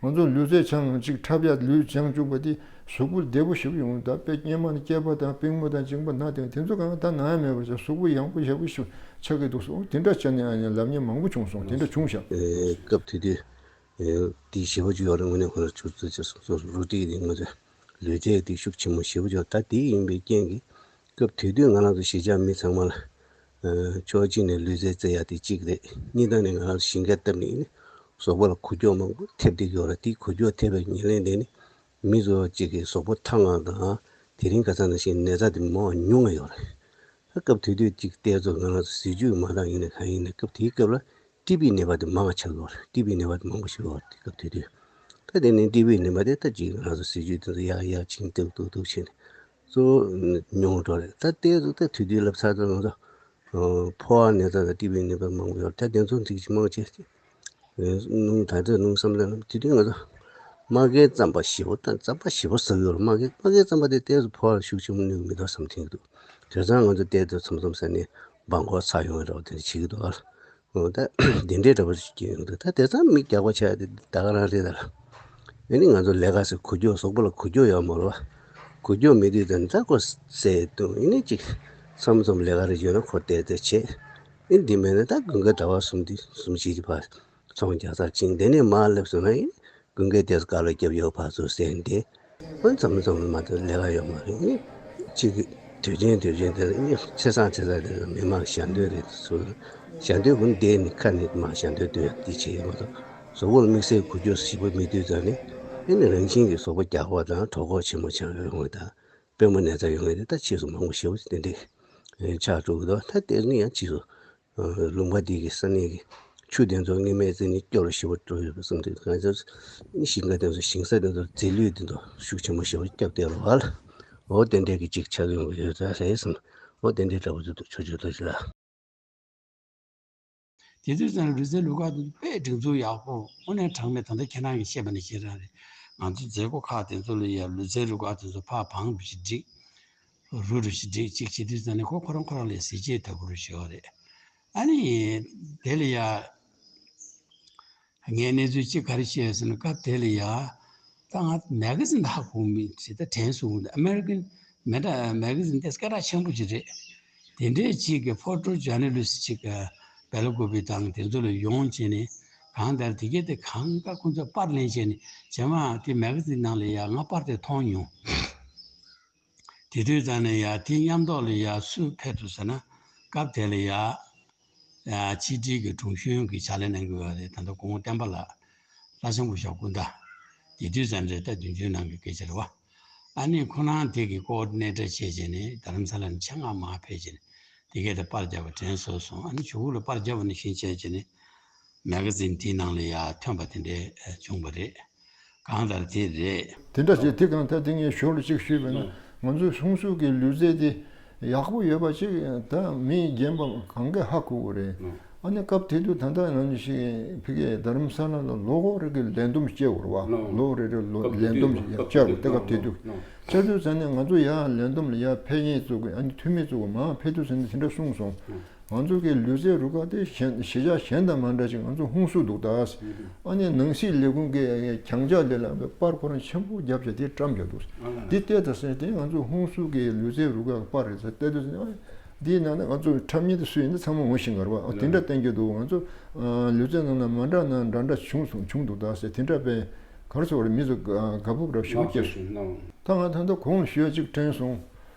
ང་ཚོ་ལུས་རྩལ་སྦྱང་ཅིག་འཁྲབ་ཡ་ལུས་སྦྱང་བཅུག་པ་དེ་གཟུགས་པོ་བདེ་པོ་ཞིག་ཡོང་། ད་དཔེ་སྔོན་མ་ནས་སྐེད་པ་དང་པུས་མོ་དང་མཇིང་པ་ན་དེ་དེ་ཚོ་གང་ད་ན་ཡ་མེད་པ་བྱས་གཟུགས་པོ་ཡང་པོ་ཞེ་པོ་ཞིག་ཆགས་ཀྱི་འདུག་སོང་། དེ་འདྲ་བྱས་ནས་ཨ་ནི་ལབ་མཁན་མང་པོ་བྱུང་སོང་། དེ་འདྲ་བྱུང་ཤག་ཨེ་སྐབས་དེ་དུས་ཨེ་དེ་ཞེ་པོ་ཅིག་ཡོད་རེད། དངོས་གནས་ཁོ་རང་ཆུ་ཚོད་ཅིག་སོང་སོང་རུ་ཏི་དེ་ང་ཚོ་ལུས་རྩལ་དེ་ཤུགས་ཆེན་པོ་ཞེ་པོ་ཅིག་ཡོད། ད་དེ་ཡིན་པའི་རྐྱེན་གྱིས་སྐབས་དེ་དུས་ང་རང་ཚོ་གཞིས་ཆགས་མི་ཚང་མ་ལ་ཨེ་ཕྱོགས་གཅིག་ནས་ལུས་རྩལ་རྩེ་ཡ་དེ་གཅིག་རེད། གཉིས་དང་ནི་ང་རང་ཚོ་ཞིང་ཁ་བཏབ་ནས་ནི་གཟུགས་པོ་ལ་འགུལ་སྐྱོད་མང་པོ་ཐེབས་བསྡད་ཀྱི་ཡོད་རེད། དེ་འགུལ་སྐྱོད་ཐེབས་པའི་ཉེར་ལེན་དེ་ནི་མི་ཚོ་གཅིག་གི་གཟུགས་པོ་ཐང་ང་དང་དེ་རིང་ཁ་སང་ནང་བཞིན་ནད་ཚ་དེ་མང་བ་ཉུང་བ་ཡོད་རེད། ད་སྐབས་དེ་དུས་གཅིག་བལྟས་ཚོ་ང་རང་ཚོ་ཟས་བཅུད་མ་འདང་ཡིན་ན་གང་ཡིན་ན་སྐབས་དེའི་སྐབས་ལ་ཊི་བི་ནད་པ་དེ་མང་བ་ཆགས་ཡོད་རེད། ཊི་བི་ནད་པ་དེ་མང་པོ་ཞིག་ཡོད་རེད། དེ་སྐབས་དེ་དུས་ད་དེ་ནས་ཊི་བི་ནད་པ་དེ་ད་གཅིག་ང་རང་ཚོ་ཟས་བཅུད་དེ་ཚོ་ཡག་ཡག་ཕྱིན་ཏུག་ཏུག་ཏུག་བྱས་ནས་གཙོ་བོ་ཉུང་འགྲོ་རེད། ད་བལྟས་ཚོ་ད་དུས་དུས་ལབ་ཚར་ཚོ་ང་ཚོ་ཕོ་བ་ནད་ཚ་དང་ཊི་བི་ནད་པ་མང་པོ་ཡོད་རེད། ད་དེ་ཚོ་འདི་གཅིག་མང་ཆེ་ནུང་ད་ལྟ་ནུང་བསམ་བློ་ནང་དེ་དུས་ང་ཚོ་དམག་འཁྲུག་རྩམ་པ་ཞེ་པོ་དང་རྩམ་པ་ཞེ་པོ་ཟ་གི་ཡོད་རེད། དམག་འཁྲུག་དམག་འཁྲུག་རྩམ་པ་དེ་ཏོག་ཙམ་ཕོ་བར་ཤུགས་ཆེན་པོ་གནོད་ཀྱི་མི་འདུག་བསམ་དྲན་གྱི་འདུག་དེང་སང་ང་ཚོ་ཏོག་ཙམ་མཚམས་མཚམས་ཟ་ནས་སྦྲང་ཁོག་ཚ་ཡོང་བའི་འདྲ་བ་དེ་འདྲ་བྱེད་ཀྱི་འདུག་ཨ། འོ་ད་དེ་འདྲའི་འདྲ་པོ་ཞིག་སྐྱེ་ཡོང་འདུག་ད་དེང་སང་མི་རྒྱགས་པ་ཆགས་ཏེ་ད་ག་རང་རེད་ད་ལ། ཨེ་ནི་ང་ཚོ་ལས་ཀ་ཟེར་འགུལ་སྐྱོད་གཟུགས་པོ་ལ་འགུལ་སྐྱོད་ཡོད་མ་རེད་བ། འགུལ་སྐྱོད་མེད་དུས་ད་ནི་ད་ཁོ་ཟས་འཐུང་ཨེ་ནི་ཅིག་མཚམས་མཚམས་ལས་ཀ་རེ་བྱས་ན་ཁོ་བལྟས་བལྟས་བྱེད། ཨེ་འདི་མེད་ན་ད་དགུན་ཁ་ཟླ་བ་གསུམ་འདི་གསུམ་བཞི་འདི་བར་ཚོང་རྒྱག་ཚར་ཕྱིན་དེ་ནས་མར་སླེབས་སོང་ན་ཨེ་ནི་དགུན་ཁའི་དུས་སུ་དཀའ་ལས་རྒྱབ་ཡོད་ཕར་ཚུར་ཟས་འདི། ཨ་མཚམས་མཚམས་ལ་མ་གཏོགས་ལས་ཀ་ཡོད་མ་རེད། ཨ་ནི་གཅིག་གི་དུས་ཆེན་དུས་ཆེན་དེ་ལ་ཨ་ནི་ཆེ་ཚང་ཆེ་ཚང་དེ་ལ་མི་མང་ཞལ་འདོན་རེད་ཟེར། ཞལ་འདོན་ཁོ་འདས་ནི་ཁ་ནས་མ་ཞལ་འདོན་འདོན་ཡག་དེ་བྱས་ཡོད་མ་གཏོགས་གཟུགས་པོ་ལ་དམིགས་བསལ་འགུལ་སྐྱོད་ཞིབ་པོ་མེད་དུས་ཙང་ནས་ཨ་ནི་རང་བཞིན་གྱིས་གཟུགས་པོ་རྒྱགས་པ་དང་གྲོད་ཁོག་ཆེན་པོ་ཆགས་ཡོང་བ་དང་པུས་མོ་ནད་ཚ་ཡོང་ཡག་དེ་ད་ཕྱིས་སུ་མང་པོ་ཞེ་པོ་དེ་འདྲས་ཆགས་འགྲོ་གི་འདུག་ད་དེ་ནི་ཡང་ཕྱིས་སུ། ལུང་པ་འདི་གི་ས་གནས་ཀྱི་ཆུ་དེ་ཚོ་སྔོན་མའི་ཚེ་ནི་སྐྱོ་རུ་ཞེ་པོ་འགྲོ་ཡོད་པ་བསམ་དུས་ང་ཚོ་ཞིང་ཁ་དེ་ཚོ་ཞིང་ས་དེ་ཚོ་རྫས་ལུད་དེ་ཚོ་ཤུགས་ཆེན་པོ་ཞེ་པོ་བརྒྱབ་བསྡད་རེད་བ། འོ་དེ་འདྲའི་གི་ཅིག་ཆགས་ཡོང་གི་ཡོད་ས་རེད་བསམ། འོ་དེ་འདྲའི་འདྲ་པོ་ཚོ་འདུག་ཆོས་ཆོས་ཐོག་ཞིག་ལ། དེ་དུས་ཙམ་ལུས་རྩལ་ལུས་ཁག་དེ་དཔེ་སྒྲིག་འཛུགས་ཡག་པོ་དངོས་གནས་དྲང་གནས་ད་ལྟ་ཁྱེད་རང་གིས་བཤད་པ་ནང་བཞིན་རང་རེད། ང་ཚོ་མཛད་སྒོ་ཁག་དེ་ཚོ་ལ་ཡ་ལུས་རྩལ་ལུས་ཁག་དེ་ཚོ་ཕར་བང་རུ་ཞིག་བསྒྲིགས། རུ་རུ་ཞིག་བསྒྲིགས་གཅིག་བྱེད་དུས་ཙམ་ནས་ཁོ་ཁོ་རང་ཁོ་རང་ལ་གཟི་བརྗིད་ལྟ་བུ་རུ་ཞིག་ཡོད་རེད། ཨ་ནི་དེ་ལ་ཡ་ངས་གནས་ཚུལ་གཅིག་ག་རེ་བཤད་ཟེར་ན་སྐབས་དེ་ལ་ཡ་ད་ང་མེ་ག་ཛིན་ད་ཧ་གོ་མི་ཅི་ད་དྲན་སོང་། ཨ་མེ་རི་ཀན་མེ་ད་མེ་ག་ཛིན་དེ་སྐད་གྲགས་ཆེན་པོ་ཅིག་རེད། དེ་འདྲའི་གཅིག་གི་ཕོ་ཊོ་ཇར་ནལ་ལི་སི་ཊི་གཅིག་གི་བེ་ལ་ཀོ་པི་དང་དེ་ཚོ་ལ་ཡོང་བྱས་ནས་གང་ལྟར་དེ་གས་དེ་གང་ག་ཁོང་ཚོ་པར་ལེན་བྱས་ནས་རྗེས་མ་དེ་མེ་ག་ཛིན་ནང་ལ་ཡ་ང་པར་དེ་མཐོང་མྱོང་། དེ་དུས་ཙམ་ནས་ཡ་དེའི་མཉམ་ཐོག་ལ་ཡ་སུ་ཕེབས་འདུག་ཟེར་ན་སྐབས་དེ་ལ་ཡ་ཡ་ཕྱི་དྲིལ་གྱི་དྲུང་གཞོན་གྱི་ཕྱག་ལས་གནང་གི་ཡོད་རེད། ད་ལྟ་སྐུ་ངོ་བསྟན་པ་ལགས། ལྷ་ལྕམ་སྐུ་ཞབས་སྐུ་ཟླ། དེ་དུས་ཙམ་རེད། ད་བདུན་ཅུའི་ནང་གི་སྐད་ཆ་རེད་བ། ཨ་ནི་ཁོ་རང་དེ་གི་ཀོ་ཨོ་ཌི་ནེ་ཊར་བྱས་བྱས་ནས་རྡ་རམ་ས་ལ་ནས་ཆེད་མངགས་མར་ཕེབས་བྱས་ནས་དེ་གས་དེ་པར་བརྒྱབ་པ་དྲན་སོང་སོང་། ཨ་ནི་ཇོ་བོ་ལ་པར་བརྒྱབ་པ་ནང་བཞིན་བྱས་བྱས་ནས་མེ་ག་ཛིན་དེའི་ནང་ལ་ཡ་ཐོན་པ་དེ་འདྲས་བྱུང་བ་རེད། གང་ལྟར་དེ་རེད། དེ་འདྲ་བྱས་དེ་གང་ལྟར་དེ་ངས་ཞོར་ལ་ཅིག་ཞུས་པ་ན། ང་ཚོའི་ཧུན་སུར་གྱི་ལུས་རྩལ་དེ་ཡག་པོ་ཡོད་པ་ཅིག་ད་མི་རྒན་པ་གང་གས་ཧ་གོ་གི་རེད། ཨ་ནི་སྐབས་དེ་དུས་ད་ལྟ་ང་ཚོ་ཞིག་ཕ་གིའི་རྡ་རམ་ས་ལ་ལ་ལོ་འཁོར་རེ་གི་ལས་བསྡོམས་བྱེད་དགོས་རེད་བ། ལོ་རེ་རེ་ལོ་ལས་བསྡོམས་བྱེད་དགོས་དེ་སྐབས་དེ་དུས་བྱས་དུས་ཙ་ནས་ང་ཚོ་ཡར་ལས་བསྡོམས་ལ་ཡར་ཕེབས་མཁན་ཚོ་གི་ཨ་ནི་འཐུས་མི་ཚོ་གི་མར་ཕེབས་དུས་ཙ་ནས་དེ་འདྲ་གསུངས་སོང་། ང་ཚོ་གི་ལུས་རྩལ་རུ་ཁག་དེ་གཞན་གཞིས་ཆགས་གཞན་དང་མ་འདྲ་ཞིག་ང་ཚོ་ཧུན་སུར་འདུག་ད། ཨ་ནི་ནང་སྲིད་ལས་ཁུངས་ཀྱི་གྱང་ལྕགས་ལས་ལ་པར་ཁོ་རང་ཆེན་པོ་བརྒྱབ་བྱས་དེ་བཀྲམ་བཞག་འདུག་འདི་བལྟས་ད་ཟེར་དེ་ང་ཚོ་ཧུན་སུར་གྱི་ལུས་རྩལ་རུ་ཁག་གི་པར་རེད་ཟེར་བལྟས་དུས་ཨ་འདིའི་ནང་ན་ང་ཚོ་འཁྲབ་མཁན་དེ་སུ་ཡིན་ན་ཚང་མ་ངོ་ཤེས་ཀྱི་རེད་བ། ཨ་དེ་འདྲ་བསྟན་གྱི་འདུག་ང་ཚོ་ལུས་རྩལ་ནང་ན་མ་འདྲ་ན་འདྲ་འདྲ་བྱུང་སོང་བྱུང་འདུག་ད་ཟེར་དེ་འདྲ་པས་ག་རེ་ཟེར་བ་རེད། མི་ཚོ་དགའ་སྤོབས་རབ་ཞེ་པོ་སྐྱེས་སོང་། ད་ང་ད་ལྟ་གོང་ཞུས་ཅིག་དྲན་སོང་།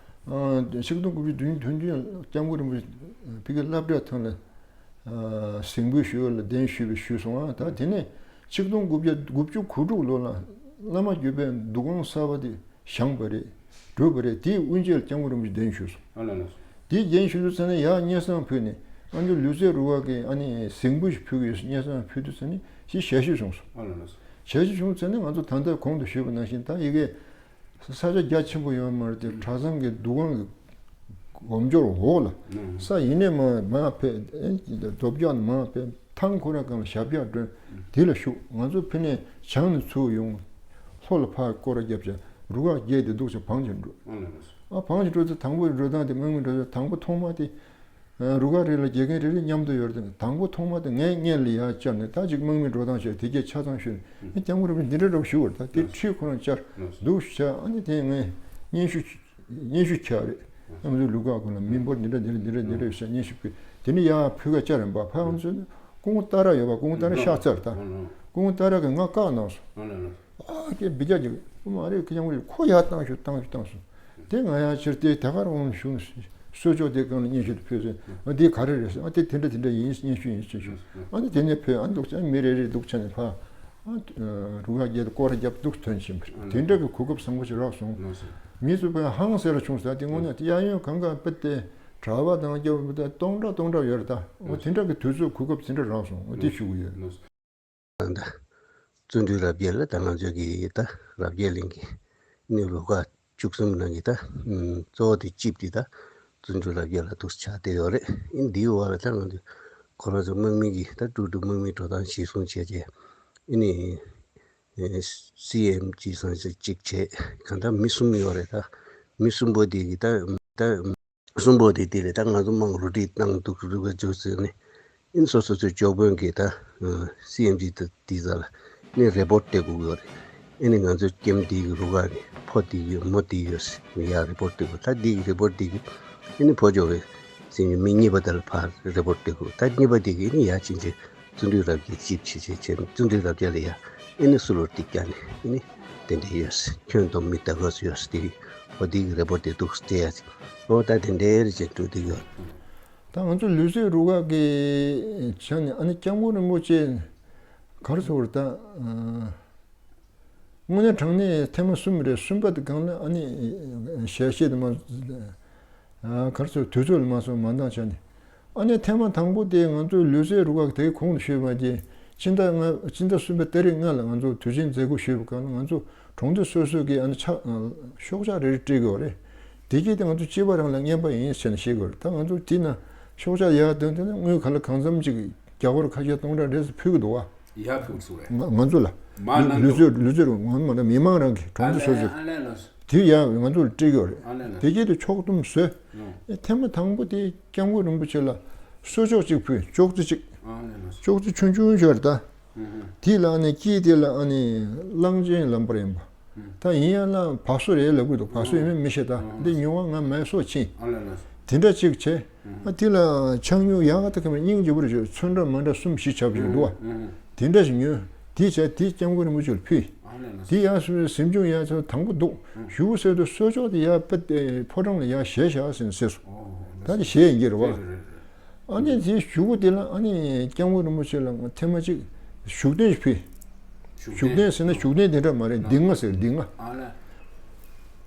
ཆིག་སྟོང་དགུ་བརྒྱ་བདུན་ཅུ་དོན་བདུན་སྐྱབས་མགོན་རིན་པོ་ཆེ་ཕ་གི་སློབ་གྲྭ་ཐོན་ལ་གཟིགས་འབུལ་ཞུས་ལ་གདན་ཞུས་པའི་ཞུས་སོང་ཨ། ད་དེ་ནས་ཆིག་སྟོང་དགུ་བརྒྱ་དགུ་བཅུ་གོ་དྲུག་ལོ་ལ་བླ་མ་བརྒྱུད་པའི་འདུ་ཁང་གསར་པ་དེ་བཞེངས་པ་རེད། གྲུབ་པ་རེད། དེའི་དབུ་འབྱེད་ལ་སྐྱབས་མགོན་རིན་པོ་ཆེ་གདན་ཞུས་སོང་། ཨ་ལ་ལ། དེའི་གདན་ཞུས་དུས་ཙ་ནས་ཡར་སྙན་སེང་ཕུལ་ནས་ཨ་ནི་ལུས་རྩལ་རུ་ཁག་གི་ཨ་ནི་གཟིགས་འབུལ་ཞིག་ཕུལ་གྱི་ཡོད་ཟེར་སྙན་སེང་ཕུལ་དུས་ཙ་ནས་ཞེ་ཞེ་བྱས་བྱུང་སོང་། ཨ་ལ་ལ། ཞེ་བྱས་བྱུང་ཙ་ནས་ང་ཚོ་ད་ལྟ་གོང་དུ་ཞུས་པ་ནང་བཞིན་ད་ཡི་གེ་ས་ཆ་རྒྱ་ཆེན་པོ་ཡོད་མ་རེད་དེ། གྲྭ་ཚང་གི་འདུ་ཁང་གི་སྒོ་འབྱོར་འོག་ལ་ས་ཡིན་ནས་མ་མ་ཕེབས། རྡོ་བརྒྱ་ནས་མ་ཕེབས། ཐང་ཁོ་ར་གང་ལ་ཞབས་བཀྱག་སྒྲོན་དེ་ལ་བཞུགས། ང་ཚོ་ཕི་ནས་བྱང་ནས་ཚུར་ཡོང་། ལྷོ་ལ་ཕར་སྐོར་ར་བརྒྱབ་བྱས་རུ་ཁག་བརྒྱད་དེ་འདུག་བྱས་བང་ཆེན་འགྲོ། ཨ་བང་ཆེན་འགྲོ་དུས་དང་པོ་འགྲོ་སྟངས་དེ་དམག་མི་འགྲོ་དུས་དང་པོ་ཐོག་མ་དེ། རུ་ཁག་རེ་ལ་དགེ་རྒན་རེ་རེ་མཉམ་དུ་ཡོད་རེད། དང་པོ་ཐོག་མ་དེ་ངས་སྔོན་ལ་ཡར་བཅར་ནས་ད་ཅིག་དམག་མི་འགྲོ་སྟངས་བྱས་དེ་གས་ཆ་ཚང་ཞུས་ནས་སྐྱབས་མགོན་རིན་པོ་ཆེ་འདི་འདྲ་འདྲ་པོ་ཞུ་བར་ད་དེ་ཁྲིད་ཁོ་རང་བཅར་འདུག་བྱས། ཨ་ནི་དེ་ངས་སྙན་ཞུ་སྙན་ཞུ་ཁྱེར་རེད། ཨ་མི་ཚོའི་ལུག་ཁག་ཁོ་ན་མི་འབོར་འདི་འདྲ་འདི་འདྲ་འདི་འདྲ་འདི་འདྲ་ཡོད་ཤག་སྙན་ཞུ་ཕུལ། དེ་ནི་ཡར་ཕུལ་ག་བཅར་རན་པ་ཕ་ང་ཚོས་ནི་སྐུ་ངོ་ཏཱ་ར་ཡོད་པ། སྐུ་ངོ་ཏཱ་ར་ཤག་ཚར་ད། སྐུ་ངོ་ཏཱ་ར་གིས་ང་བཀག་གནང་སོང་། ཨ་ཀྱེ་འབི་རྒྱ་ཅིག་མ་རེད། ཁྱེད་ཅང་རེད། ཁོ་ཡར་བཏང་ཤོག་བཏང་ཤོག་བཏང་སོང་། དེ་ང་ཡང་ཕྱིར་དེ་ད་ག་རང་བྱུང་། གསོལ་ལྕོག་དེ་གང་ལ་སྙན་ཞུ་དེ་ཕུལ་ཟེར། ཨ་དེ་ག་རེ་རེད་ཟེར། ཨ་དེ་དེ་འདྲ་དེ་འདྲ་ཡིན། སྙན་ཞུ་ཡིན་ཟེར་ཞུ། ཨ་ནི་དེ་ནས་ཕུལ། ཨ་འདུག་ཅང་མི་རེ་རེ་འདུག་ཆ་ནས་ཕ་ཨ་རུ་ཁག་བརྒྱད་དུ་སྐོར་རྒྱབ་འདུག་ཐོན་ཕྱིན་པ་རེད། དེ་འདྲ་གི་གོ་སྐབས་བཟང་པོ་ཞིག་རག་སོང་། མི་ཚོ་ཕ་ཧང་སེ་ར་བྱུང་ཟེར། དེ་དངོས་གནས་དེ་གཡས་གཡོན་གང་ག་དཔེ་དེ་གྲྭ་པ་དང་སྐྱ་བོ་དེ་སྟོང་ཕྲག་སྟོང་ཕྲག་ཡོད་རེད་ད། འོ་དེ་འདྲ་གི་དུས་ཚོད་གོ་སྐབས་དེ་འདྲ་རག་སོང་། འོ་དེ་ཞུ་གི་ཡོད། ད་བརྩོན་འགྲུས་རབ་རྒྱས་ལ་ད་ང་ཚོ་གི་ད་རབ་རྒྱས་གླིང་གི་ནི་རུ་ཁག་བཅུ་གསུམ་ནང་གི་ད་གཙོ་བོ་དེ་གཅིག་དེ་ད་བརྩོན་འགྲུས་རབ་རྒྱས་ལ་འདུག་ཆགས་བསྡད་ཡོད་རེད། ཨིན་འདིའི་འོག་ལ་ད་ང་ཚོ་ཁོ་རང་ཚོ་དམག་མི་གི་ད་ཀྲུག་ཀྲུག་དམག་མི་འགྲོ་སྟངས་གཞིར་བཟུང་བྱས་རྗེས་ཨ་ནི་སི་ཨེམ་ཇི་སང་ཞིག་གཅིག་བྱས། གང་ལྟར་མི་གསུམ་ཡོད་རེད་ད། མི་གསུམ་པོ་དེ་གི་ད་ད་གསུམ་པོ་དེ་དེ་རེད། ད་ང་ཚོ་དམངས་རུ་སྒྲིག་བཏང་འདུག་རུ་ཁག་བཅུ་གསུམ་ནི་ཨིན་སོ་སོ་ཚོའི་འཇོག་དཔོན་གྱི་ད་སི་ཨེམ་ཇི་ད་དེ་ཚ་ལ་ནི་རེ་པོར་ཊི་སྟེར་དགོས་ཡོད་རེད། ཨ་ནི་ང་ཚོ་ཀེམ་དེ་གི་རུ་ཁག་ནི་ཕོ་དེ་གི་མོ་དེ་ཡོད་ཡ་རེ་པོར་ཊི་སྟེར་དགོས། ད་དེ་གི་རེ་པོར་ཊི་སྟེར་གི་ཨ་ནི་ཕོ་འཇོག་པའི་སེམས་ཀྱི་མི་གཉིས་པ་དེ་ལ་ཕར་རེ་པོར་ཊི་སྟེར་དགོས། ད་གཉིས་པ་དེ་གི་ཨ་ནི་ཡ་ཕྱིན་ཆད་བརྩོན་འགྲུས་རབ་རྒྱས་ཅིབ་ཆེ་ཆེ་ཆེ་བརྩོན་འགྲུས་རབ་རྒྱས་ལ་ཡ་ཨ་ནི་སུ་ལོར་ཏིག་ཀྱང་ནི་ཨ་ནི་དེ་འདྲ་ཡོད། ཁྱོད་དང་མི་ད་ག་སུ་ཡོད་དེ་གི་ཕོ་དེ་གི་རེ་པོར་ཊི་སྟེར་དུག་སྟེར་ཡ་ཅིག་འོ་ད་དེ་འདྲའི་རེ་ཅན་འགྲོ་དེ་ཡོད། ད་ང་ཚོ་ལུས་རྩལ་རུ་ཁག་གི་ཆ་ནས་ཨ་ནི་སྐྱབས་མགོན་རིན་པོ་ཆེ་ག་རེ་ཟེར་བ་རེད་ད། དངོས་གནས་དྲང་གནས་ཐེངས་མ་གསུམ་རེད། གསུམ་པ་དེ་སྒང་ལ་ཨ་ནི་ཞལ་བཞེས་དེ་མ་ག་རེ་ཟེར་དུས་ཚོད་ལ་མ་སོང་མ་འདང་ཆ་ནས་ཨ་ནི་ཐེངས་མ་དང་པོ་དེ་ང་ཚོའི་ལུས་རྩལ་རུ་ཁག་དེའི་གོང་དུ་ཞུས་པ་ཅིག་སྤྱི་ཟླ་ལྔ་སྤྱི་ཟླ་གསུམ་པའི་ཏ་རིག་ལྔ་ལ་ང་ཚོ་དུས་ཆེན་མཛད་སྒོ་ཞུས་པའི་སྒང་ལ་ང་ཚོ་གྲོང་སྡེ་སོ་སོ་གི་ཨ་ནི་ཕྱག་ཤོག་ཆག་རེ་རེ་སྤྲད་དགོས་རེད། དེ་གྱིས་དེ་ང་ཚོ་སྤྱི་པ་རང་ལ་རྔན་པ་ཡིན་ཟེར་ནས་བཤད་དགོས་རེད། ད་ང་ཚོ་དེ་ན་ཤོག་ཆག་ཡར་བཏོན་དེ་ན་དངུལ་ག་ལ་གང་འཚམ་ཅིག་རྒྱ་སྒོར་ཁ་ཤས་སྟོང་ཕྲག་རེ་ཙམ་ཕུལ་གི་འདུག་བ། ཡར་ཕུལ་ཚུལ་རེད། ང་ང་ཚོ་ལ་མ་ནང་ལུས་རྩལ་ལུས་རྩལ་རུ་ང་མ་ན་མི་མང་རང་གི་གྲོང་ཚོ་སོ་སོ་ཨ་ལས་ལོ། དེ་ཡང་ང་ཚོ་ལ་སྤྲད་ཡོད་རེད། ཨ་ལས་ལོ། དེ་གྱིས་དེ་ཕྱོགས་བསྡོམས་བཟོས། ཨེ་ཐེངས་མ་དང་པོ་དེ་སྐྱབས་མགོན་རིན་པོ་ཆེ་ལ་གསོལ་ལྕོག་ཅིག་ཕུལ། ཅོག་ཙེ་ཅིག་ཨ་ལས་ལོ། ཅོག་ཙེ་ཆུང་ཆུང་ཞིག་རེད་ད། དེ་ལ་ཨ་ནི་དཀྱིལ་དེ་ལ་ཨ་ནི་གླང་ཆེན་ལམ་བར་ཡིན་པ། ད་ཡིན་ཡང་ལ་བ་སོ་རེད་ལབ་གི་འདུག་བ་སོ་ཡིན་མིན་མི་ཤེས་ད། འདི་ཉོ་བ་ང་མལ་སོ་ཕྱིན། ཨ་ལས་ལོ། དེ་འདྲ་ཅིག་བྱས། ཨ་དེ་ལ་ཆང་ཉུང་ཡག་ད་ག་མེད་སྙིང་རྗེ་པོ་རེ་བྱས་ཚོན་འདྲ་མ་འདྲ་གསུམ་བཞི་ཆ་བཞག་འདུག་བ། དེ་འདྲ་ཞིག་ཉོས། དེ་བྱས་དེ་སྐྱབས་མགོན་རིན་པོ་ཆེ་ལ་ཕུལ། དེ་ཡང་སུ་གཟིམ་ཆུང་ཡང་ཚོ་དང་པོ་འདུག་ཞུ་གསོལ་དུ་གསོལ་ལྕོག་དེ་ཡར་དཔེ་ཕོ་བྲང་ལ་ཡར་བཞེས་བཞག་ཟེར་ནས་ཟེར་སོང་། ད་དེ་བཞེས་ཡིན་གྱི་རེད་བ། ཨ་ནི་དེའི་གཞུག་གུ་དེ་ལ་ཨ་ནི་སྐྱབས་མགོན་རིན་པོ་ཆེ་ལ་ཐེངས་མ་གཅིག་བཞུགས་གདན་ཞིག་ཕུལ། བཞུགས་གདན་ཟེར་ན་བཞུགས་གདན་དེ་འདྲ་མ་རེད། ལྡིང་ང་ཟེར་ལྡིང་ང་།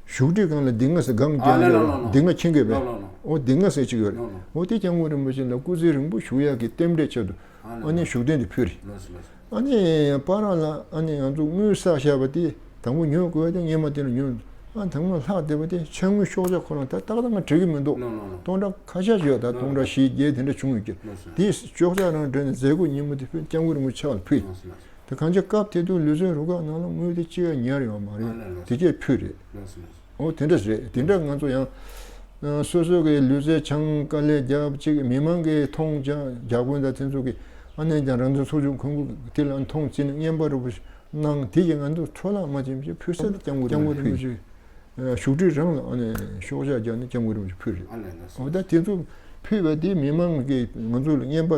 བཞུགས་ཁྲི་སྒང་ལ་ལྡིང་ང་ཟེར་སྒང་རྒྱབ་ཡོད་རེད། ལྡིང་ང་མཁྱེན་གྱི་མེད། འོ་ལྡིང་ང་ཟེར་གཅིག་ཡོད་རེད། འོ་དེ་སྐྱབས་མགོན་རིན་པོ་ཆེ་ལ་སྐུ་ཚེ་རིང་པོ་བཞུགས་ཡག་གི་རྟེན་འབྲེལ་ཆེད་དུ་ཨ་ནི་བཞུགས་གདན་དེ་ཕུལ་རེད། ཨ་ནི་པ་ར་ལ་ཨ་ནི་ང་ཚོ་དངུལ་བསགས་བཞག་པ་དེ་དང་པོ་ཉོ་དགོས་ཏེ་སྔོན་མ་དེ་ལ་ཉོ། ཨ་དང་པོ་ལྷག་བསྡད་པ་དེ་ཆ་དངུལ་ཤོག་ཆ་ཁོ་རང་ད་ཏག་ཏག་ང་བྲི་གི་མི་འདུག་ལོ་ལོ་ལོ། སྟོང་ཕྲག་ཁ་ཤས་ཡོད། ད་ལོ་སྟོང་ཕྲག་ལོ། བཞི་བརྒྱད་དེ་འདྲ་བྱུང་ཡོད་ཀྱི། ལོ་སོ། དེ་ཤོག་ཆ་རང་བྲིས་ནས་མཛད་སྒོ་ཉིན་མོ་དེ་ཕུལ། སྐྱབས་མགོན་རིན་པོ་ཆེ་ལ་ཕུལ། ལོ་སོ་ལོ་སོ། ད་གང་ཅི་སྐབས་དེ་དུས་ལུས་རྩལ་རུ་ཁག་ནང་ལ་དངུལ་དེ་གཅིག་ཡང་ཉར་ཡོད་མ་རེད། ཨ་ལ་ལོ་སོ། དེ་གས་ཕུལ་རེད། ལོ་སོ་ལོ་སོ། འོ་དེ་འདྲ་རེད། དེ་འདྲ་ང་ཚོ་ཡང་ཨ་སོ་སོ་གི་ལུས་རྩལ་སྦྱང་དཀའ་ལས་རྒྱབ་ཅིག་མི་མང་གི་མཐོང་ཅིག་རྒྱ་དཔོན་དང་དེ་ཚོ་གི་ཨ་ནེ་ཀྱང་རང་བཙན་ཚོགས་ཆུང་ཁོང་ཚོ་དེ་ལ་མཐོང་བྱས་ནས་རྔན་པ་རུ་གནང་། དེ་ཡིས་ང་ཚོ་འཕྲོ་བརླག་མ་བྱེད་ཅིག་ཕུལ་ས་ལ་སྐྱབས་མགོན་རིན་པོ་ཆེ་ཨ་བཞུགས་ཁྲི་རང་ལ་ཨ་ནེ་ཤོག་ཆ་རྒྱག་ནས་སྐྱབས་མགོན་རིན་པོ་ཆེ་ཕུལ་རེད། ཨ་ལ་ལ་སོ། འོ་ད་དེ་ཚོ་ཕུལ་བ་དེ་མི་མང་གིས་ང་ཚོ་ལ་རྔན་པ་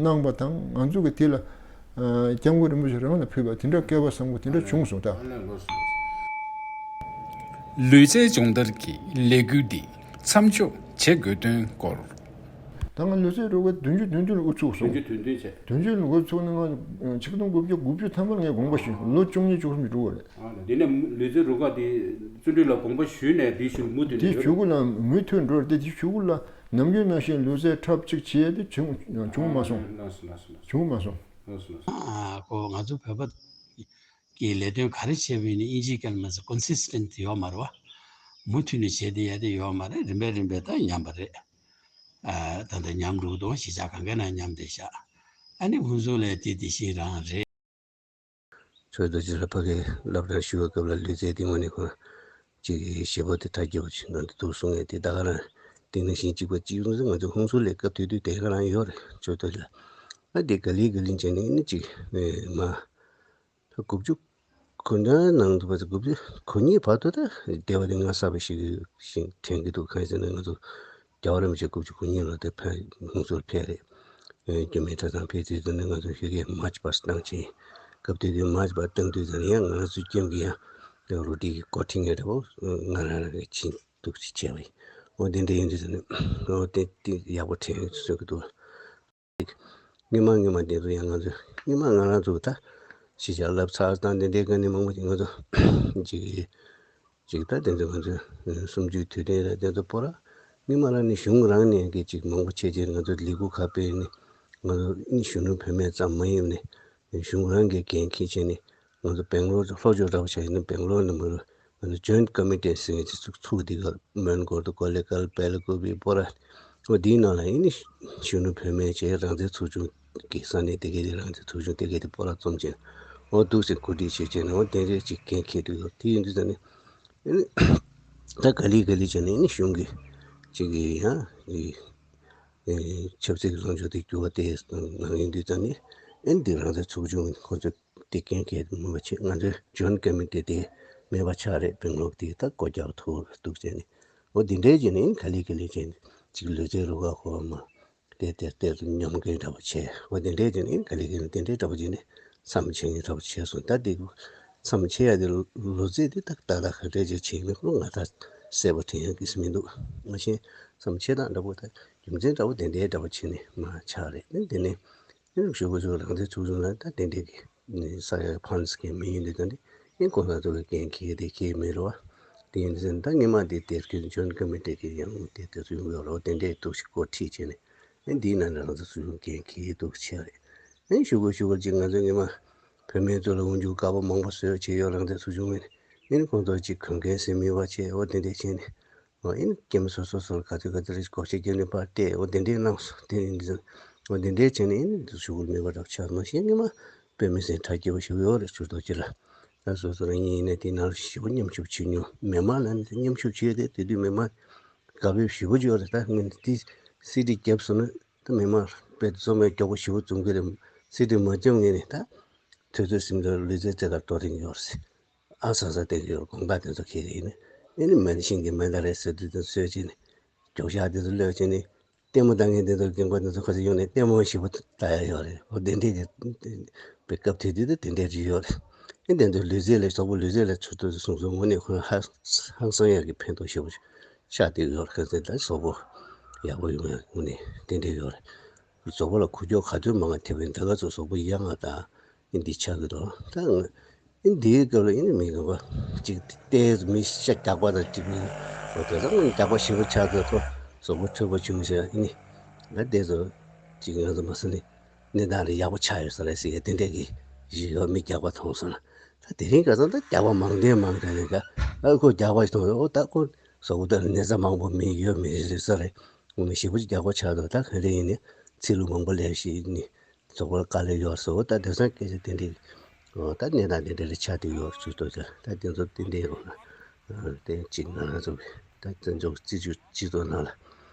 གནང་བ་དང་ང་ཚོ་གི་དེ་ལ་ཨ་སྐྱབས་མགོན་རིན་པོ་ཆེ་རང་ལ་ཕུལ་བ་དེ་འདྲ་སྐལ་བ་བཟང་པོ་དེ་འདྲ་བྱུང་སོང་ད། ཨ་ལ་ལོ་སོ། ལུས་རྩལ་སྦྱོང་བརྡར་གྱི་ལས་འགུལ་འདི་མཚམས་འཇོག་བྱེད་དགོས་དོན་སྐོར། ད་ང་ལུས་རྩལ་རུ་ཁག་བདུན་ཅུ་དོན་བདུན་ལ་དབུ་ཚུགས་སོང་། བདུན་ཅུ་དོན་བདུན་བྱས། བདུན་ཅུ་ལ་དབུ་ཚུགས་ནས་ང་ཆིག་སྟོང་དགུ་བརྒྱ་དགུ་བཅུ་ཐམ་པ་ལ་ངས་དགོངས་པ་ཞུས། ལོ་བཅུ་གཉིས་བཅུ་གསུམ་ཅིག་འགྲོ་བ་རེད། ཨ་ནི་དེ་ནས་ལུས་རྩལ་རུ་ཁག་དེ་བརྩོན་འགྲུས་ལ་དགོངས་པ་ཞུས་ནས་དེ་ཞུ་མུ་མཐུད་ནས་དེ་ཡོད་ཞུ་རེད། གུ་ལ་མུ་མཐུད་འགྲོ་རེད་དེ་དེ་ཞུ་གུ་ལ་ནམ་རྒྱུན་ནང་བཞིན་ལུས་རྩལ་འཁྲབ་ཅིག་བྱས་ཏེ་བྱུང་བྱུང་མ་སོང་། ལགས་སོ་ལགས་སོ་ལགས་སོ། བྱུང་མ་སོང་། ལགས་སོ་ལགས་སོ། ཨ་ཁོ་ང་ཚོ་བོད་པ་གི་ལས་དོན་ག་རེ་བྱས་པ་ཡིན་ན་དབྱིན་ཇིའི་སྐད་ལ་མ་ཟེར་ཀོན་སིས་ཊེན་ཊི་ཡོད་མ་རེད་བ། མུ་མཐུད་ནས་བྱས་ཏེ་ཡ་དེ་ཡོད་མ་རེད། རིམ་པས་རིམ་པས་ད་ཉམས་པ་རེད། ཨ་ད་ལྟ་ཉམས་འགྲོ་གི་འདུག་གཞིས་ཆགས་གང་གའི་ནང་ཉམས་བསྡད་ཤག་ཨ་ནི་ཁོང་ཚོ་ལས་དེ་དེ་བཞིན་རང་རེད། ཚོད་ལྟ་ཅི་ལ་ཕ་གིའི་སློབ་གྲྭར་ཞུ་བའི་སྐབས་ལ་ལུས་རྩལ་དེ་དངོས་གནས་ཁོ་ཅིག་གི་བྱེད་པོ་དེ་ཐག་གཅོད་པ་ཅིག་ང་ཚོ་འདུག་གསུང་ངེས་དེ་ད་ག་རང་དེང་ནང་བཞིན་གཅིག་པ་གཅིག་ཡོང་ཚེ་ང་ཚོ་ཁོང་ཚོ་ལས་སྐབས་དེ་དུས་དེ་ག་རང་ཡོད་རེད། ཚོད་ལྟ་ཅི་ལ་ཨ་དེ་ག་ལེ་ག་ལེ་བྱས་ནས་ནི་ཅིག་མ་དགུ་བཅུ་གོ་གཉིས་ནང་དུ་བ་དགུ་བཅུ་གོ་གཉིས་བར་དུ་ད་བདེ་བ་དེ་ང་གསར་པ་ཞིག་ཞིག་དྲན་གྱི་འདུག་གང་ཡིན་ཟེར་ན་ང་ཚོ་རྒྱལ་བ་རིན་པོ་ཆེ་དགུ་བཅུ་གོ་གཉིས་ལོ་དེ་ཕ་ཧུན་སུར་ཕེབས་རེད། རྒྱ་མིའི་གྲྭ་ཚང་ཕེབས་དུས་དེ་ནས་ང་ཚོ་ཞུ་གེ་མཱ་ཆི་པཱ་སི་བཏང་ཆེ། སྐབས་དེ་དུས་མཱ་ཆི་པཱ་སི་བཏང་དུས་དེ་ནས་ཡང་ང་ཚོ་ཁྱིམ་གྱི་ཡང་དེ་རོ་ཏི་གི་སྐོར་ཁྲིད་ངེས་རེད་བོ། ང་རང་རང་གི་ཕྱིན་འདུག་ཅིག་བྱས་པ་ཡིན། འོ་དེ་འདྲ་ཡིན་དུས་དེ་ནས་འོ་དེ་དེ་ཡག་པོ་དྲན་ཡོད་ཚོད་ཀྱི་འདུག་སྔོན་མ་སྔོན་མ་དེ་ཚོ་ཡང་ང་ཚོ་སྔོན་མ་ང་རང་ཚོ་ད་གཞིས་ཆགས་བསླབ་ཚར་དང་དེ་འདྲའི་དཀའ་གནད་མང་པོ་ཅིག་ང་ཚོ་ཅིག་ཅིག་ད་དེ་ཚོ་ང་ཚོ་གསུམ་བཅུའི་དུས་དྲན་རེད། དེ་ཚོ་པོ་ར་སྔོན་མ་རང་ནས་གཞུང་རང་ནས་གི་ཅིག་མང་པོ་བྱས་རྗེས་ང་ཚོ་ལས་འགུལ་ཁག་སྤེལ་ནས་ང་ཚོ་ནི་གཞོན་ནུ་བུད་མེད་ཙམ་མ་ཡིན་ནས་གཞུང་རང་གི་འགན་འཁྱེར་བྱས་ནས། ང་ཚོ་སྦེང་ལོར་དུ་ལྷོ་ཕྱོགས་འདྲ་པོ་བྱས་ཡིན་ན་སྦེང་ལོར་ནས་མར་ང་ཚོ་ཇོའིན་ཊི་ཀོ་མི་ཊི་ཟེར་མཁན་ཅིག་ཚུགས་ཚུགས་འདི་ག་མོན་གྷོ་དང་ཀོ་ལི་གྷལ་པེ་ལ་ཀུ་པི་པོ་ར་འོ་འདིའི་ནང་ལ་ཡིན་ནི་གཞོན་ནུ་བུད་མེད་བྱས་རང་བཙན་ཚོགས་ཆུང་གི་ས་གནས་དེ་གའི་དེ་རང་བཙན་ཚོགས་ཆུང་དེ་གའི་དེ་པོ་ར་རྩོམ་བྱས་འོ་འདུག་སེ་གོ་སྒྲིག་བྱས་བྱས་ནས་འོ་དེ་འདྲས་ཅིག་འགན་འཁྱེར་འདུག་ཡོད། དེ་ཡིན་དུས་ཙང་ནི་ཡིན་ནི་ད་ག་ལེ་ག་ལེ་བྱས་ནས་ཡིན་ནི་གཞུང་གི་ཅིག་གི་ཡང་གི་ཆབ་སྲིད་ཀྱི་ལངས་ཕྱོགས་དེ་འགྱུར་བ་དེ་གནང་ཡོང་དུས་ཙང་ནི་ཨེ་འདི་རང་བཙན་ཚོགས་ཆུང་ཁོ་ཚོ་དེ་གན་གལ་མིན་པ་བྱས། ང་ཚོའི་ཇོན་ཀ་མི་ཏི་དེ་མེད་པ་ཆགས་རེད། སྦེང་ལོར་དེ་ད་སྒོ་རྒྱག་ཐུབ་འདུག་ཟེར་ནས་འོ་འདི་འདྲའི་བྱས་ནས་ག་ལེ་ག་ལེ་བྱས་ནས་ཅིག་ལུས་རྩལ་རུ་ཁག་ཁོ་མ་དེ་དེ་དེ་ཚོ་མཉམ་འགན་འདྲ་པོ་བྱས། འོ་འདི་འདྲའི་བྱས་ནས་ག་ལེ་ག་ལེ་དེ་འདྲའི་འདྲ་པོ་བྱས་ནས་མཚམས་ཆད་ངེས་འདྲ་པོ་བྱས་སོང་། ད་དེ་མཚམས་ཆད་ཡ་དེ་ལོ་ཚད་དེ་ད་ད་ད་ག་འདྲ་ཅིག་བྱས་ཡིན་ན་ཁོ་ང་ད་གསལ་པོ་དྲན་ཡ་གི་སི་མི་འདུག་ང་ཤེས་མཚམས་ཆད་སྟངས་འདྲ་པོ་ད། རྒྱུ་མཚན་འདྲ་བོ་དེ་འདྲའི་འདྲ་བོ་བྱས་ནས་མ་ཆགས་རེད། ཨ་ནི་དེ་ནས་ཨ་ནི་ཞུ་དགོས་ཞུ་རང་བཙན་ཚོགས་ཆུང་ལ་ད་དེ་འདྲའི་གི་ས་ཡ་ཕན་སི་གི་མི་ཡིན་དུས་ད་ནི་ཨ་ནི་གོང་ས་མཆོག་གི་འགན་འཁྱེར་དེ་འཁྱེར་མེད་རོ། དེ་ཡིན་ཟེར་ད་སྔོན་མ་དེ་དེར་ཁྱོད་ཇོན་ཀ་མི་ཏི་གི་ཡང་དེ་དེ་ཚོ་ཡོང་གི་རོ། དེ་འདྲའི་འདུག་ཞིག་སྐོར་ཁྲིད་བྱས་ནས་ཨ་ནི་དེའི་ནང་ནས་རང་བཙན་ཚོགས་ཆུང་འགན་འཁྱེར་འདུག་བྱས་རེད། ཨ་ནི་ཞུ་དགོས་ཞུ་དགོས་ཅིག་ང་ཚོ་སྔོན་མ་བུད་མེད་ཚོ་ལ་འོས་འཇུག་དཀར་པོ་མང་པོ་བཟོས་བྱས་ཡོད། རང་བཙན་ཚོགས་ཆུང་ངོས་ནས་ཨ་ནི་ཁོང་ཚོ་ཅིག་གོན་མཁན་ཟེར་མི་བ་བྱས་འོ་དེ་འདྲས་བྱས་ནས། འོ་ཨེ་ནི་སྐྱེ་མི་སོ་སོ་སོར་ག་ཚོད་ག་ཚོད་རེ་སྒོར་གཞས་སྐྱེ་ནས་ཕར་སྟེ་འོ་དེ་འདྲའི་གནང་སོང་། དེ་ཡིན་ཙང་འོ་དེ་འདྲའི་བྱས་ནས་ཨེ་ནི་འདི་ཞུ་དགོས་མེད་པ་འདྲ་ཆགས་སོང་། གཞན་སྔོན་མ་དཔེ་མི་སྲིད་གྲ་རྒྱས་པ་ཞིག་ཡོད་རེད། ཚུར་ཐུག་ཅི་ལ་ད་སོ་སོ་རང་ཉིད་ཡིན་ནས་དེ་ནང་ཞེ་པོ་མཉམ་ཞུགས་བྱེད་མྱོང་། མི་མང་ལ་ནི་མཉམ་ཞུགས་བྱས་ཏེ་དེ་དུས་མི་མང་དགའ་པོ་ཞེ་པོ་ཅིག་ཡོད་རེད། ད་ངས་དེ་སི་ཌི་བརྒྱབ་སོང་ན་ད་མི་མང་དཔེ་རྩོམ་པའི་མགྱོགས་པོ་ཞེ་པོ་འཛོམས་ཀྱི་རེད། སི་ཌི་མ་བརྒྱབ་ངས་ནི་ད་དུས་ཚོད་ཟིན་དུས་ལུས་རྩལ་རྩེད་གར་གཏོང་རིན་ཡོད་རེད། ཨ་ས་ས་དེ་གི་དགོངས་དག་དེ་ཚོ་འཁྱེར་ཡིན་ནི། ཨེ་ནི་མན་ཤིང་གི་མན་ད་རེ་ཟེར་དུས་དེ་ཚོས་བྱས་ནི་མགྱོགས་ཤག་དེ་ཚོ་གློད་བྱས་ནི་ལྟད་མོ་ལྟ་མཁན་དེ་ཚོ་རྒན་པ་དེ་ཚོ་ཁ་ཚོ་ཡོང་ནས་ལྟད་མོ་ཞེ་པོ་ལྟ་ཡ་ཡོད་རེད། འོ་དེ་འདྲས་ཀྱི་པའི་སྐབས་དེ་དུས་དེ་དེ་འདྲས་རིགས་ཡོད་རེད། ཨེ་དེ་ཚོ་ལུས་རྩལ་ལ་གཟུགས་པོ་ལུས་རྩལ་ལ་ཚུར་ཐུག་སོང་སོང་ངོ་ནས་ཁོ་ཧ་ཧང་སང་ཡག་གི་ཕན་ཐོགས་ཞེ་པོ་ཤ་དེ་ཡོད་རེད། ཁ་ཚོ་ད་གཟུགས་པོ་ཡག་པོ་ཡོང་ཡ་ངོ་ནས་དེ་འདྲས་ཡོད་རེད། གཟུགས་པོ་ལ་ཁུ་ཁྱོག་ག་ཚོད་མང་ང་ཐེབས་པའི་འདི་ག་ཚོ་གཟུགས་པོ་ཡ་ང་དང་། ཨིན་འདི་ཆགས་ཀྱི་འདུག་ད་ཨིན་འདིའི་སྐབས་ལ་ཨིན་མི་གང་ག་ཅིག་ལྟས་མི་ཤ་རྒྱགས་པ་དང་ཅིག་མི་འོ་དེ་ཚོ་ཨིན་རྒྱགས་པ་ཞེ་པོ་ཆགས་ཀྱི་ཁོ་གཟུགས་པོ་མཁྲེགས་པོ་བྱུང་ཟེར་ཨིན་ད་དེ་ཚོ་ཅིག་ང་ཚོ་མ་སོ་ནི་གནས་སྟངས་རེ་ཡག་པོ་ཆགས་ཡོད་ས་རེད་ཟེར་གི་དེ་འདྲས་ཀྱི་ ཞིག་ཡོད། མི་རྒྱག་པ་མཐོང་སོང་ན། ད་དེ་རིང་ཁ་སང་ད་རྒྱག་པ་མང་དེ་མང་དེ་རེད་ཀ། ཨ་ཁོ་རྒྱག་པ་ཞིག་མཐོང་སོང་། ཨོ་ད་ཁོ་གཟུགས་པོ་ད་ནད་ཚ་མང་པོ་མི་ཡོད་མི་རེད་ས་རེད། ཞེ་པོ་ཅིག་རྒྱག་པ་ཆགས་འདུག། ད་ག་རེ་ཡིན་ནི་ཚིག་ལུ་མང་པོ་ལས་ཞིག་ནི་གཟུགས་པོ་ལ་དཀའ་ལས་ཡོད་སོང་། ད་དེང་སང་སྐད་ཆ་དེ་འདྲས། ཨོ་ད་གནས་སྟངས་དེ་འདྲས་ལ་ཆགས་དེ་ཡོད་ཚུལ་དུ་ད་དེ་ཚོ་དེ་འདྲས་ཡོང་ན་དེ་གཅིག་ང་རང་ཚོ་ད་བཙན་བྱོལ་སྤྱི་སྤྱི་ཚོགས་ནང་ལ།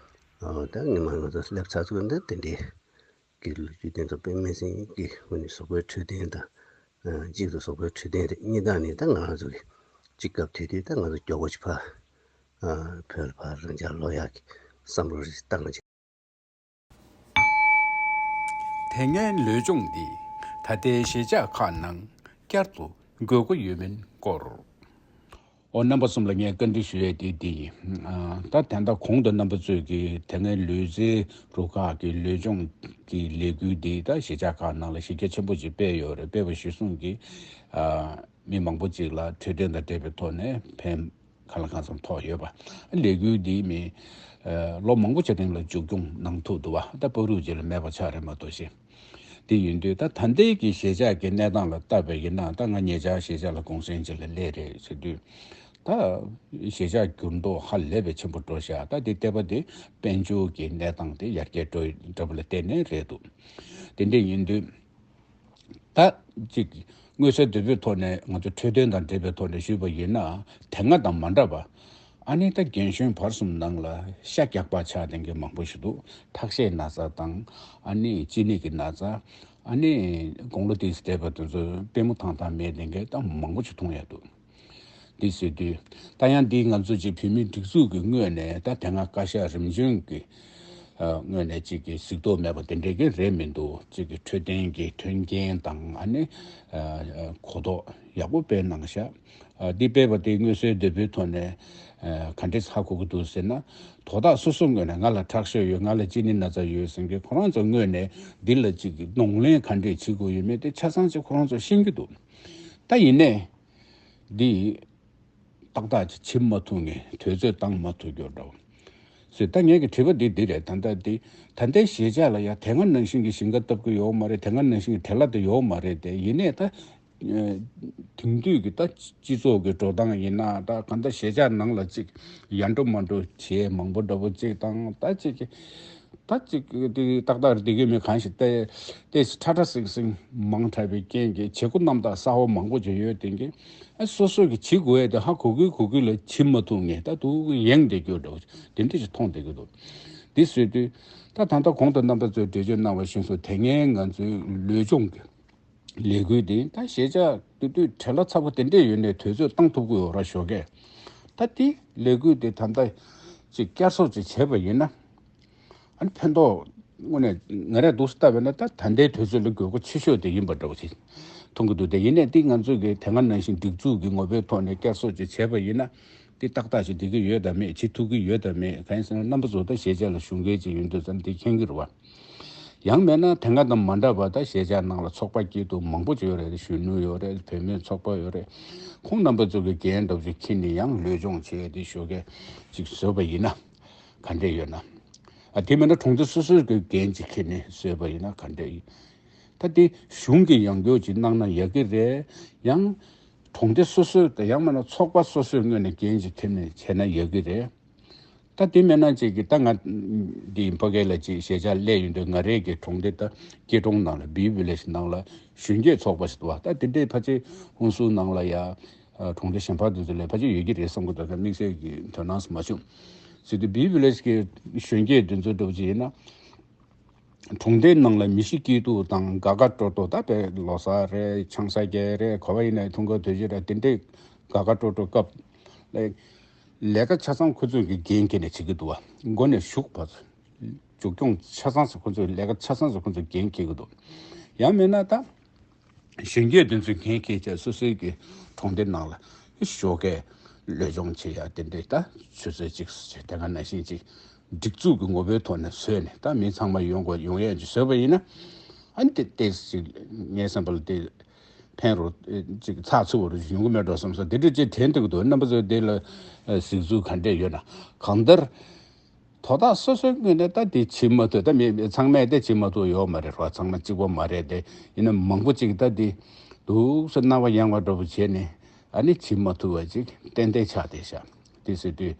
ཨོ་ད་ངོ་མ་ང་ཚོ་སླེབས་ཚར་ཚུལ་འདི་དེ་འདྲས། གི་ལོ་རྒྱུས་དེ་ཚོ་དཔེ་མི་སྲིད་ཀྱི་ངོས་ནས་གཟུགས་པོའི་འཕྲོད་བསྟེན་དང་། ཨ་གཅིག་ཏུ་གཟུགས་པོའི་འཕྲོད་བསྟེན་རེད། གཉིས་ད་ནི་ད་ང་རང་ཚོ་གི་གཅིག་སྐབས་དེ་དུས་ད་ང་ཚོ་མགྱོགས་པོ་ཅིག་ཕར་ཨ་བོད་ལ་ཕར་རང་ཅག་ལོག་ཡག་གི་བསམ་བློ་རེ་བཏང་བྱས། དེ་སྔའི་ལུས་སྦྱོང་འདི་ད་ལྟའི་གཞིས་ཆགས་ཁག་ནང་བསྐྱར་དུ་དགོས་མཁོ་ཡོད་མིན་སྐོར། ཨོ་རྣམ་པ་གསུམ་ལ་ངས་བཀའ་འདྲི་ཞུ་ཡས་དེ་འདི་ཡིན། ཨ་ད་ད་ལྟ་གོང་དུ་རྣམ་པ་ཚོས་ཀྱི་དེ་སྔའི་ལུས་རྩལ་རུ་ཁག་གི་ལུས་སྦྱོང་གི་ལས་འགུལ་འདི་ད་གཞིས་ཆགས་ཁག་ནང་ལ་གཞི་རྒྱ་ཆེན་པོ་ཅིག་སྤེལ་ཡོད་རེད། སྤེལ་བ་གཞིར་བཟུང་གི་ཨ་མི་མང་པོ་ཅིག་ལ་འཕྲོད་བསྟེན་དང་འབྲེལ་བའི་ཐོག་ནས་ཕན་གང་ལ་གང་འཚམ་ཐོགས་ཡོད་པ། ལས་འགུལ་འདིའི་མི་ཨ་ལོ་མང་པོ་བྱས་སྟེང་ལ་མཇུག་སྐྱོང་གནང་ཐུབ་འདུག་བ། ད་བར་དུ་རྗེས་ལ་མེད་པ་ཆགས་རེད་མ་གཏོགས་ཤེས། དེ་ཡིན་དུས་ད་ད་ལྟའི་གི་གཞིས་ཆགས་ཀྱི་གནས་སྟངས་ལ་བལྟས་པ་ཡིན་ན། ད་ང་ཉེ་ཆར་གཞིས་ཆགས་ལ་གུང་སེང་ཅིག་ལ་སླེབས་རེད་ཟེར་དུས། ད་གཞིས་ཆགས་འགྱུར་ལྡོག་ཧ་ལས་པའི་ཆེན་པོ་འགྲོ་ཤག། ད་དེ་བལྟས་པ་དེ་དཔལ་འབྱོར་གྱི་གནས་སྟངས་དེ་ཡར་རྒྱས་འགྲོ་འགྲོ་བ་ལ་བརྟེན་ནས་རེད་འདུག། དེ་འདྲ་ཡིན་དུས་ད་ཅིག་མངོན་གསལ་དོད་པོའི་ཐོག་ནས་ང་ཚོ་འཕྲོད་བསྟེན་དང་འབྲེལ་བའི་ཐོག་ནས་ཞུས་པ་ཡིན་ན། དེ་སྔ་དང་མ་འདྲ་བ། ཨ་ནི་ད་རྒན་གཞོན་བར་གསུམ་ནང་ལ་ཤ་རྒྱགས་པ་ཆགས་ལྡན་མཁན་མང་པོ་ཞིག་འདུག། ཁྲག་ཤེད་ན་ཚ་དང་། ཨ་ནི་གཅིན་སྙི་གི་ན་ཚ། ཨ་ནི་དགུང་ལོ་དེ་ཙམ་བསྡད་པ་དེ་ཚོ་པུས་མོ་ཐང་ཐང་མེད་ལྡན་མཁན་ད་མང་པོ་ཞིག་མཐོང་ཡ་འདུག། འདི་ཟེར་དུས་ད་ཡང་འདི་ང་ཚོ་ཅིག་བོད་མིའི་སྒྲིག་འཛུགས་ཀྱི་ངོས་ནས་ད་དེ་སྔ་བཀའ་ཤག་རིམ་བྱོན་གྱི་ཨ་ངོས་ནས་ཅིག་གི་གཟིགས་རྟོག་མེད་པ་དེ་འདྲའི་གི་རེད་མི་འདུག། ཅིག་གི་འཕྲོད་བསྟེན་གྱི་མཐུན་རྐྱེན་དང་། ཨ་ནི་ཨ་གོ་རྟོགས་ཡག་པོ་སྤེལ་གནང་ཤག། ཨ་འདི་སྤེལ་བ་དེ་མངོན་གསལ་དོད་པོའི་ཐོག་ནས་ཨ་ག་འདྲས་ཧ་གོ་གི་འདུག་ཟེར་ན། དོ་བདག་སོ་སོ་ངོས་ནས་ང་ལ་ཁྲག་ཤེད་ཡོད། ང་ལ་གཅིན་སྙི་ན་ཚ་ཡོད་ཟེར་མཁན་ཁོ་རང་ཚོ་ངོས་ནས་འདི་ལ་ཅིག་གི་གདོང་ལེན་ག་འདྲས་བྱེད་དགོས་ཡོད་མེད་དེ་ཆ་ཚང་ཅིག་ཁོ་རང་ཚོ་ཤེས་ཀྱི་འདུག། ད་ཡིན་ནའི་འདི་ཏག་ཏག་ཅིག་བྱེད་མ་ཐུབ་མཁན། དུས་ཚོད་བཏང་མ་ཐུབ་རྒྱུ་འདྲ་བོ་ཟེར། ད་ངེད་ཀྱི་དྲི་བ་འདི་འདི་རེད། ད་ལྟ་འདི་ད་ལྟའི་གཞིས་ཆགས་ལ་ཡ་དེ་སྔ་ནང་བཞིན་གྱི་ཞིང་ཁ་བཏབ་ཀྱི་ཡོད་མ་རེད། དེ་སྔ་ནང་བཞིན་གྱི་བྲེལ་བ་དེ་ཡོད་མ་རེད། དེ་ཡིན་ནའི་ད་ཨ་དེང་དུས་ཀྱི་ད་སྤྱི་ཚོགས་ཀྱི་འགྲོ་སྟངས་ཡིན་ན། ད་གང་ལྟར་གཞིས་ཆགས་ནང་ལ་ཅིག་ཡར་འགྲོ་མར་འགྲོ་བྱེད་མང་པོ་འདྲ་བོ་ཅིག་དང་། ད་ཅིག་གི་ད་ཅིག་གི་དེ་ཏག་ཏག་རེད་བསྡད་ཀྱི་མེད། གང་ཞིག་ཏེ་ཏེ་ཁྲ་ཁྲ་སིང་སིང་མང་དྲགས་པའི་རྐྱེན་གྱིས་བྱེད་སྒོ་རྣམ་དག་གསར་བ་མང་པོ་ཅིག་ཡོད། དེང་གི་ཨ་སོ་སོ་གི་བྱེད་དགོས་ཡས་དེ་ཧ་གོ་གི་གོ་གི་ལ་བྱེད་མ་ཐུབ་མཁན་ད་དུ་ཡེངས་བསྡད་རྒྱུ་འདྲ་བོ་དེ་འདྲ་ཞིག་མཐོང་བསྡད་ཀྱི་འདུག། དེ་ཟེར་དུས་ད་ད་ལྟ་གོང་དུ་རྣམ་པ་ཚོས་འགྲེལ་བརྗོད་གནང་བ་བཞིན་སོ། དེ་སྔའི་ང་ཚོའི་ལུས་སྦྱོང་གི་ལས་འགུལ་དེ་ད་གཞིས་ཆགས་དེ་དུས་བྲེལ་བ་ཚ་པོ་དེ་འདྲས་ཡོད་ནའི་དུས་ཚོད་བཏང་ཐུབ་ཀྱི་ཡོད་ར་ཞོགས་ཀས། ད་དེ་ལས་འགུལ་དེ་ད་ལྟ་ཅིག་བསྐྱར་གསོ་ཅིག་བྱས་པ་ཡིན་ན། ཨ་ནི་ཕན་ཐོགས་དངོས་གནས་ང་རས་འདུག་སེ་བལྟས་པ་ན་ད་ད་ལྟའི་དུས་ཚོད་ལ་དགོས་མཁོ་ཆེ་ཤོས་དེ་ཡིན་པ་འདྲ་བོ་ཞིག་མཐོང་གི་འདུག། དེ་ཡིན་ནའི་དེ་ང་ཚོས་ཀྱི་དེ་སྔ་ནང་བཞིན་སྒྲིག་འཛུགས་ཀྱི་ངོ་བོའི་ཐོག་ནས་བསྐྱར་གསོ་ཅིག་བྱས་པ་ཡིན་ན། དེ་ཏག་ཏག་ཅིག་བསྡད་ཀྱི་ཡོད་དམ་མེད། བྱེད་ཐུབ་ཀྱི་ཡོད་དམ་མེད། གང་ཡིན་ཟེར་ན་རྣམ་པ་ཚོ་ད་གཞིས་ཆགས་ལ་ཞུགས་མཁན་ཅིག་ཡིན་དུས་ཙམ་དེ་མཁྱེན་གྱི་རེད་བ། ཡང་མིན་ན་དེ་སྔ་དང་མ་འདྲ་བ་ད་གཞིས་ཆགས་ནང་ལ་ཚོགས་པ་སྐྱིད་སྡུག་མང་པོ་ཅིག་ཡོད་རེད། གཞོན་ནུ་ཡོད་རེད། བུད་མེད་ཚོགས་པ་ཡོད་རེད། ཁོང་རྣམ་པ་ཚོ་གི་འགན་འདྲ་བོ་ཅིག་འཁྱེར་ནས་ཡང་ལུས་སྦྱོང་བྱེད་ཡས་དེ་ཞོགས་ཀས་ཅིག་བཟོས་པ་ཡིན་ན་ག་འདྲས་ཡོད་ན། ཨ་དེ་མིན་ན་གྲོང་སྡེ་སོ་སོའི་གི་འགན་ཅིག་འཁྱེར་ནས་བཟོས་པ་ཡིན་ན་ག་འདྲས་ཡིན། ད་དེ་གཞུང་གིས་ཡང་སྐྱོར་ཅིག་གནང་ན་ཡག་གི་རེད། ཡང་གྲོང་སྡེ་སོ་སོའི་དང་ཡང་མིན་ན་ཚོགས་པ་སོ་སོའི་ངོས་ནས་འགན་ཅིག་འཁྱེར་ནས་བྱས་ན་ཡག་གི་རེད། ད་དེ་མེད་ན་ཅིག་གི་ད་ང་འདི་ཕ་གི་ལ་ཅིག་གཞིས་ཆགས་སླེབས་ཡོང་དུས་ང་རའི་གི་གྲོང་སྡེ་ད་སྐྱིད་གྲོང་ནང་ལ་བི་བི་ལེ་ཇི་ནང་ལ་གཞོན་སྐྱེས་ཚོགས་པ་ཞིག་འདུག་བ། ད་དེ་འདྲའི་ཕལ་ཆེར་ཧུན་སུར་ནང་ལ་ཡ་གྲོང་སྡེ་གཞན་པ་དེ་ཚོ་ལ་ཕལ་ཆེར་ཡོད་ཀྱི་རེད་བསམ་གི་འདུག། ད་དམིགས་བསལ་གྱི་དོ་སྣང་མ་བྱུང་། ཟེར་དུས་བི་བི་ལེ་ཇི་གི་གཞོན་སྐྱེས་དེ་ཚོ་འདྲ་བོ་ཅིག་ཡིན་ན། གྲོང་སྡེའི་ནང་ལ་མི་གཤིས་སྐྱིད་སྡུག་དང་དགའ་དགའ་སྤྲོ་སྤྲོ། ད་དཔེ་ལོ་གསར་རེད། ཆང་ས་རྒྱག་རེད། ག་བ་ཡིན་ནའི་འཐུང་གི་དུས་ཚོད་རེད། དེ་འདྲའི་དགའ་དགའ་སྤྲོ་སྤྲོ་སྐབས་ལ་ལས་ཀ་ཆ་ཚང་ཁོ་ཚོས་ཀྱི་འགན་འཁྱེར་ནས་བྱེད་ཀྱི་འདུག་བ། མགོ་ནས་གཞུག་བར་མཇུག་སྐྱོང་ཆ་ཚང་ཟེར་ཁོ་ཚོས་ལས་ཀ་ཆ་ཚང་ཟེར་ཁོ་ཚོས་འགན་འཁྱེར་གྱི་འདུག། ཡང་མིན་ན་ད་གཞོན་སྐྱེས་དེ་ཚོས་འགན་འཁྱེར་བྱས་སོ་སོའི་གི་གྲོང་སྡེ་ནང་ལ་ཞོགས་ཀས་ལུས་སྦྱོང་བྱེད་ཡ་དེ་འདྲའི་ད་ཆུ་ཚོད་གཅིག་ཟེར་དེ་ག་ནང་བཞིན་ཅིག་སྒྲིག་འཛུགས་ཀྱི་ངོ་བོའི་ཐོག་ནས་བཟོས་ནས་ད་མི་ཚང་མ་ཡོང་དགོས་ཡོང་ཡས་ཅིག་བཟོས་པ་ཡིན་ན། ཨ་ནི་དེ་ཏོག་ཙམ་ཅིག་ངའི་བསམ་པ་ལ་དེ་ཕན་རུ་ཅིག་ཚགས་ཚུད་པ་རུ་ཡོང་གི་མེད་འགྲོ་བསམ་སོང་། དེ་འདྲ་ཅིག་དྲན་ཐུབ་ཀྱི་འདུག། རྣམ་པ་ཚོས་དེ་ལ་གཟིགས་ཚུལ་ག་འདྲས་ཡོད་ན། གང་ལྟར་དོ་བདག་སོ་སོའི་ངོས་ནས་ད་དེ་བྱེད་མ་ཐུབ། ད་མི་ཚང་མས་དེ་བྱེད་མ་ཐུབ་ཡོད་མ་རེད་ར། ཚང་མ་གཅིག་པ་མ་རེད་དེ། ཡིན་ན་མང་པོ་ཅིག་ད་དེ་ འདུག་སེ་རྣ་བ་ཡང་བ་འདྲ་པོ་བྱས་ནས་ཨ་ནི་བྱེད་མ་ཐུབ་པ་ཅིག་ཏན་ཏན་ཆགས་བསྡད་ཤག་དེ་ཟེར་དུས་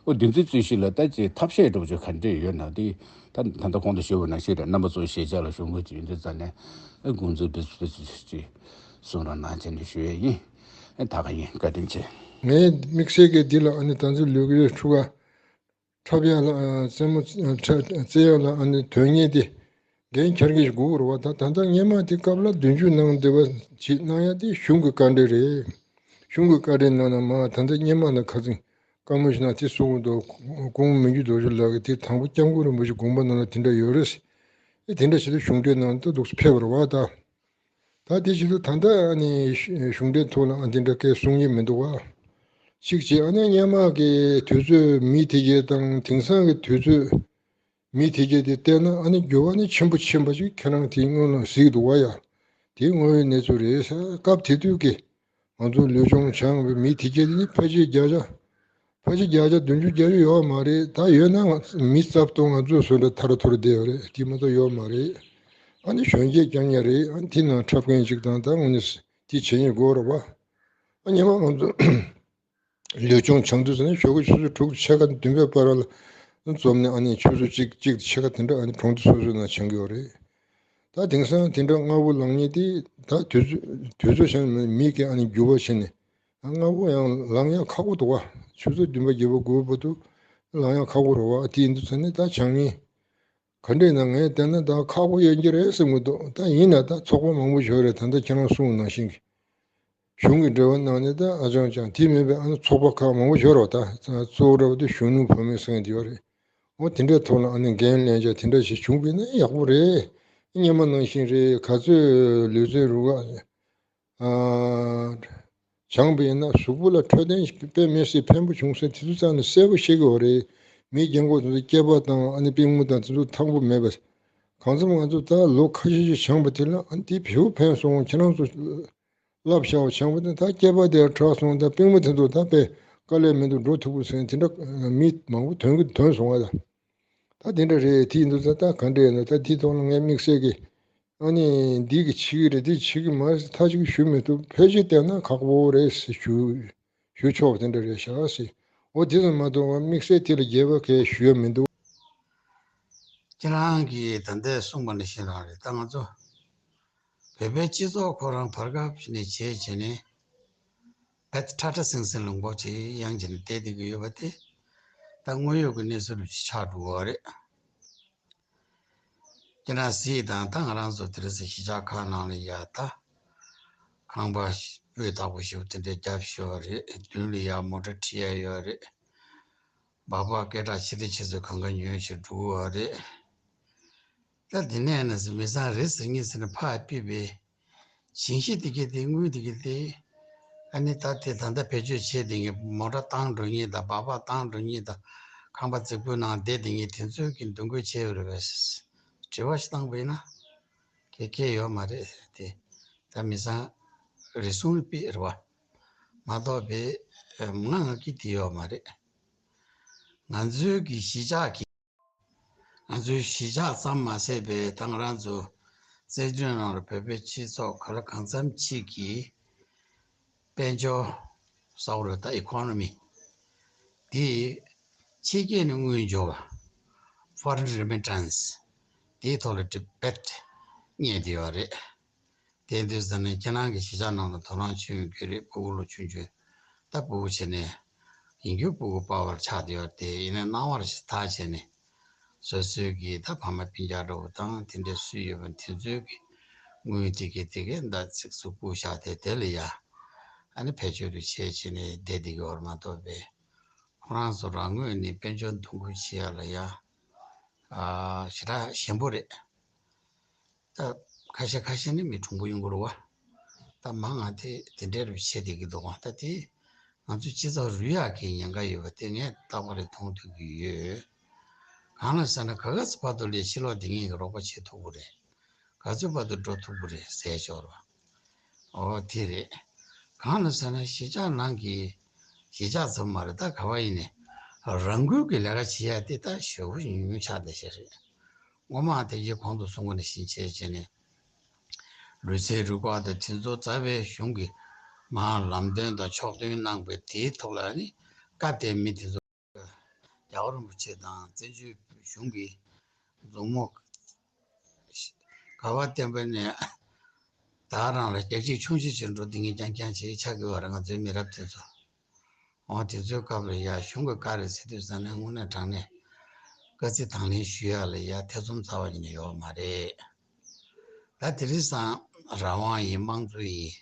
ཨོ་འདི་ཚོའི་རྩོད་གཞི་ལ་ད་ཅིག་ཐབས་ཤེས་འདྲ་པོ་ཅིག་ག་འདྲས་ཡོད་ན་དེ་ད་ད་ལྟ་གོང་དུ་ཞུས་པ་ནང་བཞིན་རེད། རྣམ་པ་ཚོ་ཞལ་ལྕགས་ལ་ཞུགས་འགོ་ཅིག་ཡོད་དུས་ཙང་ནས་ཨ་དགོངས་ཚུལ་དེ་ཚོ་ཅིག་གསུང་རོགས་གནང་བྱས་ནས་ཞུ་ཡས་ཡིན། ཨ་ད་ག་ཡིན། བཀའ་དྲིན་ཆེ། ངའི་དམིགས་བསལ་གྱི་འདི་ལ་ཨ་ནི་ད་ཚོད་ལུས་ཀྱི་ཡོད་ཕྲུ་གུ། འཁྲབ་ཡག་ལ་རྩེད་མོ་རྩེ་ཡག་ལ་ཨ་ནི་དོན་གཉེར་དེ་འགན་འཁྱེར་མཁན་ཞིག་དགོས་རེད་བ། ད་ད་ལྟ་སྔོན་མ་དེ་སྐབས་ལ་མདུན་ལྕུག་ནང་བསྡད་པ་ཞིག་གནང་ཡག་དེ་གཞུང་གི་བཀའ་འདྲི་རེད། གཞུང་གི་བཀའ་འདྲི་ནང་ན་མ་ད་ལྟ་སྔོན་མ་ན་ཁ་སང་བཀའ་མོལ་ཞིག་གནང་དེ་གསུངས་འདུག་སྐུ་ངོ་མི་འགྱུར་རྡོ་རྗེ་ལགས་ཀྱིས་དེ་དང་པོ་སྐྱབས་མགོན་རིན་པོ་ཆེ་དགོངས་པ་ནང་ལ་དེ་འདྲ་ཡོད་རེད། ཨེ་དེ་འདྲ་ཞིག་ལ་གཞུང་འབྲེལ་ནང་དུ་འདུག་སེ་ཕེབས་པ་རེད་བ་ད། ད་དེ་བཞིན་དུ་ད་ལྟ་ཨ་ནི་གཞུང་འབྲེལ་ཐོག་ལ་ཨ་འདི་འདྲ་སྐད་གསུང་ཉན་མི་འདུག་བ། གཅིག་བྱས་ཨ་ནི་སྔོན་མ་གི་དུས་ཚོད་མི་དེ་གས་དང་དེང་སང་གི་དུས་ཚོད་མི་དེ་གས་དེ་བལྟས་ན་ཨ་ནི་འགྱུར་བ་ནི་ཆེན་པོ་ཕྱིན་པ་ཞིག་ཁྱེད་རང་དེའི་སྔོན་ལ་གཟིགས་འདུག་བ་ཡ། དེ་དངོས་ཡོད་གནས་ཚུལ་རེད་ཟེར། སྐབས་དེ་དུས་ཀྱི་ང་ཚོ་ལུས་སྦྱོང་སྦྱངས་པའི་མི་དེ་གས་དེ་ནི་ཕལ་ཆེར་བརྒྱ་ཆ་ཕལ་ཆེར་བརྒྱ་ཆ་བདུན་ཅུ་བརྒྱད་ཅུ་ཡོད་མ་རེད། ད་ཡོད་ན་ང་མི་རྩ་སྟོང་ང་ཚོ་བཟོ་འདྲ་ཐར་ཐོར་བསྡད་ཡོད་རེད། དེ་མ་གཏོགས་ཡོད་མ་རེད། ཨ་ནི་གཞོན་སྐྱེས་རྐྱང་རྐྱང་རེད། ཨ་ནི་དེ་ནང་འཁྲབ་མཁན་ཅིག་དང་ད་དངོས་གནས་དེ་བྱེད་ཉེན་དགོས་རེད་བ། ཨ་ཉི་མ་ང་ཚོ་ལུས་སྦྱོང་སྦྱང་དུས་ཟེར་ནས་ཞོགས་ཀྱི་ཆུ་ཚོད་དྲུག་ཕྱེད་ཀ་བདུན་པའི་བར་ལ་འཛོམས་ནས་ཨ་ནི་ཆུ་ཚོད་གཅིག་གཅིག་ཕྱེད་ཀ་དེ་འདྲ་ཨ་ནི་གྲོང་སྡེ་སོ་སོའི་ནང་སྦྱང་གི་ཡོད་རེད། ད་དེང་སང་དེ་འདྲ་སྔ་པོ་ལངས་ཉེན་དེ་ད་དུས་ཚོད་དུས་ཚོད་བྱས་ནས་མི་གི་ཨ་ནི་འགྱུར་བ་བྱས་ནས། སྔ་པོ་ཡང་ལངས་ཡག་ཁག་པོ་འདུག་བ། ཆུ་ཚོད་བདུན་པ་བརྒྱད་པ་དགུ་པ་བར་དུ་ལངས་ཡག་ཁག་པོ་རེད་བ། དེ་ཡིན་དུས་ཙང་ནས་ད་བྱང་ངེས་ག་འདྲས་ན་ངས་བལྟས་ན་ད་ཁག་པོ་ཡོད་ཀྱི་རེད་བསམ་གྱི་འདུག་ད་ཡིན་ན་ད་ཚོགས་པ་མང་པོ་ཞིག་ཡོད་རེད། ད་ལྟ་ཁྱེད་རང་གསུངས་ནང་བཞིན་གྱི་གཞུང་གི་འབྲེལ་བ་གནང་ནས་ད་ཨ་ཅང་ཅང་དེ་མིན་པའི་ཨ་ནི་ཚོགས་པ་ཁག་མང་པོ་ཞིག་ཡོད་རེད་བ། ད་གཙོ་བོ་འདྲ་བོ་དེ་གཞོན་ནུ་བུད་མེད་ཟེར་མཁན་དེ་ཡོད་རེད། འོ་དེ་འདྲའི་ཐོག་ལ་ཨ་ནི་འགན་ལེན་བྱ་དེ་འདྲ་ཞིག་བྱུང་པས་ན་ཡག་པོ་རེད། སྔོན་མ་ནང་བཞིན་རེད། ག་ཚོད་ལུས་རྩལ་རུ་ཁག་ཨ། སྦྱངས་པ་ཡིན་ན་གཟུགས་པོ་ལ་འཕྲོད་བསྟེན་དཔེ་མི་སྲིད་ཕན་པོ་བྱུང་ཟེར་དེ་ཚོ་རྩ་ནས་གསལ་པོ་ཤེས་ཀྱི་ཡོད་རེད། མིའི་རྒན་གོག་དེ་ཚོ་སྐེད་པ་དང་ཨ་ནི་པུས་མོ་དང་དེ་ཚོ་ཐང་པོ་མེད་པ། གང་འཚམ་ང་ཚོ་ད་ལོ་ཁ་ཤས་ཤིག་སྦྱངས་པ་དེ་ལ་ཨ་ནི་དེ་བེའུ་ཕན་སོང་། ཁྱེད་རང་ཚོ་བསླབ་བྱའོ། སྦྱངས་པ་དེ་ད་སྐེད་པ་དེ་དྲག་སོང་། ད་པུས་མོ་དེ་ཚོ་ད་དཔེ་དཀའ་ལས་མི་འདུག་འགྲོ་ཐུབ་པོ་ཟེར་དེ་འདྲ་མི་མང་པོ་ཐོན་གི་ཐོན་སོང་བ་ད། ད་དེ་འདྲ་རེད། དེ་ཡིན་དུས་ད་ད་ག་འདྲ་ཡིན་ན་ད་དེ་ཐོག་ལ་ངས་དམིགས་བསལ་གྱི་ཨ་ནི་འདི་གི་བྱེད་ཀྱི་རེད། དེ་བྱེད་ཀྱི་མ་རེད་ཐག་ཅིག་ཞུ་མི་ཐུབ། ཕལ་ཆེར་བལྟས་ན་ཁག་པོ་རེད་ཟེར་ཞུ་ཞུ་ཆོག་དེ་འདྲ་རེད་ཤག་ཟེར། འོ་དེ་ཙམ་མ་གཏོགས་དམིགས་བསལ་དེ་ལ་རྒྱས་པ་གས་ཞུ་ཡ་མི་འདུག་ཁྱེད་རང་གིས་ད་ལྟ་གསུངས་པ་ནང་བཞིན་རང་རེད། ད་ང་ཚོ་བོད་པའི་སྤྱི་ཚོགས་ཁོ་རང་བར་སྐབས་ནས་བྱས་བྱས་ནས་བེད་ཁྲ་ཁྲ་སིང་སིང་ལུང་པ་ཅིག་ཡང་བྱས་ནས་བསྡད་བསྡད་ཀྱི་ཡོད་པ་དེ་ད་དངོས་ཡོད་ཀྱི་གནས་ཚུལ་ཆགས་འགྲོ་གི་ཡོད་རེད། ཁྱེད་རང་གཟིགས་དང་། ད་ང་རང་ཚོ་དེ་རིང་གཞིས་ཆགས་ཁག་ནང་ལ་ཡ་ད་ཁང་པ་སྤུས་དག་པོ་ཞིག་དེ་འདྲའི་རྒྱབ་ཤོག་རེད། མདུན་ལ་ཡ་མོ་ཊ་ཁྲིད་ཡ་ཡོད་རེད། སྦག་སྦག་སྐད་གྲགས་ཆེ་དེ་ཆེ་ཚོད་གང་ག་ཉོས་ཤིག་འགྲོ་གི་ཡོད་རེད། ད་དེ་ནས་ན་ཟེར་མི་ཚང་རེ་ཟེར་ངེས་ཟེར་ནས་ཕར་ཕུད་པའི་ཞིང་གཤིས་དེ་གས་དེ་དངུལ་དེ་གས་དེ། ཨ་ནི་ད་དེ་ད་ལྟ་བེད་སྤྱོད་བྱས་དེ་ངས་མོ་ཊ་བཏང་འགྲོ་མཁན་དང་སྦག་སྦག་བཏང་འགྲོ་མཁན་དང་ཁང་པ་རྫིག་པོའི་ནང་བསྡད་དེ་ངས་དེ་ཚོས་ཀྱི་འདུ་འགོད་བྱས་ཡོད་རེད་པས། དྲི་བ་ཞིག་བཏང་པ་ཡིན་ན་གལ་གལ་ཡོད་མ་རེད་དེ། ད་མི་ཚང་རེ་ཟུང་དཔེ་རེད་བ། མ་གཏོགས་པའི་ང་ང་གི་དེ་ཡོད་མ་རེད། ང་ཚོའི་གི་གཞིས་ཆགས་ཀྱི་ང་ཚོའི་གཞིས་ཆགས་ཙམ་མ་ཟད་པའི་ད་ང་རང་ཚོ་བཙན་བྱོལ་ནང་ལ་བོད་པའི་སྤྱི་ཚོགས་ག་ལ་གང་འཚམ་ཅིག་གི་དཔལ་འབྱོར་ས་འོག་རེད། ད་ཨི་ཀོ་ནོ་མི་དེ་ཕྱི་རྒྱལ་ནས་དངུལ་འབྱོར་བ། Foreign remittance དེའི་ཐོག་ལ་ཏི་བེད་གཉེར་བསྡད་ཡོད་རེད། དེ་དུས་ཙམ་ནས་ཁྱེད་རང་གི་གཞིས་ཆགས་ནང་ལ་དོ་སྣང་ཆེན་ཡོང་གི་རེད། སྤུ་གུ་ལོ་ཆུང་ཆུང་ད་སྤུ་གུ་བྱས་ནས་ཡིན་རྒྱུ་སྤུ་གུ་པ་ཕར་ཆགས་བསྡད་ཡོད་དེ། ཡིན་ནའི་སྣང་བ་ཞིག་ཐག་བྱས་ནས་སོ་སོའི་གི་ད་ཕ་མ་སྤུན་ཀྱག་འདྲ་བོ་དང་དེ་འདྲའི་སུ་ཡོད་པ་དེ་ཚོའི་གི་དངུལ་དེ་གི་དེ་གི་ད་ཚིགས་སུ་བཀུག་བཞག་དེ་དེ་ལ་ཡ་ཨ་ནི་བེད་སྤྱོད་དུ་བྱས་བྱས་ནས་བསྡད་བསྡད་ཀྱི་ཡོད་རེད་མ་གཏོགས་པའི་ཁོ་རང་ཚོ་རང་ངོས་ནས་དཔལ་འབྱོར་འདུ་འགོད་བྱེད་ཡ་ལ་ཡ་ཨ་ཞེ་དྲག་ཞན་པོ་རེད། ད་ཁ་ཤས་ཁ་ཤས་ནི་མི་གྲུང་པོ་ཡོང་གི་རེད་བ། ད་མ་ང་དེ་དེ་འདྲའི་རུ་བྱེད་བསྡད་ཀྱི་འདུག་བ། ད་དེ་ང་ཚོ་སྤྱི་ཚོགས་རུལ་ཡག་གི་ཉེན་ཁ་ཡོད་པ་དེ་ངས་རྟག་པར་མཐོང་ཐུབ་ཀྱི་ཡོད། གང་ལ་ཟེར་ན་ག་ག་ཚོད་བར་དུ་ལས་ཕྱི་ལོགས་དེ་ངེད་ཀྱི་རོགས་པ་བྱེད་ཐུབ་ཀྱི་རེད། ག་ཚོད་བར་དུ་འགྲོ་ཐུབ་ཀྱི་རེད་ཟེར་ཞོར་བ། ཨོ་དེ་རེད། གང་ལ་ཟེར་ན་གཞིས་ཆགས་ནང་གི་གཞིས་ཆགས་ཙམ་མ་རེད། ད་ག་བ་ཡིན་ནའི་རང་འགུལ་གྱི་ལས་ཀ་བྱེད་ཡ་དེ་ད་ཞེ་པོ་ཉུང་ཉུང་ཆགས་བསྡད་ཤག་རེད། སྔོན་མ་དེ་རྗེས་གོང་དུ་གསུངས་པ་ནང་བཞིན་བྱས་བྱས་ནས་ ལུས་རྩལ་རུ་ཁག་དང་དེ་ཚོ་རྩ་བའི་གཞུང་གི་མར་ལམ་སྟོན་དང་ཕྱོགས་སྟོན་གནང་པའི་དེའི་ཐོག་ལ་ནི་བཀའ་བསྟན་མི་དེ་ཚོ། རྒྱལ་བ་རིན་པོ་ཆེ་དང་བཙན་བྱོལ་གཞུང་གི་མཛུབ་མོ་ག་བ་བསྟན་པ་ནས་ད་རང་ལ་རྒྱ་སྐྱེད་ཆུང་ཆེ་ཆེར་འགྲོ་འདི་ངས་རྐྱང་རྐྱང་བྱེད་ཆགས་ཀྱི་བ་རེད། ང་ཚོའི་མི་རབས་དེ་ཚོ། འོ་དེ་ཚོའི་སྐབས་ལ་ཡ་གཞུང་གི་བཀའ་རེད་ཟེར་དུས་ཙང་ནས་དངོས་གནས་དྲང་གནས་བཀའ་ཚིག་དང་ལེན་ཞུ་ཡ་ལ་ཡ་ཐེ་ཚོམ་ཚ་བ་ཡིན་ན་ཡོད་མ་རེད། ད་དེ་རིང་སང་རང་དབང་ཡིན། དམངས་གཙོ་ཡིན།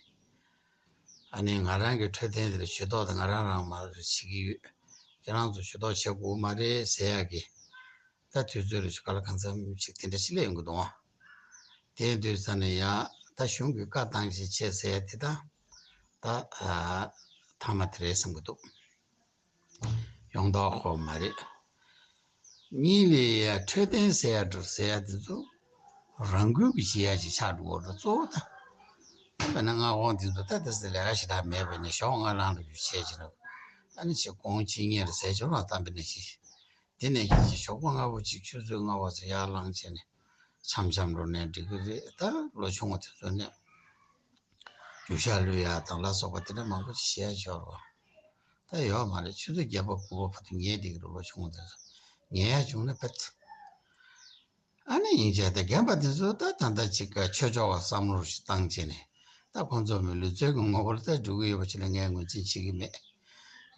ཨ་ནི་ང་རང་གི་འཕྲོད་བསྟེན་དེ་ལ་ཇུས་གཏོགས་དང་ང་རང་རང་མ་བྱེད་ཀྱི་ཡོད། ཁྱེད་རང་ཚོ་ཇུས་གཏོགས་བྱེད་དགོས་མ་རེད་ཟེར་ཡ་གི། ད་དུས་ཚོད་ལ་ཞུ་ག་ལ་གང་འཚམ་ཞིག་དེ་འདྲ་ཞིག་སླེབས་ཡོང་གི་འདུག་ཨ། དེ་དུས་ཙ་ནས་ཡ་ད་གཞུང་གི་བཀའ་བཏང་ཞིག་བྱས་ཟེར་ཡ་དེ་ད་ད་ཨ་མཐའ་མ་དེ་རེད་བསམ་གི་འདུག་ཡོང་མདོག་ཁོ་མ་རེད། གཉིས་ལས་ཡ་འཕྲོད་བསྟེན་ཟེར་ཡ་འགྲོ་ཟེར་ཡ་དེ་ཚོ་རང་འགུལ་གྱི་བྱེད་ཡ་ཅིག་ཆགས་འགྲོ་གི་རེད་གཙོ་བོ་ད། ད་དཔེར་ན་མངའ་ཁོངས་དེ་ཚོ་ད་དེ་ཚོ་ལས་ཀ་ཞེ་དྲག་མེད་པས་ནས་ཞོགས་སྔ་ལངས་རུ་རྒྱུ་བྱས་ཀྱི་རེད། ཨ་ནི་ཆེ་གོང་ཆེ་ཉེར་ཟས་ཆོག་ལ་བཏང་པས་ནས་ཤི། དེ་ནས་ཀྱི་ཞོགས་པ་སྔ་པོ་ཅིག་ཆུ་ཚོད་ལྔ་པ་ཙམ་ཡར་ལངས་བྱས་ནས་འཆམ་འཆམ་འགྲོ་ནས་འགྲིག་གི་རེད། ད་ལོ་ཆུང་བ་དེ་ཚོ་ནས་རྒྱུ་ཤ་བླུག་ཡ་དང་ལ་སོགས་པ་དེ་འདྲ་མང་པོ་ཞིག་བྱས་ཆོག་རོགས། ད་ཡོད་མ་རེད། ཆུ་ཚོད་བརྒྱད་པ་དགུ་པ་བར་དུ་ཉལ་བསྡད་ཀྱི་རེད། ལོ་ཆུང་བ་དེ་ཚོ་ཉལ་ཡ་བྱུང་ན་ཕེད། ཨ་ནི་ཡིན་ཆད་དེ་རྒན་པ་དེ་ཚོ་ད་ད་ལྟ་ཅིག་ཆོས་ཕྱོགས་ལ་བསམ་བློ་ཞིག་བཏང་བྱས་ནས་ད་ཁོང་ཚོ་མི་ལུས་རྩལ་གྱི་ངོ་བོར་ད་འགྲོ་གི་ཡོད་པ་ཅིག་ལ་ངས་ངོས་འཛིན་བྱེད་ཀྱི་མེད།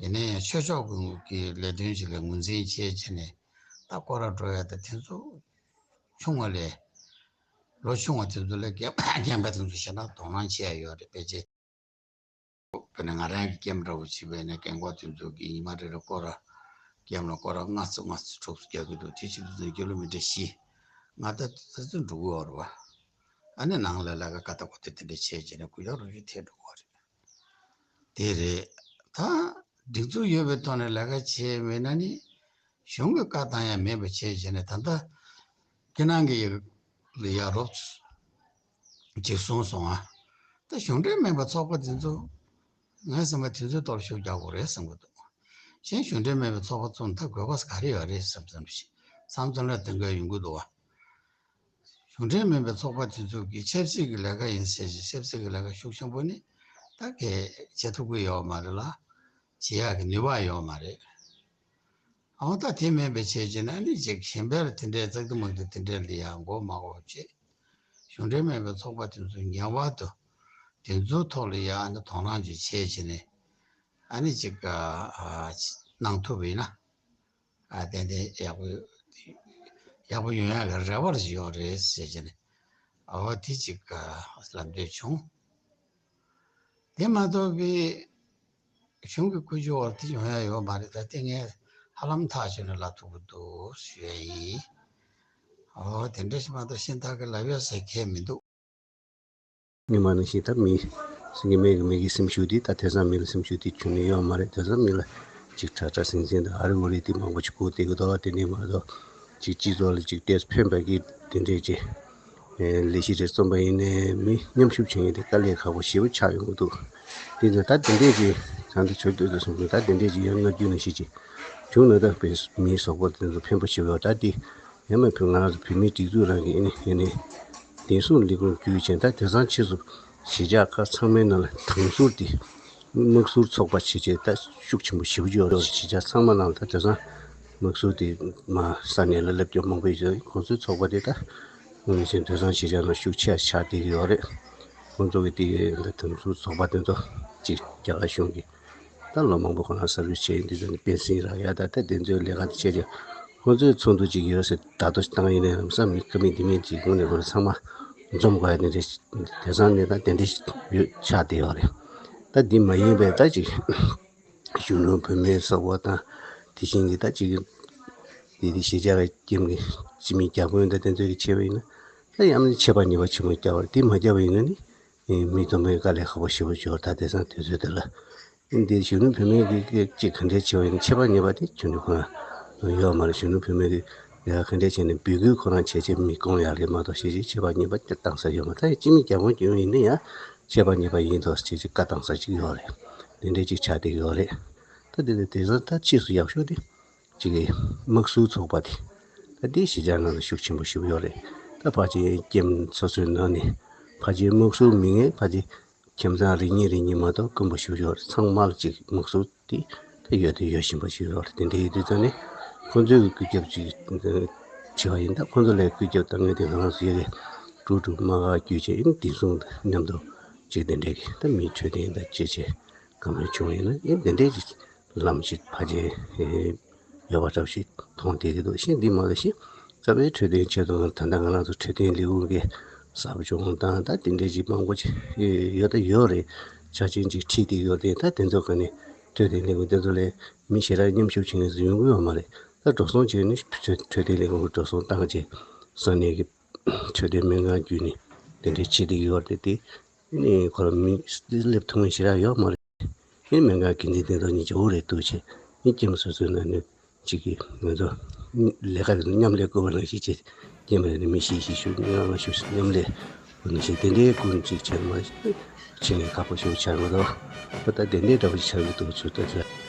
ཡིན་ན་ཡང་ཆོས་ཕྱོགས་ཀྱི་ལས་དོན་ཞིག་ལ་ངོས་འཛིན་བྱས་བྱས་ནས་ད་སྐོར་ར་འགྲོ་ཡ་ད་དེ་ཚོ་ཆུང་བ་ལས་ལོ་ཆུང་བ་དེ་ཚོ་ལས་རྒན་རྒན་པ་དེ་ཚོ་ཞེ་དྲག་དོ་སྣང་བྱེད་ཡ་ཡོད་རེད། ཕལ་ཆེར། དཔེར་ན་ང་རང་གི་ཀེམ་འདྲ་བོ་བྱས་པས་ན་རྒན་གོག་དེ་ཚོ་གིས་ཉི་མ་རེ་རེ་སྐོར་ར་ཀེམ་ལ་སྐོར་ར་ལྔ་བཅུ་ལྔ་བཅུ་དྲུག་བཅུ་རྒྱག་གི་འདུག་དེ་བྱེད་དུས་ཀི་ལོ་མི་ཊར་བཞི་ལྔ་ད་ཙི་ཙི་འགྲོ་གི་ཡོད་རེད་བ། ཨ་ནི་ནང་ལ་ལས་ཀ་ཀ་ད་གོ་དེ་དེ་འདྲ་བྱས་བྱས་ནས་སྐུ་ཞབས་རུ་ཞུ་ཐེབས་འགྲོ་གི་ཡོད་རེད། དེ་རེད། ད་སྒྲིག་འཛུགས་ཡོད་པའི་ཐོག་ནས་ལས་ཀ་བྱས་མེད་ན་ནི་གཞུང་གི་བཀའ་བཏང་ཡ་མེད་པ་བྱས་བྱས་ནས་ད་ལྟ་ཁྱེད་རང་གི་ལ་ཡ་རོབ་ཅིག་གསུངས་སོང་ཨ། ད་གཞུང་འབྲེལ་མིན་པའི་ཚོགས་པ་དེ་ཚོ་ངས་བསམ་པ་དེ་ཚོའི་ཐོག་ལ་ཤུགས་རྒྱག་དགོས་རེད་བསམ་གི་འདུག་གཞན་གཞུང་འབྲེལ་མིན་པའི་ཚོགས་པ་ཚོ་ད་དགོས་པ་ག་རེ་ཡོད་རེད་བསམ་བསམ་བྱས་མཚམས་མཚམས་ལ་དེ་འགའ་ཡོང་གི་འདུག་བ། གཞུང་འབྲེལ་མིན་པའི་ཚོགས་པ་དེ་ཚོ་གིས་ཆབ་སྲིད་ཀྱི་ལས་ཀ་ཡིན་ཟེར་ཞིང་ཆབ་སྲིད་ཀྱི་ལས་ཀ་ཤུགས་ཆེན་པོ་ནི་ད་གས་བྱེད་ཐུབ་ཀྱི་ཡོད་མ་རེད་ལ། བྱེད་ཡག་གི་ནུས་པ་ཡོད་མ་རེད། འོ་ད་དེ་མེད་པའི་ཆེད་ཅེ་ན་ནི་ཅིག་གཞན་པར་དེ་འདྲའི་ཙག་ཏུ་མང་དུ་དེ་འདྲའི་ལ་ཡང་མགོ་མ་འཁོར་བྱེད། གཞུང་འབྲེལ་མེད་པའི་ཚོགས་པ་དེ་ཚོ་ངེས་པར་དུ་དེ་ཚོའི་ཐོག་ལ་ཡང་ནི་དོ་སྣང་ཅིག་བྱེད་བྱེད་ནས་ཨ་ནི་ཅིག་གནང་ཐུབ་ཡིན་ན་ཨ་ཏན་ཏན་ཡག་པོ་ཡག་པོ་ཡོང་ཡག་གི་རེ་བ་ཞིག་ཡོད་རེད་ཟེར་བྱེད་ནས་ཨ་བ་དེ་ཅིག་ལབ་འདོད་བྱུང་། དེ་མ་གཏོགས་པའི་གཞུང་གི་བཀོད་ཇུས་འོག་དེ་ཡོང་ཡ་ཡོད་མ་རེད། ད་དེ་ངས་ཧ་ལམ་ཐག་ཆོད་ནས་ལབ་ཐུབ་ཀྱི་འདུག་ཞུ་ཡ་ཡིན། ཨོ་དེ་འདྲ་ཞིག་མ་གཏོགས་ཤིན་ཐག་གི་ལབ་ཡ་ཟེར་མཁན་མི་འདུག་སྔོན་མ་ནང་བཞིན་ད་མི་སེང་གེ་མེད་ཀྱི་མི་གི་སེམས་ཤུགས་དེ་ད་དེང་སང་མི་ལ་སེམས་ཤུགས་དེ་ཁྱོན་ནས་ཡོད་མ་རེད། དེང་སང་མི་ལ་ཅིག་ཁྲ་ཁྲ་ཟིང་ཟིང་དང་ཨ་རི་ཨུ་རི་དེ་མང་པོ་ཅིག་གོ་བསྡད་ཀྱི་འདུག་དེ་ནས་མ་གཏོགས་ཅིག་སྤྱི་ཚོགས་ལ་ཅིག་ཏོག་ཙམ་ཕན་པ་གི་དེ་འདྲས་ཅིག་ལས་གཞི་རེ་རྩོམ་པ་ཡིན་ནའི་མི་མཉམ་ཞུགས་བྱེད་མཁན་དེ་དཀའ་ལས་ཁག་པོ་ཞེ་པོ་ཆགས་ཡོང་གི་འདུག་དེ་ནས་ད་དེ་འདྲས་ཀྱི་ད་འདི་ཆོས་སྡུད་དུ་སོང་ཙང་ད་དེ་འདྲས་ཀྱི་ཡང་སྔ་རྒྱུན་ནས་ཤེས་ཀྱི་བྱུང་ན་ད་དཔེ་མིའི་གཟུགས་པོ་དེ་ཚོ་ཕན་པོ་ཞེ་པོ་ཡོད། ད་འདི་ཡང་མ་བུ་ང་རང་ཚོ་བོད་མིའི་སྒྲིག་འཛུགས་རང་གི་ཨ་ནི་ཨ་ནི་བདེ་སྲུང་ལས་ཁུངས་བརྒྱུད་བྱས་ད་དེང་སང་ཕྱིས་སུ་གཞིས་ཆགས་ཁག་ཚང་མའི་ནང་ལ་དམངས་སྲོལ་དེ་དམངས་སྲོལ་ཚོགས་པ་བྱེད་ཆེད་ད་ཤུགས་ཆེན་པོ་ཞེ་པོ་ཅིག་ཡོད་རེད། གཞིས་ཆགས་ཚང་མ་ནང་ལ་ད་དེང་སང་དམངས་སྲོལ་དེ་མ་ས་གནས་ལ་སླེབས་རྒྱུ་མང་པོ་ཡོད། ཁོང་ཚོའི་ཚོགས་པ་དེ་ད་དངོས་གནས་བྱས་ན་དེང་སང་གཞིས་ཆགས་ནང་ཤུགས་ཆེ་ཆགས་བསྡད་ཀྱི་ཡོད་རེད། ཁོང་ཚོ་གི་དེ་ད་དམངས་སྲོལ་ཚོགས་པ་དེ་ཚོ་ཅིག་རྒྱ་གར་གཞུང་གི་ད་ལོ་མང་པོ་ཁོ་རང་གསར་འགྱུར་བྱས་ཡིན་དུས་ཙམ་ནས་པེན་སིང་རག་ཡ་ད་ད་དེ་ཚོའི་ལས་ཀ་དེ་བྱས་རྗེས་ཁོང་ཚོའི་ཚོགས་འདུ་ཅིག་ཡོད་ཟེར་ད་དུ་བཏང་ཡིན་ནའི་ལམ་སང་མི་ཀ་མེད་འདི་མེད་ཅིག་དངོས་གནས་ཁོ་རང་ཚང་མ་འཛོམས་དགོས་ཡ་དེ་འདྲ་དེང་སང་ནས་ད་དེ་འདྲ་ཡོད་ཆགས་བསྡད་ཡོད་རེད། ད་འདི་མ་ཡིན་པའི་ད་ཅིག་གཞོན་ནུ་བུད་མེད་ཚོགས་པ་དང་དེ་བཞིན་གྱི་ད་ཅིག་དེ་དེ་གཞིས་ཆགས་ཀྱི་ཀེམ་གྱི་སྤྱི་མི་བརྒྱ་དཔོན་ད་དེ་ཚོ་གི་བྱས་པ་ཡིན་ན་ད་ཡང་ཆད་པ་གཉིས་པ་ཆེན་པོ་བརྒྱབ་པ་རེད། དེ་མ་བརྒྱབ་པ་ཡིན་ན་ནི། མི་དུ་མའི་དཀའ་ལས་ཁག་པོ་ཞེ་པོ་ཅིག་ཡོད་རེད། ད་དེང་སང་དུས་ཚོད་འདི་ལ། འདི་གཞོན་ནུ་བུད་མེད་ཀྱི་ཅིག་ག་འདྲས་བྱས་པ་ཡིན་ན་ཆད་པ་གཉིས་པ་དེ་གཞོན་ནུ་ཁོ་རང་ཡོད་མ་རེད། གཞོན་ནུ་བུད་མེད་ཀྱི་ཡ་ག་འདྲས་བྱས་ནས་འབོད་སྐུལ་ཁོ་རང་བྱས་བྱས་མི་བསྐོང་ཡག་རེད་མ་གཏོགས་ཞེ་ཅིག་ཆད་པ་གཉིས་པ་དེ་བཏང་ས་ཡོད་མ་རེད། ད་ཡ་སྤྱི་མི་བརྒྱ་དཔོན་གྱི་ཡོང་ཡིན་ན་ཡང་ཆད་པ་གཉིས་པ་ཡིན་མདོག་ཞེ་ཅིག་བཀའ་བཏང་ས་ཅིག་ཡོད་རེད། དེ་འདྲས་ཅིག་ཆགས་བསྡད་ཡོད་རེད། ད་དེ་ནས་དེང་སང་ད་ཕྱིས་སུ་ཡག་ཤོས་དེ། གཅིག་གི་དམངས་སྲོལ་ཚོགས་པ་དེ་ད་ལྟའི་གཞིས་ཆགས་ནང་ལ་ཤུགས་ཆེན་པོ་ཞེ་པོ་ཡོད་རེད། ད་ཕལ་ཆེར་ཀེམ་སོ་སོའི་ནང་ནས་ ཕལ་ཆེར་དམག་ཟོར་མི་ངན་ཕལ་ཆེར་ཁྱིམ་ཚང་རེ་གཉིས་རེ་གཉིས་མ་གཏོགས་དཀོན་པོ་ཞེ་པོ་ཅིག་ཡོད་རེད། ཚང་མ་ལ་ཅིག་དམག་ཟོར་དེ་ད་ཡོད་དེ་ཡོད་བཞིན་པ་ཞིག་ཡོད་རེད། དེ་འདྲ་ཡིན་དུས་ཙང་ནས་ཁོང་ཚོས་ཀྱི་རྒྱབ་ཅིག་བྱེད་པ་ཡིན་ད། ཁོང་ཚོ་ལ་སྐུལ་རྒྱབ་བཏང་མཁན་དེ་ང་རང་ཚོ་ཡ་གི་ཀྲུའུ་ཀྲུའུ་དམག་སྒར་བརྒྱུད་བྱས་ཡིན། དེང་སང་མཉམ་དུ་ཅིག་དེ་འདྲ་གི་ད་མི་འཕྲོད་བསྟེན་དང་བཅས་བྱས་གང་མང་བྱུང་ཡིན་ན་ཡིན། དེ་འདྲའི་ཅིག་ལམ་ཞིག་ཕལ་ཆེར་ཡོད་པ་འདྲ་ཞིག་མཐོང་བསྡད་ཀྱི་འདུག་ཤིང་འདི་མ་གཏོགས་ཤིང་རྩ་བའི་འཕྲོད་བསྟེན་ཆེད་དུ་ད་ལྟ་ང་རང་ཚོ་འཕྲོད་བསྟེན་ལས་ཁུངས་ཀྱི་ཟབ་སྦྱོང་དང་ད་དེ་འདྲའི་ཅིག་མང་པོ་ཅིག་ཡོད་ད་ཡོད་རེད། ཆ་རྐྱེན་ཅིག་ཁྲིད་དེ་ཡོད་རེད། ད་དེ་ཚོ་ག་ནས་འཕྲོད་བསྟེན་ལས་ཁུངས་དེ་ཚོ་ལས་མི་ཞེ་དྲག་མཉམ་ཞུགས་བྱེད་མཁན་ཚོ་ཡོང་གི་ཡོད་མ་རེད། ད་འགྲོ་སོང་བྱས་ནས་འཕྲོད་བསྟེན་ལས་ཁུངས་འགྲོ་སོང་བཏང་བྱས་ས་གནས་ཀྱི་འཕྲོད་བསྟེན་སྨན་ཁང་བརྒྱུད་ནས་དེ་འདྲའི་བྱེད་བསྡད་ཀྱི་ཡོད་རེད། དེ་ནི་ཁོ་རང་མི་སླེབས་ཐུབ་མཁན་ཞེ་དྲག་ཡོད་མ་རེད། ཨེ་སྨན་ཁང་གི་འདི་དེ་དག་ཉིད་ཀྱི་འོ་རེད་འདུག་ཆེ། ཨེ་སྐྱེམས་སོ་སོའི་ནང་ནས་གཅིག་གིས་ང་ཚོ་ལས་ཀ་རེ་མཉམ་ལས་དགོས་པ་ནང་བཞིན་བྱེད། སྐྱེམས་རེ་ནས་མི་ཤི་ཤི་ཤུ་ང་ང་ཤུ་མཉམ་ལས་དགོས་ནང་བཞིན་དེ་འདྲའི་ཀུན་གཅིག་བྱས་མ་བྱས་ནས་ཁག་པོ་ཞིག་ཆགས་མ་གཏོགས་ད་དེ་འདྲའི་འདྲ་པོ་ཞིག་ཆགས་ཀྱི་འདུག་ཚུལ་ལྟར་ཆགས།